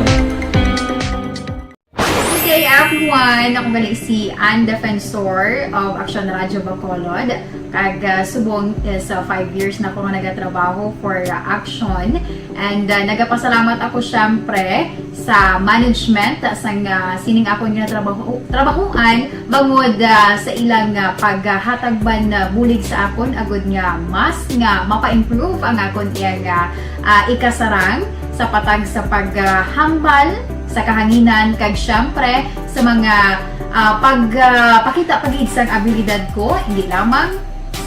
Good day, everyone! Ako gali si Ann Defensor of Action Radio Bacolod. Kag, ah, subong is, ah, five years na ako nga nagatrabaho for, ah, Action. And, ah, nagapasalamat ako, syempre, sa management sang, ah, sining akon nga trabaho, trabahoan bangod, ah, sa ilang, ah, paghatag man, ah, bulig sa akon agud nga mas nga mapa-improve ang akon iyang, ah, ah, ikasarang sa patag sa paghambal sa kahanginan kag, syempre, sa mga, ah, pag, ah, pakita pa gid sang abilidad ko, hindi lamang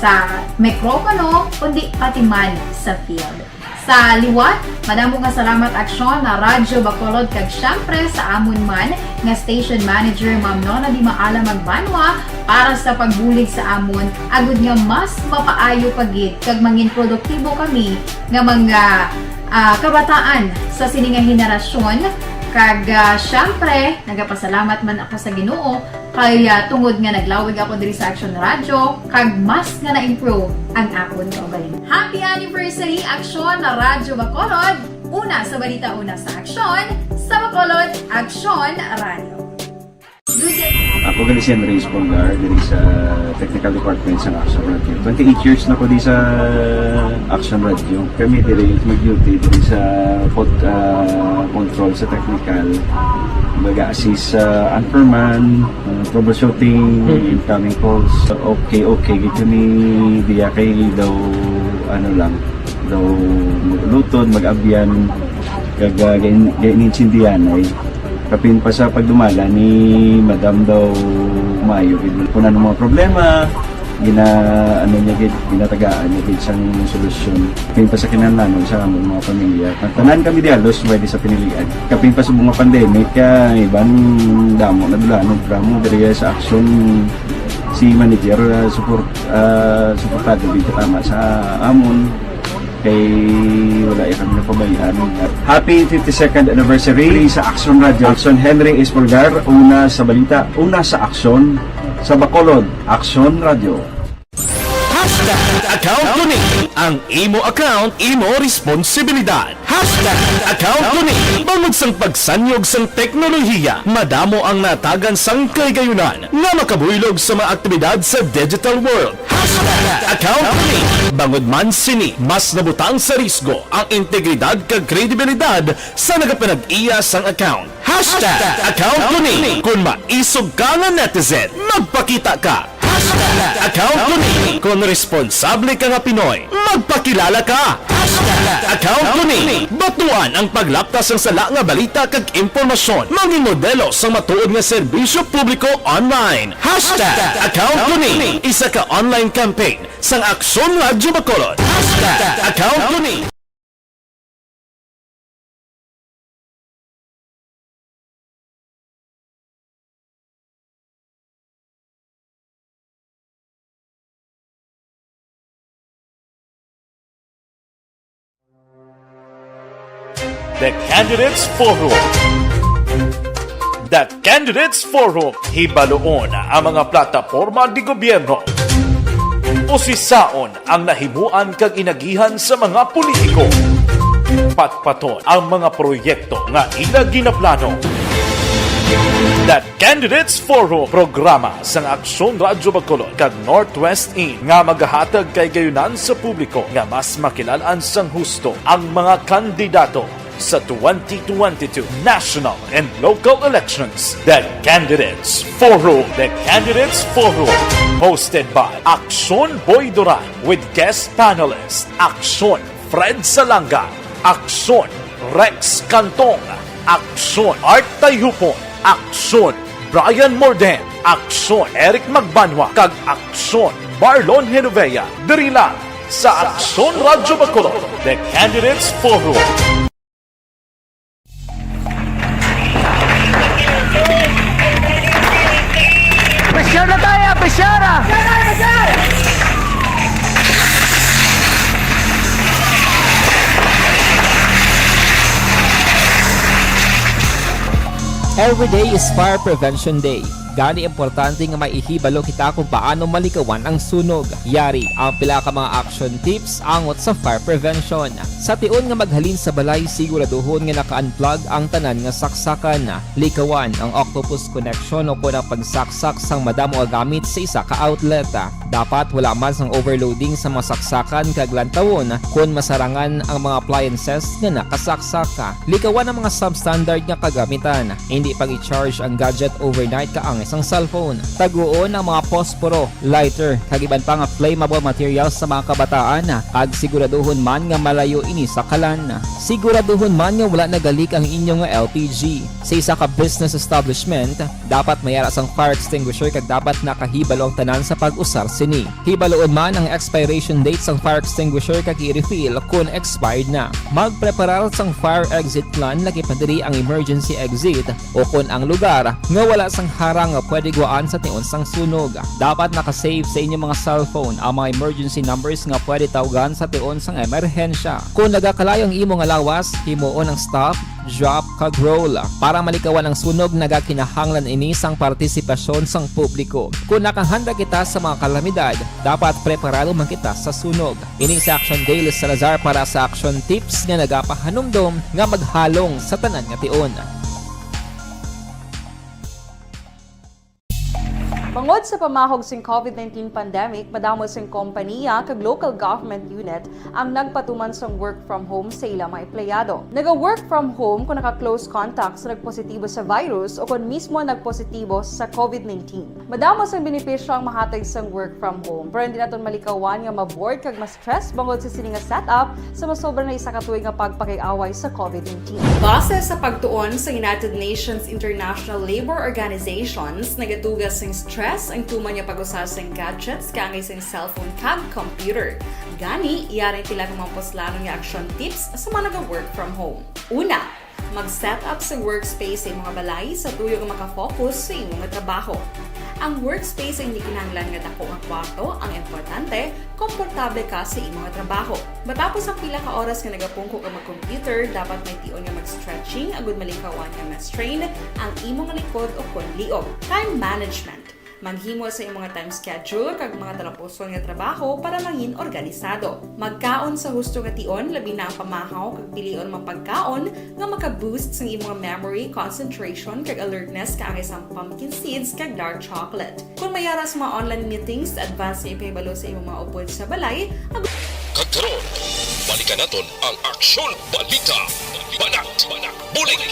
sa mikropono, kundi pati man sa field. Sa liwat, madamo nga salamat, Aksyon, na Radyo Bacolod, kag syempre sa amon man nga station manager, Ma'am Nona Di Maala Magbanwa, para sa pagbulig sa amon, agud nga mas mapaayo pa gid kag mangin produktibo kami nga mga, ah, kabataan sa sini nga henerasyon. Kag, ah, syempre, nagapasalamat man ako sa Ginoo kay, ah, tungod nga naglawig ako diri sa Action Radio, kag mas nga na-improve ang akon kaugalingon. Happy anniversary, Action Radio Bacolod! Una sa balita, una sa aksyon, sa Bacolod, Action Radio. Good day. Ako gali si Henry Espolgar, diri sa technical department sa Action Radio. Twenty-eight years na ko di sa Action Radio. Kami diri mag-duty diri sa pod-, ah, control sa technical. Mag-assist sa anchorman, ah, troubleshooting, Mhm. incoming calls. Okay, okay, gid kami diya kay daw, ano lang, daw mag-ulutod, mag-abyan, kag, ah, gain-, gainintindihan ay. Kapin pa sa pagdumala ni Madam daw maayo gid. Kung ano mga problema, gina-, ano niya gid, ginatagaan niya gid sang solusyon. Kapin pa sa kinahanglanon sa among mga pamilya. Ang tanan kami di halos pwede sa pinilian. Kapin pa sa mga pandemic, kaya iban damo na dula, ano, drama diri sa aksyon si manager, ah, support, ah, suportado gid tama sa amon. Kay wala ya kami napabayaan. Happy fifty-second anniversary sa Action Radio. Action Henry Espolgar, una sa balita, una sa aksyon, sa Bacolod, Action Radio. Hashtag account ko ni. Ang imo account, imo responsibilidad. Hashtag account ko ni. Bangod sang pagsanyog sang teknolohiya, madamo ang natagan sang kahigayonan nga makabuylog sa mga aktibidad sa digital world. Hashtag account ko ni. Bangod man sini, mas nabutang sa risgo ang integridad kag kredibilidad sa nagapanag-iya sang account. Hashtag account ko ni. Kon maisog ka nga netizen, magpakita ka. Hashtag account ko ni. Kon responsable ka nga Pinoy, magpakilala ka. Hashtag account ko ni. Batuan ang paglaptas sang sala nga balita kag impormasyon. Mangin modelo sang matuod nga serbisyo publiko online. Hashtag account ko ni. Isa ka online campaign sang Aksyon Radyo Bacolod. Hashtag account ko ni. The Candidates Forum. The Candidates Forum. Hibaloon ang mga plataporma de gobyerno. Usisaon ang nahimuan kag inagihan sa mga politiko. Patpaton ang mga proyekto nga ila ginaplano. The Candidates Forum, programa sang Aksyon Radyo Bacolod kag Northwest In nga magahatag kahigayonan sa publiko nga mas makilal-an sang husto ang mga kandidato. Sa twenty twenty-two national and local elections, the Candidates Forum. The Candidates Forum, hosted by Aksyon Boy Duran with guest panelist Aksyon Fred Salanga, Aksyon Rex Cantong, Aksyon Art Tayupon, Aksyon Brian Morden, Aksyon Eric Magbanwa, kag Aksyon Marlon Genovea. Diri lang sa Aksyon Radyo Bacolod, The Candidates Forum. Pressure na tayo! Pressure! Every day is Fire Prevention Day. Gani importante nga may ihibalo kita kung paano malikawan ang sunog. Yari ang pila ka mga action tips angot sa fire prevention. Sa tion nga maghalin sa balay, siguraduhon nga naka-unplug ang tanan nga saksakan. Likawan ang octopus connection o kon ang pagsaksak sang madamo nga gamit sa isa ka outlet. Dapat wala man sang overloading sa mga saksakan kag lantawon kon masarangan ang mga appliances nga nakasaksak. Likawan ang mga substandard nga kagamitan. Hindi pag-i-charge ang gadget overnight kaangay sang cellphone. Taguon ang mga posporo, lighter, kag iban pa nga flammable materials sa mga kabataan, kag siguraduhon man nga malayo ini sa kalan. Siguraduhon man nga wala nagalik ang inyo nga L P G. Sa isa ka business establishment, dapat may ara sang fire extinguisher kag dapat nakahibalo ang tanan sa pag-usar sini. Hibaloon man ang expiration date sang fire extinguisher kag i-refill kon expired na. Magpreparar sang fire exit plan, lakip na diri ang emergency exit o kon ang lugar nga wala sang harang nga pwede guwaan sa tion sang sunog. Dapat naka-save sa inyo mga cellphone ang mga emergency numbers nga pwede tawgan sa tion sang emerhensya. Kon nagakalayo ang imo nga lawas, himuon ang stop, drop, kag roll. Para malikawan ang sunog, nagakinahanglan ini sang partisipasyon sang publiko. Kon nakahanda kita sa mga kalamidad, dapat preparado man kita sa sunog. Ini si Action Dale Salazar para sa Action Tips nga nagapahanumdom nga maghalong sa tanan nga tion. Bangod sa pamahog sing COVID nineteen pandemic, madamo sing kompaniya kag local government unit ang nagpatuman sang work from home sa ila mga empleyado. Naga-work from home kon naka-close contact sa nagpositibo sa virus o kon mismo nagpositibo sa COVID nineteen. Madamo sang benepisyo ang mahatag sang work from home, pero hindi naton malikawan nga ma-bored kag ma-stress bangod sa sini nga setup sa masobra na isa ka tuig nga pagpakig-away sa COVID nineteen. Base sa pagtuon sa United Nations International Labour Organizations, nagaduga sing stress ang tuman nga pag-usa sing gadgets kaangay sing cellphone kag computer. Gani, yari pila ka mga puslanon nga action tips sa mga naga-work from home. Una, mag-set up sa workspace sa imong balay sa tuyo nga maka-focus sa imo nga trabaho. Ang workspace ay hindi kinahanglan nga dako nga kwarto, ang importante, komportable ka sa imo nga trabaho. Matapos ang pila ka oras nga nagapungko ka mag-computer, dapat may tion nga mag-stretching agud malikawan nga ma-strain ang imo nga likod o kon liog. Time management. Maghimo sa imong nga time schedule kag mga talapuson nga trabaho para mangin organisado. Magkaon sa husto nga tion, labi na ang pamahaw, kag pilion ang mga pagkaon nga maka-boost sang imong memory, concentration, kag alertness kaangay sang pumpkin seeds kag dark chocolate. Kon may ara sa mga online meetings, advance nga ipahibalo sa imong mga upod sa balay. Kag karon, balikan naton ang Aksyon Balita. Banat, Bulig.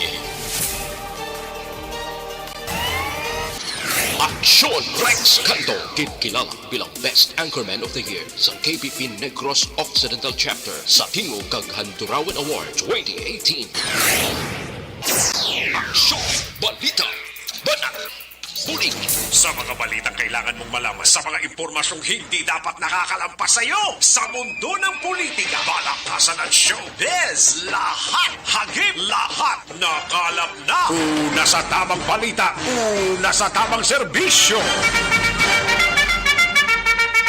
Aksyon Rex Canto, ginkilala bilang Best Anchorman of the Year sa K P P Negros Occidental Chapter sa Tingog kag Handurawan Award twenty eighteen. Aksyon Balita. Banat. Bulig. Sa mga balitang kailangan mong malaman, sa mga impormasyong hindi dapat nakakalampas sa iyo, sa mundo ng politika, balaktasan at showbiz, lahat, hagip, lahat, nakalap na. Una sa tamang balita, una sa tamang serbisyo.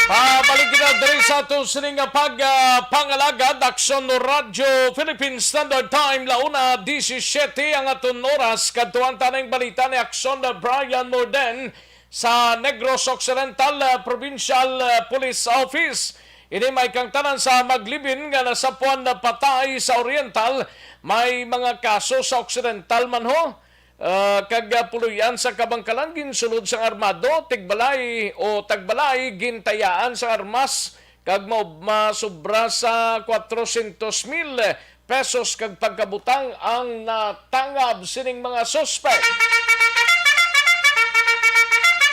Pabalik kita diri sa aton sining nga pag, ah, pangalagad, Aksyon Radyo Philippine Standard Time, la una disisiete ang aton oras. Kadtuan ta ning balita ni Aksyon Brian Morden sa Negros Occidental, ah, Provincial, ah, Police Office. Ini may kangtanan sa maglibin nga nasapuan na patay sa Oriental. May mga kaso sa Occidental man ho. Ah, kag, ah, puloy-an sa Kabangkalan ginsulod sang armado, tigbalay o tagbalay gintayaan sang armas kag maub-, masubra sa kwatrosyentos mil pesos kag pagkabutang ang natangab sining mga suspek.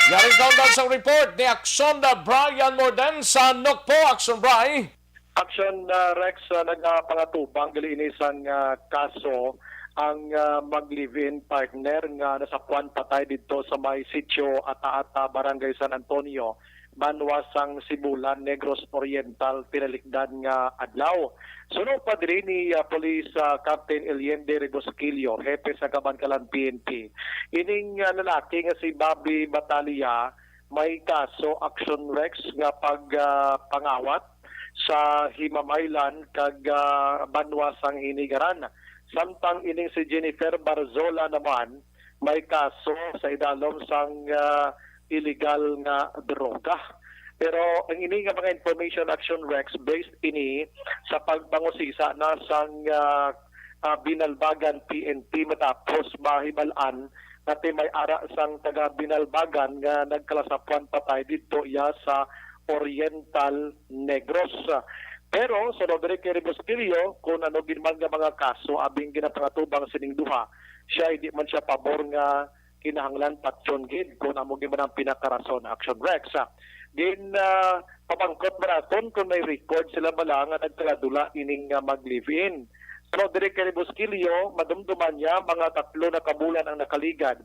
Yari ang kaundan sang report ni Aksyon Brian Morden sa Nokpo. Aksyon, Bri. Aksyon, ah, Rex, ah, nagapangatubang gali ini sang, ah, kaso ang, ah, mag-live-in partner nga nasapuan patay didto sa may sitio Ata-Ata, Barangay San Antonio, banwa sang Sibulan, Negros Oriental, tinalikdan nga adlaw. Suno pa diri ni, ah, Police, ah, Captain Eliende Rebosquillo, hepe sa Kabankalan P N P, ining, ah, lalaki nga si Bobby Batalia may kaso, Aksyon, Rex, nga pag, ah, pangawat sa himamaylan kag, ah, banwa sang Hinigaran. Samtang ining si Jennifer Barzola naman may kaso sa idalom sang, ah, iligal nga droga. Pero ang ini nga mga information, Aksyon, Rex, based ini sa pagpangusisa na sang, ah, ah, Binalbagan P N P matapos mahibal-an nga ti may ara sang taga Binalbagan nga nagkalasapuan patay didto iya sa Oriental Negros. Pero sa diri kay Rebosquillo, kung ano gid man nga mga kaso abing ginapangatubang sining duha, siya hindi man siya pabor nga kinahanglan patyon gid kung amo gid man ang pinakarason, Aksyon, Rex. Gin, ah, pamangkot man naton kung may record sila bala nga nagkaladula ining, ah, mag-live-in. Pero diri kay Rebosquillo, madumduman niya mga tatlo na ka bulan ang nakaligad.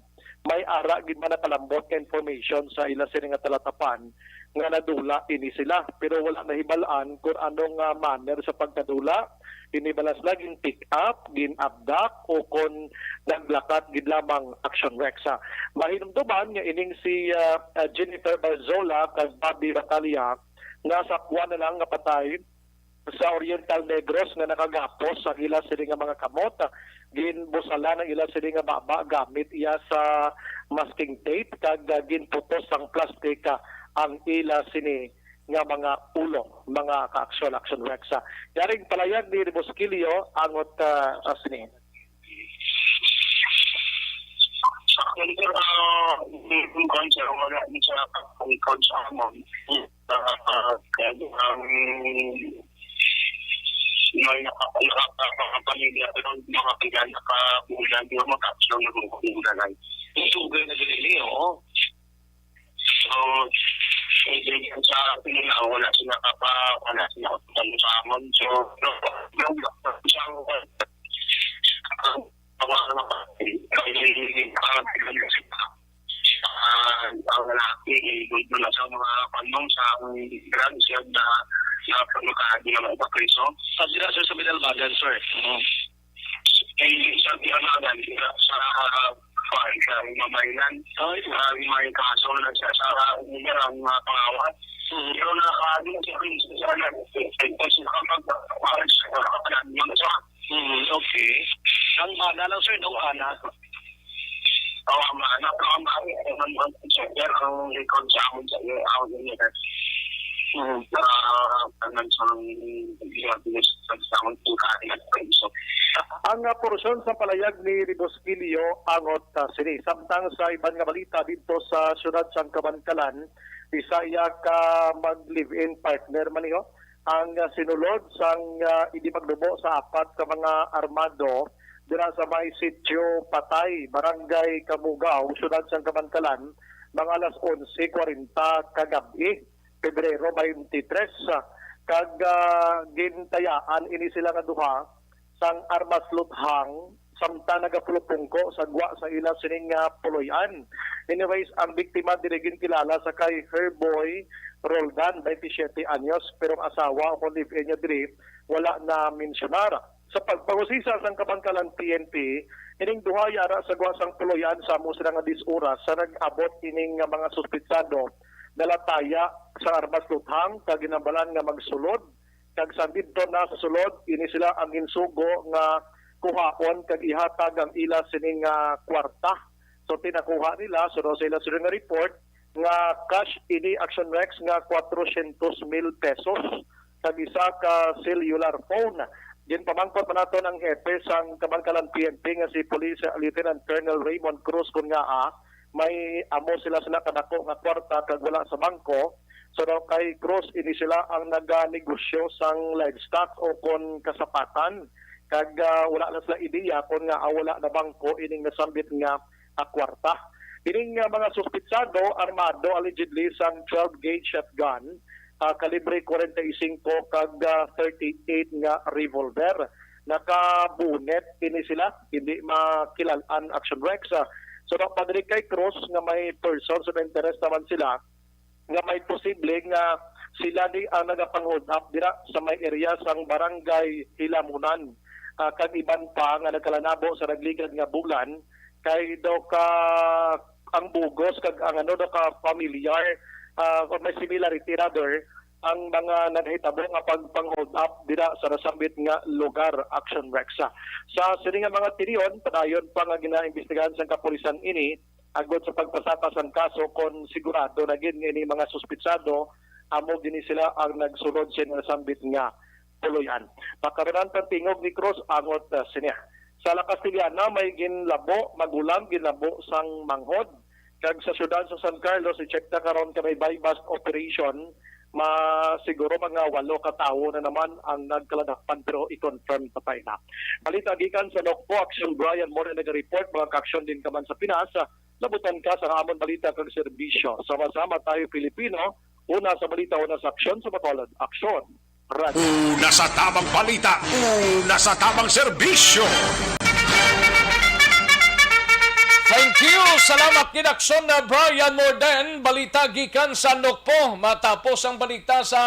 May ara gid man nakalambot nga information sa ila sini nga talatapan nga nadula ini sila, pero wala nahibal-an kung ano nga manner sa pagkadula. Ini bala sila gin-pick up, gin-abduct, o kon naglakat gid lamang, Aksyon, Rex, ha. Mahinumduman nga ining si, ah, ah, Jennifer Barzola kag Bobby Batalia nga sapuan na lang nga patay sa Oriental Negros nga nakagapos ang ila sini nga mga kamot. Ginbusalan ang ila sini nga baba gamit iya sa masking tape kag, ah, ginputos sang plastik, ah, ang ila sini nga mga ulo, mga ka-aksyon, Aksyon, Rex, ha. Yaring palayag ni Rebosquillo angot, ah, ah, sini. Sa akin, sir, ah, yung concern, wala din sa pagkakon sa amon. Ah, ah, kaya ang may naka-, nakakapamilya, pero mga kailan nakabulan, yung mga kapsyon na kung kukulangan. Yung tugay na dili, oo. So, eh, sa akin na wala sila kapa-, wala sila kapatalo sa amon. So, no, no, no, sa, ang, ang, ang, ang lalaki, eh, doon na sa mga panong sa among grant, siya na, na pagmakaagi naman sa priso. Sa sila, sir, sa Binalbagan, sir. Mm. Kay sa Tianagan, sa, sa, sa Mamaylan. Ay. Sa may kaso na sa, sa, ang mga pangawat. Mm. Pero nakaano sa priso sa, sa, sa, sa, sa, sa, sa, sa, sa, Mm, okay. Ang ana lang, sir, no? Ana. Oo, ang ana, ang ana, ang, ang, ang, sir, ang record sa amon sa, ang, ang, Mm. Ah, ang, ang, ang, sa, sa, sa, sa, Ang, ah, porsyon sa palayag ni Rebosquillo angot, ah, sini. Samtang sa iban nga balita didto sa siyudad sang Kabankalan, isa iya ka mag-live-in partner man niyo ang, ah, sinulod sang, ah, hindi pagdubo sa apat ka mga armado dira sa may Sitio Patay, Barangay Kamugaw, siyudad sang Kabankalan, mga alas onse kwarenta kagab-i, Pebrero twenty-three, ah, kag, ah, gintayaan ini sila nga duha sang armas luthang samtang nagapulupungko sa gwa sa ila sining, ah, puloy-an. Anyways, ang biktima diri ginkilala sa kay Herboy Roldan, twenty-siyete anyos, pero ang asawa o kon live-in niya diri wala na mensyonar. Sa pagpangusisa sang Kabankalan P N P, ining duha yara sa gwa sang puloy-an sa amo sila nga diyes oras sa nag-abot ining nga mga suspitsado nalataya sa armas luthang kag ginhambalan nga magsulod, kag sa didto na sa sulod, ini sila ang ginsugo nga kuhaon kag ihatag ang ila sining, ah, kwarta. So, tinakuha nila, suno sa ila suno nga report, nga cash ini, Action Rex, nga kwatrocientos mil pesos kag isa ka cellular phone. Ginpamangkot man naton ang hepe sang Kabankalan P N P nga si Police Lieutenant Colonel Raymond Cruz kon ngaa may amo sila sila kadako nga kwarta kag wala sa bangko. So daw kay Cruz, ini sila ang naganegosyo sang livestock o kon kasapatan. kag, ah, wala na sila ideya kon nga, ah, wala na bangko ining nasambit nga, ah, kwarta. Ining, ah, mga suspitsado armado allegedly sang twelve gauge shotgun, ah, kalibre forty-five kag, ah, thirty-eight nga revolver. Nakabunet ini sila, hindi makilal-an, Action Rex. Ah, so, pa diri kay Cruz nga may persons of interest naman sila, nga may posible nga sila ni ang nagapang-hold up dira sa may area sang Barangay Hilamunan, ah, kag iban pa nga nagkalanabo sa nagligad nga bulan, kay daw ka ang bugos kag ang ano daw ka familiar, ah, or may similarity rather, ang mga naghitabo nga pagpang-hold up dira sa nasambit nga lugar, Action Rex. Sa sini nga mga tinion, padayon pa nga ginaimbestigahan sang kapulisan ini, agod sa pagpasaka sang kaso kon sigurado na gid nga ini mga suspitsado amo gini sila ang nagsulod sa nasambit nga puloy-an. Pakarunan pang tingog ni Cruz angot, ah, sini. Sa La Castellana, may ginlabo, magulang ginlabo sang manghod. Kag sa siyudad sa San Carlos, i-check na karon kay may buy-bust operation. Ma, siguro mga walo ka tawo na naman ang nagkaladakpan, pero i-confirm pa tayo na. Balita gikan sa Nokpo, Action Brian More naga-report, mga ka-action din ka man sa Pinas. Labutan ka sa amon balita kag serbisyo. Sama-sama tayo, Pilipino. Una sa balita, una sa aksyon, sa Bacolod. Aksyon. Radyo. Una sa tamang balita, una sa tamang serbisyo. Thank you. Salamat gid, Aksyon na Brian Morden. Balita gikan sa Nokpo. Matapos ang balita sa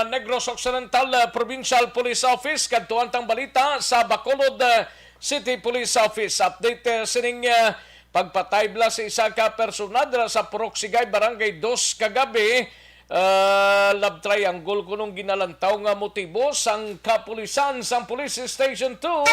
Negros Occidental, uh, Provincial Police Office, kadtuan tang balita sa Bacolod, uh, City Police Office. Update, uh, sining, uh, pagpatay bala sa isa ka personal dira sa Purok Sigay, Barangay Dos kagabi. Ah, love triangle kunong ginalantaw nga motibo sang kapulisan sang Police Station two.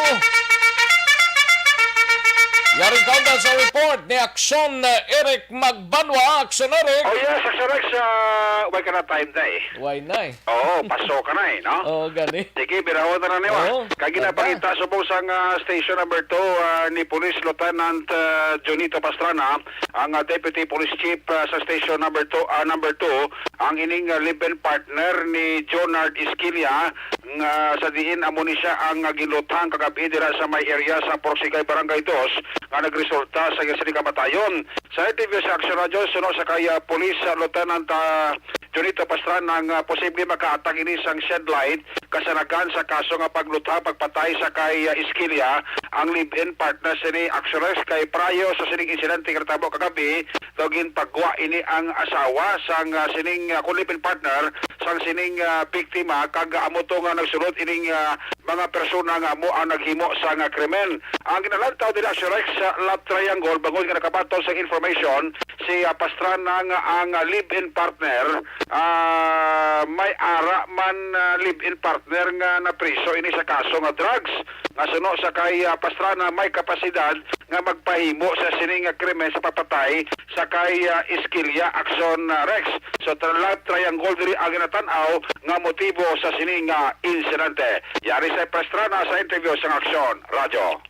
Yari kaunda sa report ni Aksyon Eric Magbanwa. Aksyon Eric. Oh yes, Aksyon Rex, ah, way ka na time day. Why na eh? Oo, paso ka na eh, no? Oo, gani. Sige, birahon na lang nimo. Oo, Kay tama. ginapakita subong sang, ah, station number two, ah, ni Police Lieutenant, ah, Junito Pastrana, ang, ah, Deputy Police Chief, ah, sa station number two, ah, number two, ang ining, ah, live-in partner ni Jonard Esquilla, nga sa diin amo ni siya ang, ah, ginluthang kagabi dira sa may area sa Porsigay Barangay Dos nga nagresulta sa iya sini kamatayon. Sa interview sa Action Radio, suno sa kay, ah, Police, ah, Lieutenant, ah, Junito Pastrana nga posible makahatag ini sang shed light kasanagan sa kaso nga pagluthang pagpatay sa kay, ah, Esquilla, ang live-in partner sini Action Rex, kay prayo sa sining insidente nga natabo kagabi, daw ginpagwa ini ang asawa sang, ah, sining, ah, kun live-in partner sang sining, ah, biktima, kag amo to nga nagsulod ining, ah, mga persona nga amo ang naghimo sang, ah, krimen. Ang ginalantaw diri, Action Rex, sa Love Triangle, bangod nga nakabaton sa information, si, ah, Pastrana nga ang, ah, live-in partner, ah, may ara man, ah, live-in partner nga napriso ini sa kaso nga drugs, nga suno sa kay, ah, Pastrana may kapasidad nga magpahimo sa sini nga krimen sa pagpatay sa kay, ah, Esquilla Action, ah, Rex. So, tra-, Love Triangle diri ang ginatan-aw nga motibo sa sini nga insidente. Yari sa Pastrana sa interview sa Aksyon Radio.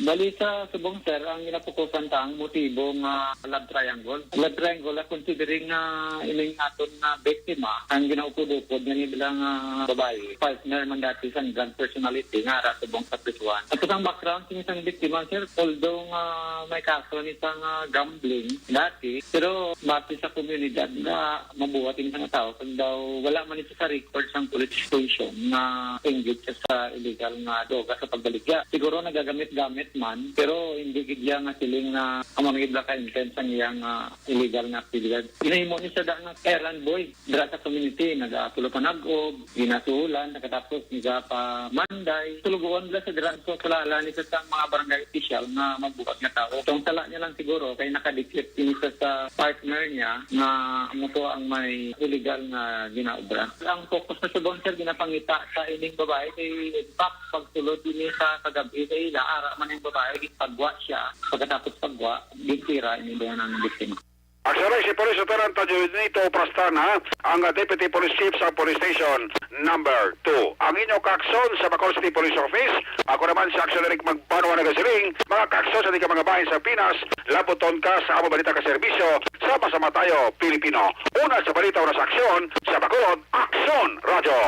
Bali sa subong, sir, ang ginapukusan ta ang motibo nga love triangle. Love triangle, ah, considering nga ining aton nga biktima, ang ginaukod-ukod nga nila nga babayi, partner man dati sang drug personality nga ara subong sa prisuhan. Tapos ang background sini sang biktima, sir, although nga may kaso ni sang, ah, gambling dati, pero base sa komunidad nga mabuhat ini nga tawo, kag daw wala man ito sa record sang police station nga engage siya sa illegal nga droga sa pagbaligya. Siguro nagagamit-gamit man, pero hindi gid iya nga siling na amo na gid ka-intense ang iyang, ah, illegal nga aktibidad. Ginahimo ni siya da nga errand boy dira sa community, nagatulo pa nag-og, ginasuhulan, nakatapos niya pa manday. Tuluguon bala sa dira, so, kilala ni siya sa mga barangay official nga mabuhat nga tawo. So, ang sala niya lang siguro kay nakadikit ini siya sa partner niya nga amo to ang may illegal nga ginaobra. Ang focus na subong, sir, ginapangita sa ining babae kay, in fact, pagsulod ini sa kagabi kay ila, ara man ang babae, gipagwa siya. Pagkatapos pagwa, gintira ini daw ang biktima. Aksyon Reg, si Police Lieutenant Junito Prastana, ang, ah, Deputy Police Chief sa Police Station Number Two. Ang inyo kaaksyon sa Bacolod City Police Office, ako naman si Aksyon Eric Magbanwa nagasiling, mga kaaksyon sa di ka mga bahin sa Pinas, labuton ka sa amo balita ka serbisyo, sama-sama tayo, Pilipino. Una sa balita, una sa aksyon, sa Bacolod, Aksyon Radyo.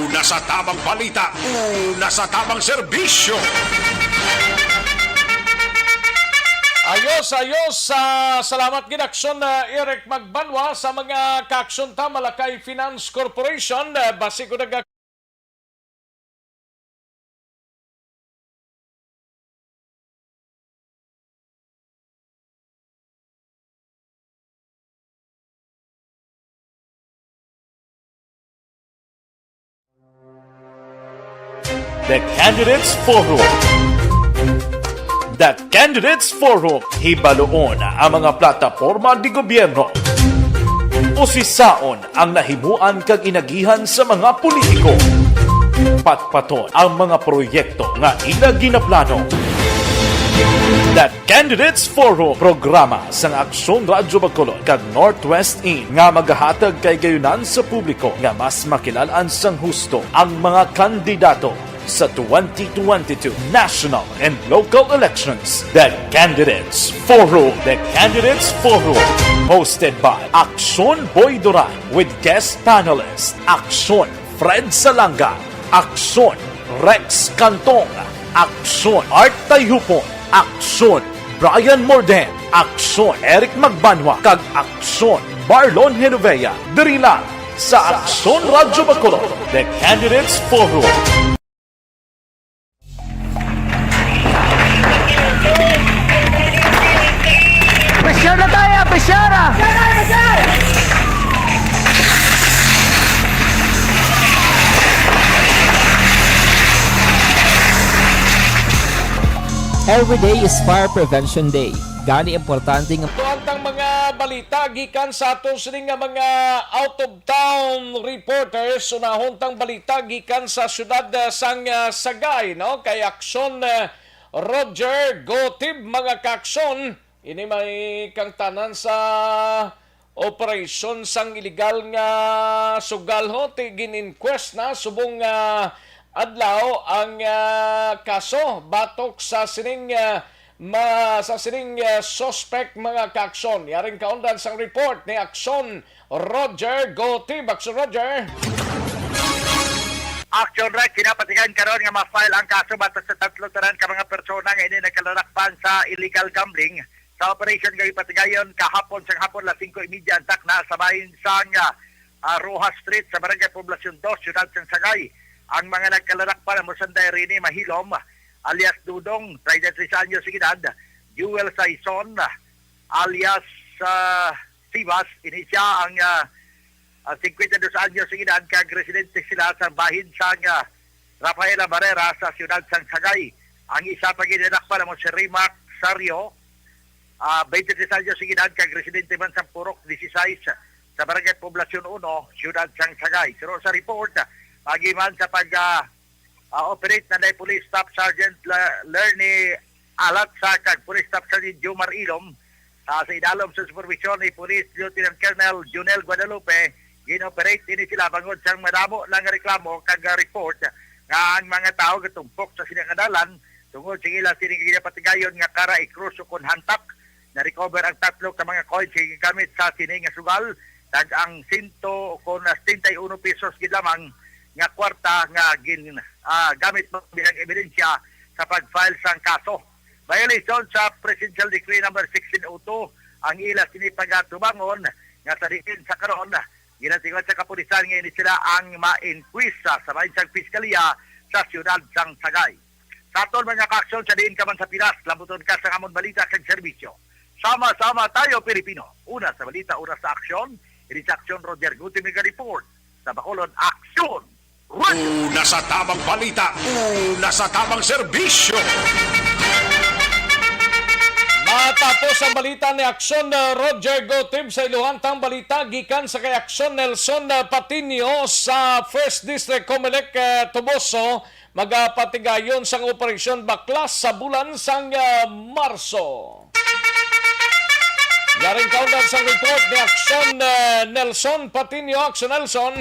Una sa tamang balita, una sa tamang serbisyo. Ayos, ayos. Ah, salamat gid, Aksyon, ah, Eric Magbanwa, sa mga kaaksyon ta, Malacay Finance Corporation. Ah, basi ko naga- The Candidates Forum. The Candidates Forum. Hibaluon ang mga plataporma di gobyerno. Usisaon ang nahimuan kag inagihan sa mga politiko. Patpaton ang mga proyekto nga ila ginaplano. The Candidates Forum, programa sang Aksyon Radyo Bacolod kag Northwest In nga magahatag kay gayunan sa publiko nga mas makilalan sang husto ang mga kandidato sa twenty twenty-two national and local elections. The Candidates Forum. The Candidates Forum, hosted by Aksyon Boy Duran with guest panelist Aksyon Fred Salanga, Aksyon Rex Cantong, Aksyon Art Tayupon, Aksyon Brian Morden, Aksyon Eric Magbanwa, kag Aksyon Marlon Genovea. Diri lang sa Aksyon Radyo Bacolod, The Candidates Forum. Presyar na tayo, presyar, ah! Every day is Fire Prevention Day. Gani, importante nga Ito ang tang mga balita gikan sa ato sini nga mga out-of-town reporters. Unahon tang balita gikan sa siyudad, ah, sang, ah, Sagay, no? Kay Aksyon, ah, Roger Gotib, mga kaaksyon. Ini may kangtanan sa operasyon sang iligal nga sugal, ho, ti gin-inquest na subong, ah, adlaw ang, ah, kaso batok sa sining, ah, ma-, sa sining, ah, suspect, mga kaaksyon. Yaring kaundan sang report ni Aksyon Roger Gotib. Aksyon Roger. Aksyon Rex, ginapatigayon karon nga ma-file ang kaso batok sa tatlo tanan ka mga persona nga ini nagkalarakpan sa illegal gambling sa operasyon nga gipatigayon kahapon sang hapon, las singko y media ang takna sa bahin sang, ah, ah, Rojas Street sa Barangay Poblacion Dos, Siyudad sang Sagay. Ang mga nagkalarakpan amo sanday Rene Mahilom, alias Dudong, treinta y tres anyos ang edad, Jewel Saison, alias, ah, Sibas, ini siya ang, ah, ah, cincuenta y dos anyos ang edad, kag residente sila sa bahin sang, ah, Rafaela Barrera sa siyudad sang Sagay. Ang isa pa ginadakpan amo si Rimac Sario, ah, twenty-three anyos ang edad, kag residente man sa Purok dieciséis sa Barangay Poblacion Uno, siyudad sang Sagay. Suno sa report, ah, agi man sa pag, ah, ah, operate na ni Police Staff Sergeant La-, Lerny Alatsa kag Police Staff Sergeant Jomar Ilom, ah, sa idalom sa supervision ni Police Lieutenant Colonel Junel Guadalupe, gin-operate ini sila bangod sang madamo na nga reklamo kag, ah, report nga ang mga tawo gatumpok sa sini nga dalan tungod sa ila sini nga ginapatigayon nga kara i-cross ukon hantak. Na-recover ang tatlo ka mga coins nga gigamit sa sini nga sugal, kag ang sento ukon setenta y uno pesos gid lamang nga kwarta nga gin-, ah, gamit bilang ebidensya sa pag-file sang kaso. Violation sa Presidential Decree Number sixteen oh two ang ila sini pagatubangon, nga sa diin sa karon ginatingala sa kapulisan nga ini sila ang ma-inquest sa, sa bahin sang Piskalya sa siyudad sang Sagay. Sa aton mga kaaksyon, sa diin ka man sa Pinas, lambuton ka sa amon balita kag serbisyo. Sama-sama tayo, Pilipino. Una sa balita, una sa aksyon. Ini sa Aksyon Roger Gutierrez report. Sa Bacolod, Aksyon Roger. Una sa tamang balita, una sa tamang serbisyo. Matapos ang balita ni Aksyon, uh, Roger Gotib, sa iluhang tang balita gikan sa kay Aksyon Nelson, uh, Patiño sa First District, Comelec, uh, Toboso, magapatigayon sang Operasyon Baklas sa bulan sang, ah, Marso. Yaring kaundan sang report ni Action, eh, Nelson Patiño. Action Nelson.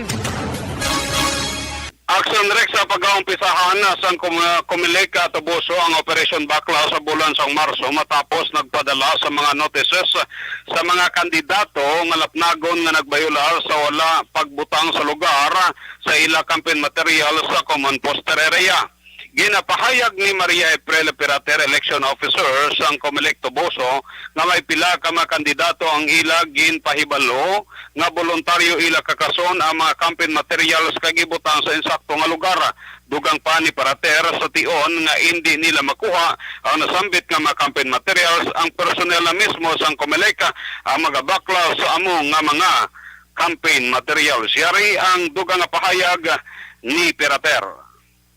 Action Rex, sa pag-aumpisahan na sang Cum-, Comelec Toboso ang Operation Bakla sa bulan sang Marso, matapos nagpadala sa mga notices sa mga kandidato nga lapnagon nga nagbayular sa wala pagbutang sa lugar sa ila campaign material sa Common Poster Area. Ginapahayag ni Maria April Perater, election officer sang Comelec Toboso, nga may pila ka mga kandidato ang ila ginpahibalo nga boluntaryo ila kakason ang mga campaign materials kag ibutang sa insakto nga lugar. Dugang pa ni Perater, sa tion nga indi nila makuha ang nasambit nga mga campaign materials, ang personnel na mismo sang Comelec ang magabakla sa amo nga mga campaign materials. Yari ang dugang nga pahayag ni Perater.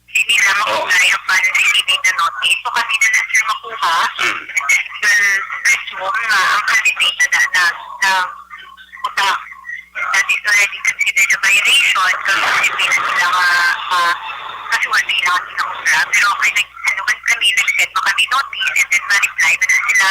Hindi nila makuha yung fund receiving the notice. So, kami na lang sila makuha. Mm. And then, we'll presume nga ang candidate na, na, na, na buta. That is already considered a violation. Kasi hindi na sila ma-, ma-, kasi wala sila kasi na obra. Pero okay, nag-, ano man kami, nag-send pa kami notice, and then ma-reply na, na sila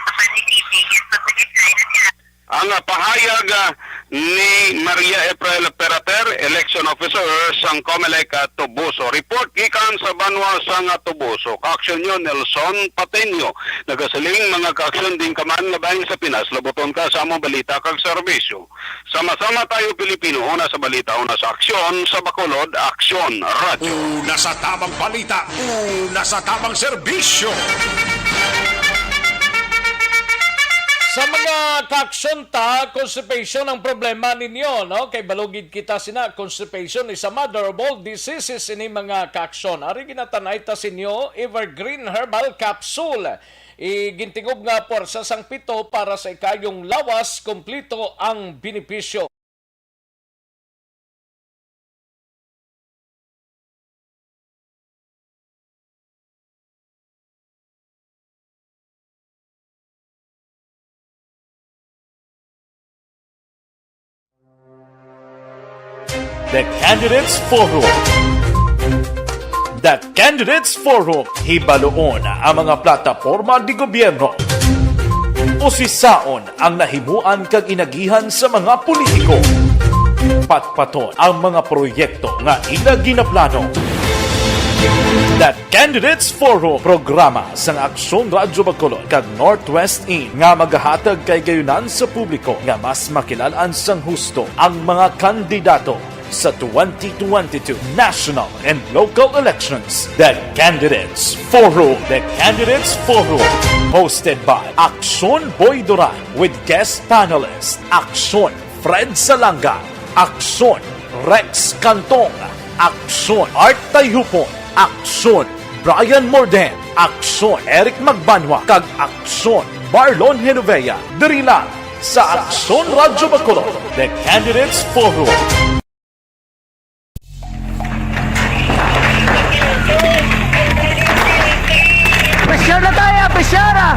sa fund receiving, and pag ma-reply na sila, Ang pahayag, ah, ni Maria April Perater, election officer sang Comelec, ah, Toboso. Report gikan sa banwa sang, ah, Toboso. Kaaksyon niyo, Nelson Pateño. Nagasiling, mga kaaksyon, din ka man nga bahin sa Pinas, labuton ka sa among balita kag serbisyo. Sama-sama tayo, Pilipino, una sa balita, una sa aksyon, sa Bacolod, Aksyon Radyo. Una sa tamang balita, una sa tamang serbisyo. Sa mga kaaksyon ta, constipation ang problema ninyo, no? Kay balugid kita sina, constipation is a mother of all diseases ini, mga kaaksyon. Ari ginatanay ta sa inyo, Evergreen Herbal Capsule. Igintingob nga puwersa sang pito para sa ikayong lawas, kompleto ang benepisyo. The Candidates Forum. The Candidates Forum, hibaluon ang mga plataporma ni gobyerno. Usisaon ang nahimuan kag inagihan sa mga politiko. Patpaton ang mga proyekto nga ila ginaplano. The Candidates Forum, programa sang Aksyon Radyo Bacolod kag Northwest In nga magahatag kaigayonan sa publiko nga mas makilal-an sang husto ang mga kandidato sa twenty twenty-two national and local elections. The Candidates Forum. The Candidates Forum, hosted by Aksyon Boy Duran with guest panelist Aksyon Fred Salanga, Aksyon Rex Cantong, Aksyon Art Tayhupon, Aksyon Brian Morden, Aksyon Eric Magbanwa, kag Aksyon Marlon Genovea, diri lang sa Aksyon Radyo Bacolod, The Candidates Forum. Pressure na tayo, pressure na!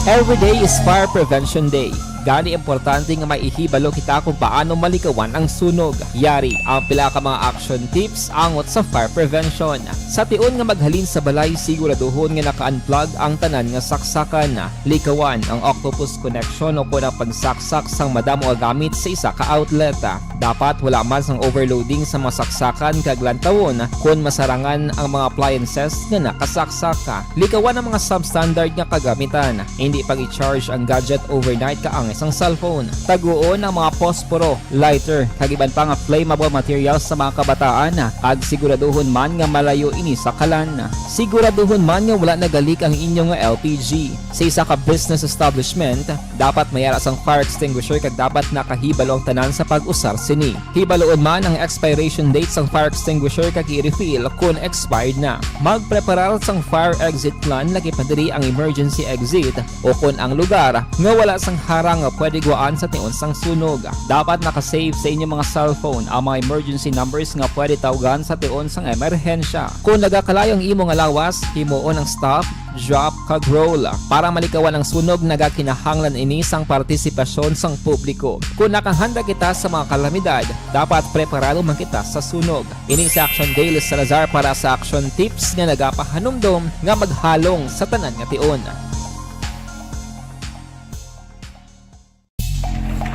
Every day is Fire Prevention Day. Gani, importante nga may ihibalo kita kung paano malikawan ang sunog. Yari ang pila ka mga action tips angot sa fire prevention. Sa tion nga maghalin sa balay, siguraduhon nga naka-unplug ang tanan nga saksakan. Likawan ang octopus connection o kon ang pagsaksak sang madamo nga gamit sa isa ka outlet. Dapat wala man sang overloading sa mga saksakan kag lantawon kon masarangan ang mga appliances nga nakasaksak. Likawan ang mga substandard nga kagamitan. Hindi pag-i-charge ang gadget overnight kaangay sang cellphone. Taguon ang mga posporo, lighter, kag iban pa nga flammable materials sa mga kabataan, kag siguraduhon man nga malayo ini sa kalan. Siguraduhon man nga wala nagalik ang inyo nga L P G. Sa isa ka business establishment, dapat may ara sang fire extinguisher kag dapat nakahibalo ang tanan sa pag-usar sini. Hibaluon man ang expiration date sang fire extinguisher kag i-refill kon expired na. Magpreparar sang fire exit plan, lakip na diri ang emergency exit o kon ang lugar nga wala sang harang nga pwede guwaan sa tion sang sunog. Dapat naka-save sa inyo mga cellphone ang mga emergency numbers nga pwede tawgan sa tion sang emerhensya. Kon nagakalayo ang imo nga lawas, himuon ang stop drop, kag roll. Para malikawan ang sunog, nagakinahanglan ini sang partisipasyon sang publiko. Kon nakahanda kita sa mga kalamidad, dapat preparado man kita sa sunog. Ini si Action Dale Salazar para sa Action Tips nga nagapahanumdom nga maghalong sa tanan nga tion.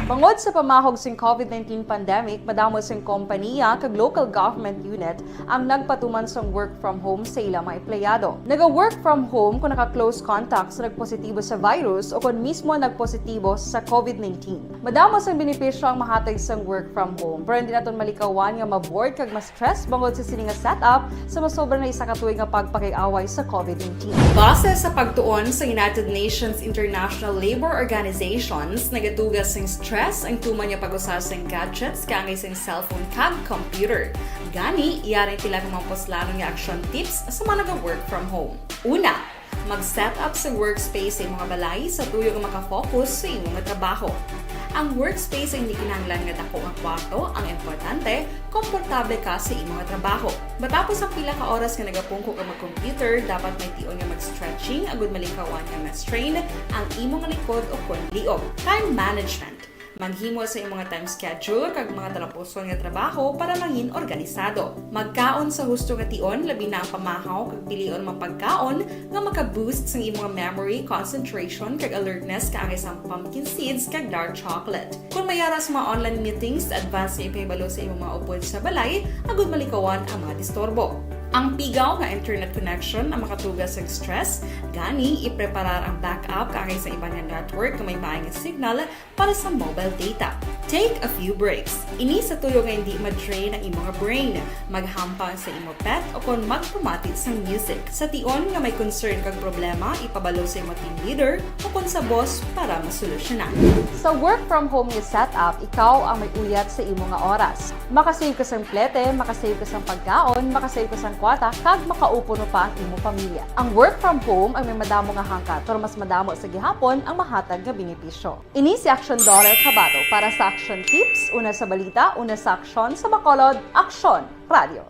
Bangod sa pamahog sing covid nineteen pandemic, madamo sing kompaniya kag local government unit ang nagpatuman sang work from home sa ila mga empleyado. Naga-work from home kon naka-close contact sa nagpositibo sa virus o kon mismo nagpositibo sa covid nineteen. Madamo sang benepisyo ang mahatag sang work from home, pero hindi naton malikawan nga ma-bored kag ma-stress bangod sa sini nga setup sa masobra na isa ka tuig nga pagpakig-away sa covid nineteen. Base sa pagtuon sa United Nations International Labour Organizations, nagatuga sing stress ang tuman nga pag-usa sing gadgets kaangay sing cellphone kag computer. Gani, yari ang pila ka mga puslanon nga action tips sa mga naga-work from home. Una, mag-set up sa workspace sa imong balay sa tuyo nga makafocus sa imong trabaho. Ang workspace ay hindi kinahanglan nga dako nga kwarto, ang importante, komportable ka sa imong trabaho. Matapos ang pila ka oras nga nagapungko ka mag-computer, dapat may tion nga mag-stretching agud malikawan nga ma-strain ang imong likod o kon liog. Time management. Maghimo sa imong time schedule kag mga talapuson nga trabaho para mangin organisado. Magkaon sa husto nga tion, labi na ang pamahaw kag pilion mga pagkaon nga maka-boost sang imong memory, concentration, kag alertness kaangay sang pumpkin seeds kag dark chocolate. Kon may ara sa mga online meetings, advance nga ipahibalo sa imong mga upod sa balay agud malikawan ang mga disturbo. Ang pigaw nga internet connection ang makatuga sa stress, gani ipreparar ang backup kaangay sa iban nga network nga may maayong signal para sa mobile data. Take a few breaks. Ini sa tuyo nga hindi ma-drain ang imong brain. Maghampang sa imo pet o kon magpamati sang music. Sa tion nga may concern kag problema, ipabalo sa imo team leader o kon sa boss para masolusyonan. Sa work from home nga setup, ikaw ang may uyat sa imo nga oras. Makasave ka sang plete, makasave ka sang pagkaon, makasave ka sang kwarta, kag makaupo pa ang imo pamilya. Ang work from home ang may madamo nga hangkat, pero mas madamo sa gihapon ang mahatag nga benepisyo. Ini si Action Daughter Kabato para sa Action Tips, una sa balita, una sa aksyon, sa Bacolod, Aksyon Radio.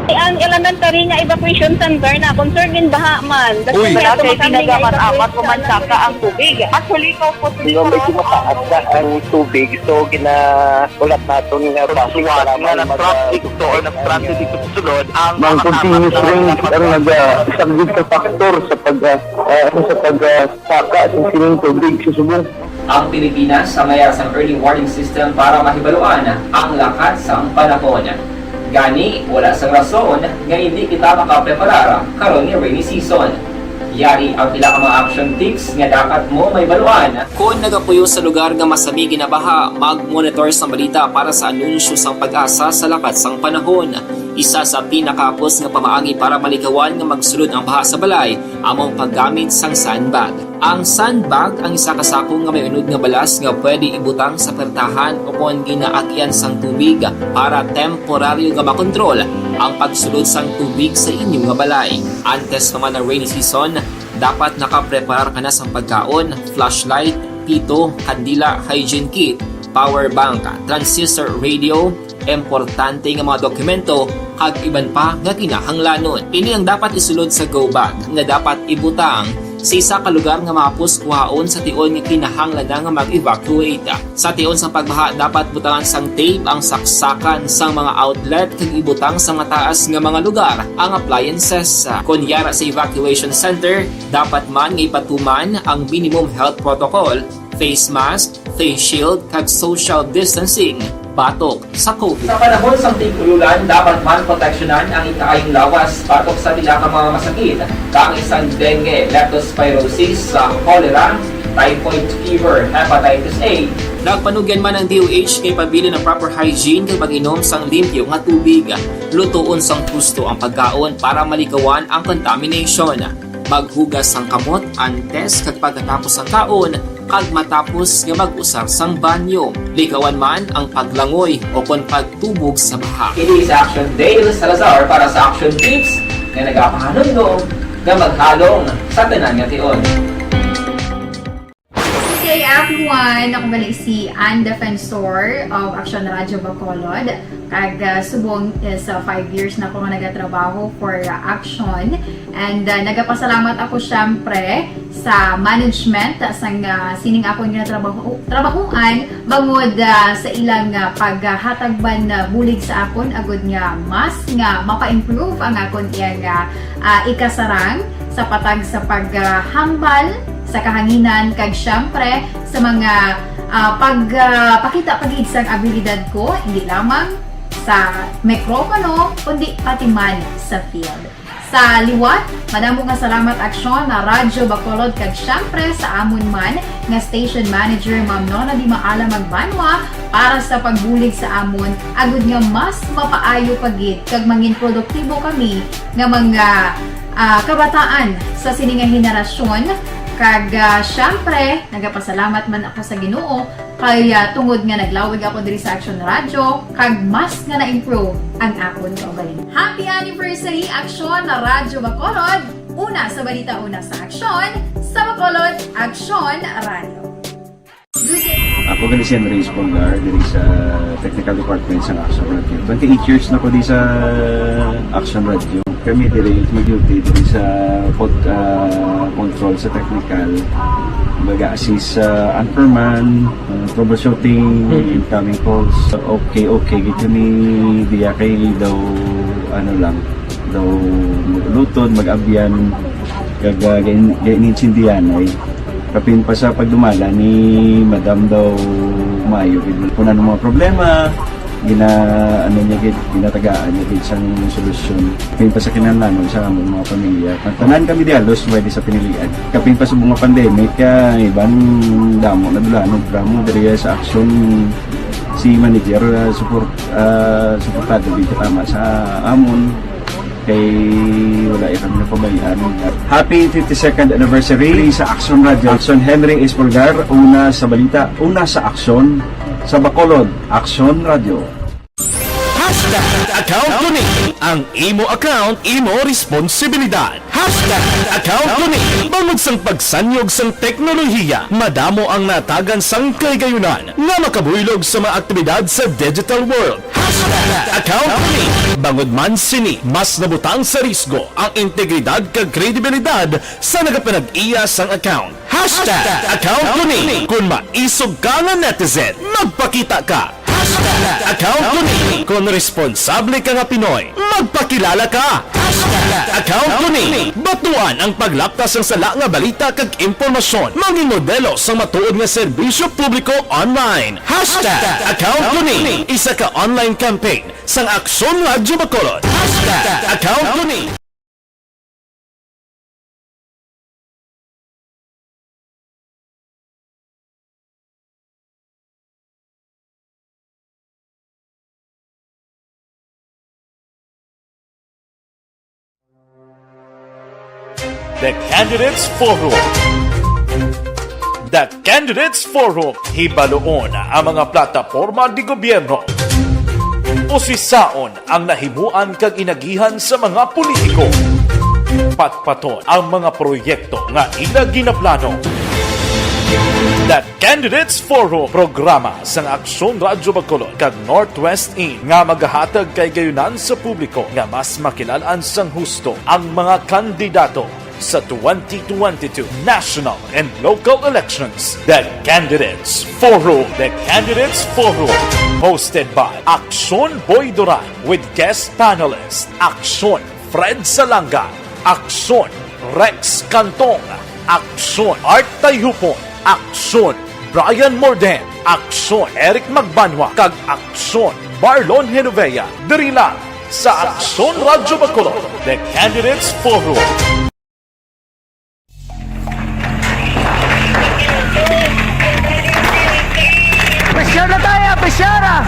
Ang elementary nga evacuation center na concerned in baha man. Uy. Wala kay ginagamit-amat o mansaka ang tubig. Actually, ikaw po, medyo mataas na ang tubig, so ginahulat naton nga base para na mag-, traffic to or nag-transit dito sa sulod ang mga continuous rain ang nag-, ah, isang big factor sa pag, ah, ah, sa pag, ah, saka sa sining tubig sa subong. Ang Pilipinas ang may sang early warning system para mahibaluan ang lakat sang panahon. Gani, wala sang rason nga hindi kita makapreparar karon nga rainy season. Yari ang pila ka mga action tips nga dapat mo mahibaluan. Kon nagapuyo sa lugar nga masami ginabaha, mag-monitor sang balita para sa anunsyo sang PAGASA sa lakat sang panahon. Isa sa pinakahapos nga pamaagi para malikawan nga magsulod ang baha sa balay amo ang paggamit sang sandbag. Ang sandbag ang isa ka sako nga may unod nga balas nga pwede ibutang sa pertahan o kon ginaagyan sang tubig para temporaryo nga makontrol ang pagsulod sang tubig sa inyo nga balay. Antes pa man ang rainy season, dapat nakapreparar ka na sang pagkaon, flashlight, pito, kandila, hygiene kit, power bank, transistor radio, importante nga mga dokumento, kag iban pa nga kinahanglanon. Ini ang dapat isulod sa go bag nga dapat ibutang sa isa ka lugar nga mahapos kuhaon sa tion nga kinahanglan na nga mag-evacuate. Sa tion sang pagbaha, dapat butangan sang tape ang saksakan sang mga outlet kag ibutang sa mataas nga mga lugar ang appliances. Kon yara sa evacuation center, dapat man nga ipatuman ang minimum health protocol, face mask, face shield, kag social distancing batok sa covid. Sa panahon sang tig-ululan, dapat man proteksyonan ang ikaayong lawas batok sa pila ka mga masakit, kaangay sang dengue, leptospirosis, sa cholera, typhoid fever, hepatitis A. Nagpanugyan man ang D O H nga ipabilin ang proper hygiene kag pag-inom sang limpyo nga tubig. Lutoon sang husto ang pagkaon para malikawan ang contamination. Maghugas sang kamot antes kag pagkatapos sang kaon kag matapos nga mag-usar sang banyo. Likawan man ang paglangoy o kon pagtubog sa baha. Ini si Action Dale Salazar para sa Action Tips nga nagapahanumdom nga maghalong sa tanan nga tion. Hey everyone! Ako gali si Ann Defensor of Action Radio Bacolod. Kag, ah, subong is, ah, five years na ko nga nagatrabaho for, ah, Action. And, ah, nagapasalamat ako, syempre, sa management, ah, sang, ah, sining akon nga trabaho, trabahoan, bangod, ah, sa ilang, ah, paghatag man, ah, bulig sa akon, agud nga mas nga mapa-improve ang akon iyang, ah, ah, ikasarang sa patag sa paghambal sa kahanginan, kag syempre sa mga, ah, pag, ah, pakita pa gid sang abilidad ko, hindi lamang sa mikropono, kundi pati man sa field. Sa liwat, madamo nga salamat, Action Radyo Bacolod, kag syempre sa amon man nga station manager, Ma'am Nona Di Maala Magbanwa, para sa pagbulig sa amon, agud nga mas mapaayo pa gid kag mangin produktibo kami nga mga, ah, kabataan sa sini nga henerasyon. Kag, ah, syempre, nagapasalamat man ako sa Ginoo kay, ah, tungod nga naglawig ako diri sa Action Radio, kag mas nga na-improve ang akon kaugalingon. Happy anniversary, Action Radyo Bacolod! Una sa balita, una sa aksyon, sa Bacolod, Action Radio. Ako gali si Henry Espolgar, diri sa Technical Department sa Action Radio. Twenty-eight years na ko di sa Action Radio. Kami diri mag-duty diri sa pod-, ah, control sa technical. Baga assist sa anchorman, ah, troubleshooting, incoming calls. Okay, okay, gid kami diya kay daw, ano lang, daw mag-ulutod, mag-abyan, kag, ah, gain-, gain-, intindihan ay. Kapin pa sa pagdumala ni Madam daw maayo gid. Kung ano mga problema, gina-, ano niya gid, ginatagaan niya gid sang solusyon. Kapin pa sa kinahanglanon sa among mga pamilya. Ang tanan kami di halos pwede sa pinilian. Kapin pa sa mga pandemic, kaya iban damo na dula, no, drama diri sa aksyon si manager, ah, support, ah, suportado gid tama sa amon. Kay wala ya kami napabayaan. Happy fifty-second anniversary sa Action Radio. Action Henry Espolgar, una sa balita, una sa aksyon, sa Bacolod, Action Radio. Hashtag account ko ni. Ang imo account, imo responsibilidad. Hashtag account ko ni. Bangod sang pagsanyog sang teknolohiya, madamo ang natagan sang kahigayunan nga makabuylog sa mga aktibidad sa digital world. Hashtag account ko ni. Bangod man sini, mas nabutang sa risgo ang integridad kag kredibilidad sa nagapanag-iya sang account. Hashtag account ko ni. Kung maisog ka nga netizen, magpakita ka. Hashtag account ko ni. Kung responsable ka nga Pinoy, magpakilala ka. Hashtag account ko ni. Batuan ang paglapta sang sala nga balita kag impormasyon. Mangin modelo sang matuod nga serbisyo publiko online. Hashtag account ko ni. Isa ka online campaign sang Aksyon Radyo Bacolod. Hashtag account ko ni. The Candidates Forum. The Candidates Forum. Hibaluon ang mga plataporma di gobyerno. Usisaon ang nahimuan kag inagihan sa mga politiko. Patpaton ang mga proyekto nga ila ginaplano. The Candidates Forum, programa sang Aksyon Radyo Bacolod kag Northwest In nga magahatag kahigayunan sa publiko nga mas makilal-an sang husto ang mga kandidato sa twenty twenty-two national and local elections. The Candidates Forum. The Candidates Forum, hosted by Aksyon Boy Duran with guest panelist Aksyon Fred Salanga, Aksyon Rex Cantong, Aksyon Art Tayhupon, Aksyon Brian Morden, Aksyon Eric Magbanwa, kag Aksyon Marlon Genovea, diri lang sa Aksyon Radyo Bacolod, The Candidates Forum. Pressure na tayo, pressure ah!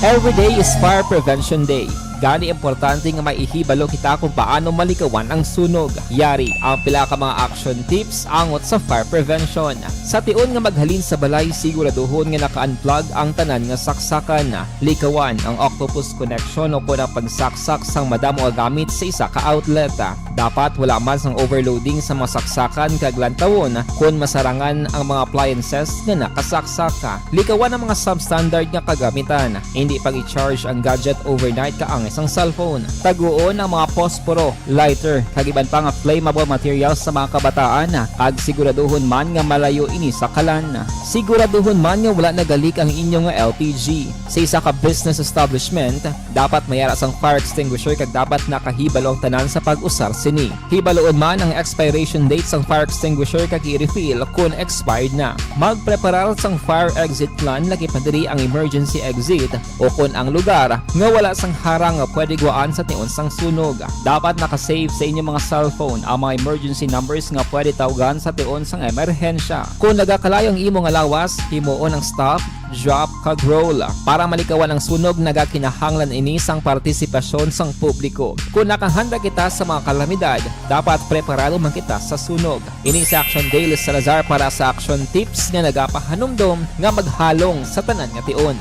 Every day is Fire Prevention Day. Gani, importante nga maihibalo kita kung paano malikawan ang sunog. Yari ang pila ka mga action tips angot sa fire prevention. Sa tion nga maghalin sa balay, siguraduhon nga naka-unplug ang tanan nga saksakan. Likawan ang octopus connection o kon ang pagsaksak sang madamo nga gamit sa isa ka outlet. Dapat wala man sang overloading sa mga saksakan kag lantawon kon masarangan ang mga appliances nga nakasaksak. Likawan ang mga substandard nga kagamitan. Hindi pag-i-charge ang gadget overnight kaangay sang cellphone. Taguon ang mga posporo, lighter, kag iban pa nga flammable materials sa mga kabataan, kag siguraduhon man nga malayo ini sa kalan. Siguraduhon man nga wala nagalik ang inyo nga L P G. Sa isa ka business establishment, dapat may ara sang fire extinguisher kag dapat nakahibalo ang tanan sa pag-usar sini. Hibaluon man ang expiration date sang fire extinguisher kag i-refill kon expired na. Magpreparar sang fire exit plan, lakip na diri ang emergency exit o kon ang lugar nga wala sang harang nga pwede guwaan sa tion sang sunog. Dapat naka-save sa inyo mga cellphone ang mga emergency numbers nga pwede tawgan sa tion sang emerhensya. Kon nagakalayo ang imo nga lawas, himuon ang stop, drop, kag roll. Para malikawan ang sunog, nagakinahanglan ini sang partisipasyon sang publiko. Kon nakahanda kita sa mga kalamidad, dapat preparado man kita sa sunog. Ini si Action Dale Salazar para sa Action Tips nga nagapahanumdom nga maghalong sa tanan nga tion.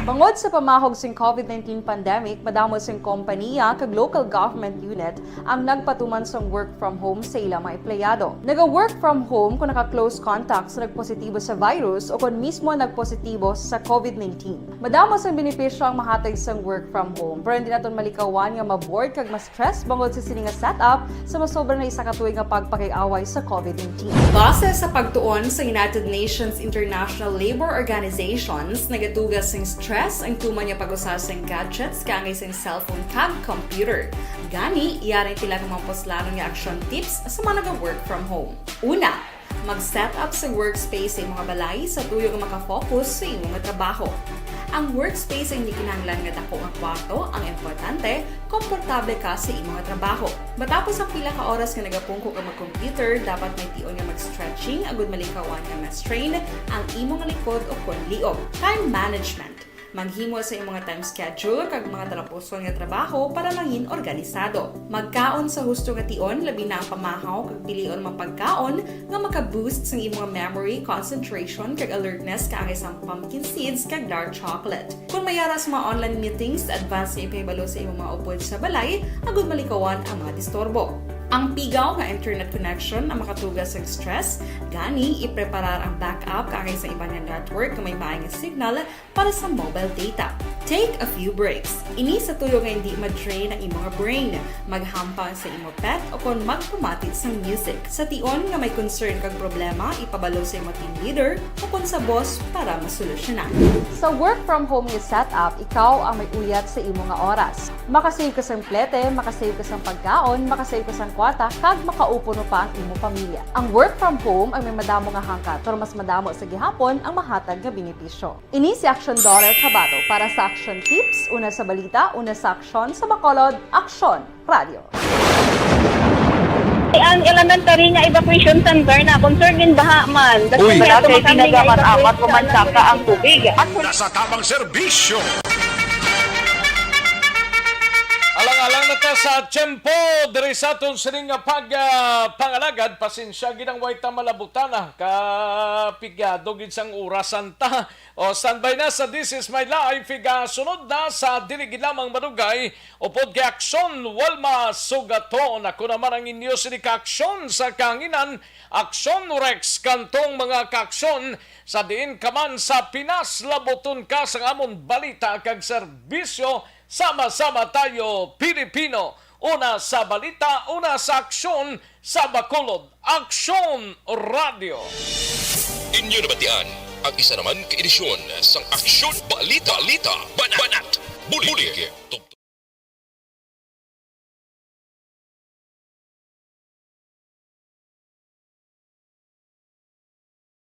Bangod sa pamahog sing covid nineteen pandemic, madamo sing kompaniya kag local government unit ang nagpatuman sang work from home sa ila mga empleyado. Naga-work from home kung naka-close contact sa nagpositibo sa virus o kon mismo nagpositibo sa covid nineteen. Madamo sang benepisyo ang mahatag sang work from home, pero hindi naton malikawan nga ma-bored kag ma-stress bangod sa sini nga setup sa masobra na isa ka tuig nga pagpakig-away sa covid nineteen. Base sa pagtuon sa United Nations International Labour Organizations, nagatuga sing stress ang tuman nga pag-usa sing gadgets kaangay sing cellphone kag computer. Gani, yari ang pila ka mga puslanon nga action tips sa mga naga-work from home. Una, mag-set up sa workspace sa imong balay sa tuyo nga maka-focus sa imo nga trabaho. Ang workspace ay hindi kinahanglan nga dako nga kwarto, ang importante, komportable ka sa imo nga trabaho. Matapos ang pila ka oras nga nagapungko ka mag-computer, dapat may tion nga mag-stretching agud malikawan nga ma-strain ang imo nga likod o kon liog. Time management. Maghimo sa imong nga time schedule kag mga talapuson nga trabaho para mangin organisado. Magkaon sa husto nga tion, labi na ang pamahaw kag pilion mga pagkaon nga maka-boost sang imong memory, concentration, kag alertness kaangay sang pumpkin seeds kag dark chocolate. Kon may ara sa mga online meetings, advance nga ipahibalo sa imong mga upod sa balay agud malikawan ang mga disturbo. Ang pigaw nga internet connection ang makatuga sang stress, gani ipreparar ang backup kaangay sa iban nga network nga may maay nga signal para sa mobile data. Take a few breaks. Ini sa tuyo nga hindi ma-drain ang imo nga brain. Maghampang sa imo pet o kon magpamati sang music. Sa tion nga may concern kag problema, ipabalo sa imo team leader o kon sa boss para masolusyonan. Sa work from home nga setup, ikaw ang may uyat sa imo nga oras. Makasave ka sang plete, makasave ka sang pagkaon, makasave ka sang kwarta, kag makaupo pa ang imo pamilya. Ang work from home ang may madamo nga hangkat, pero mas madamo sa gihapon ang mahatag nga benepisyo. Ini si Action Daughter Kabato para sa Action Tips, una sa balita, una sa aksyon, sa Bacolod, Aksyon Radio. Ang elementary nga evacuation center na concern din baha man. Uy. Wala kay tinaga man amat o mansaka ang tubig. Nasa tamang serbisyo. Alang-alang na ta sa tiyempo diri sa aton sining nga pag, ah, pangalagad. Pasensya gid ang way ta malabutana. Kapigado gid sang orasan ta. O, standby na sa This Is My Life, igasunod na sa dili gid lamang madugay, upod kay Aksyon Walma Sugaton. Ako naman ang inyo sini ka aksyon sa kahanginan, Aksyon Rex Cantong, mga kaaksyon, sa diin ka man sa Pinas, labuton ka sang amon balita kag serbisyo. Sama-sama tayo, Pilipino. Una sa balita, una sa aksyon, sa Bacolod, Aksyon Radio. Inyo nabatian ang isa naman ka edisyon sang Aksyon Balita, Balita, Banat, Banat, Bulig, Bulig,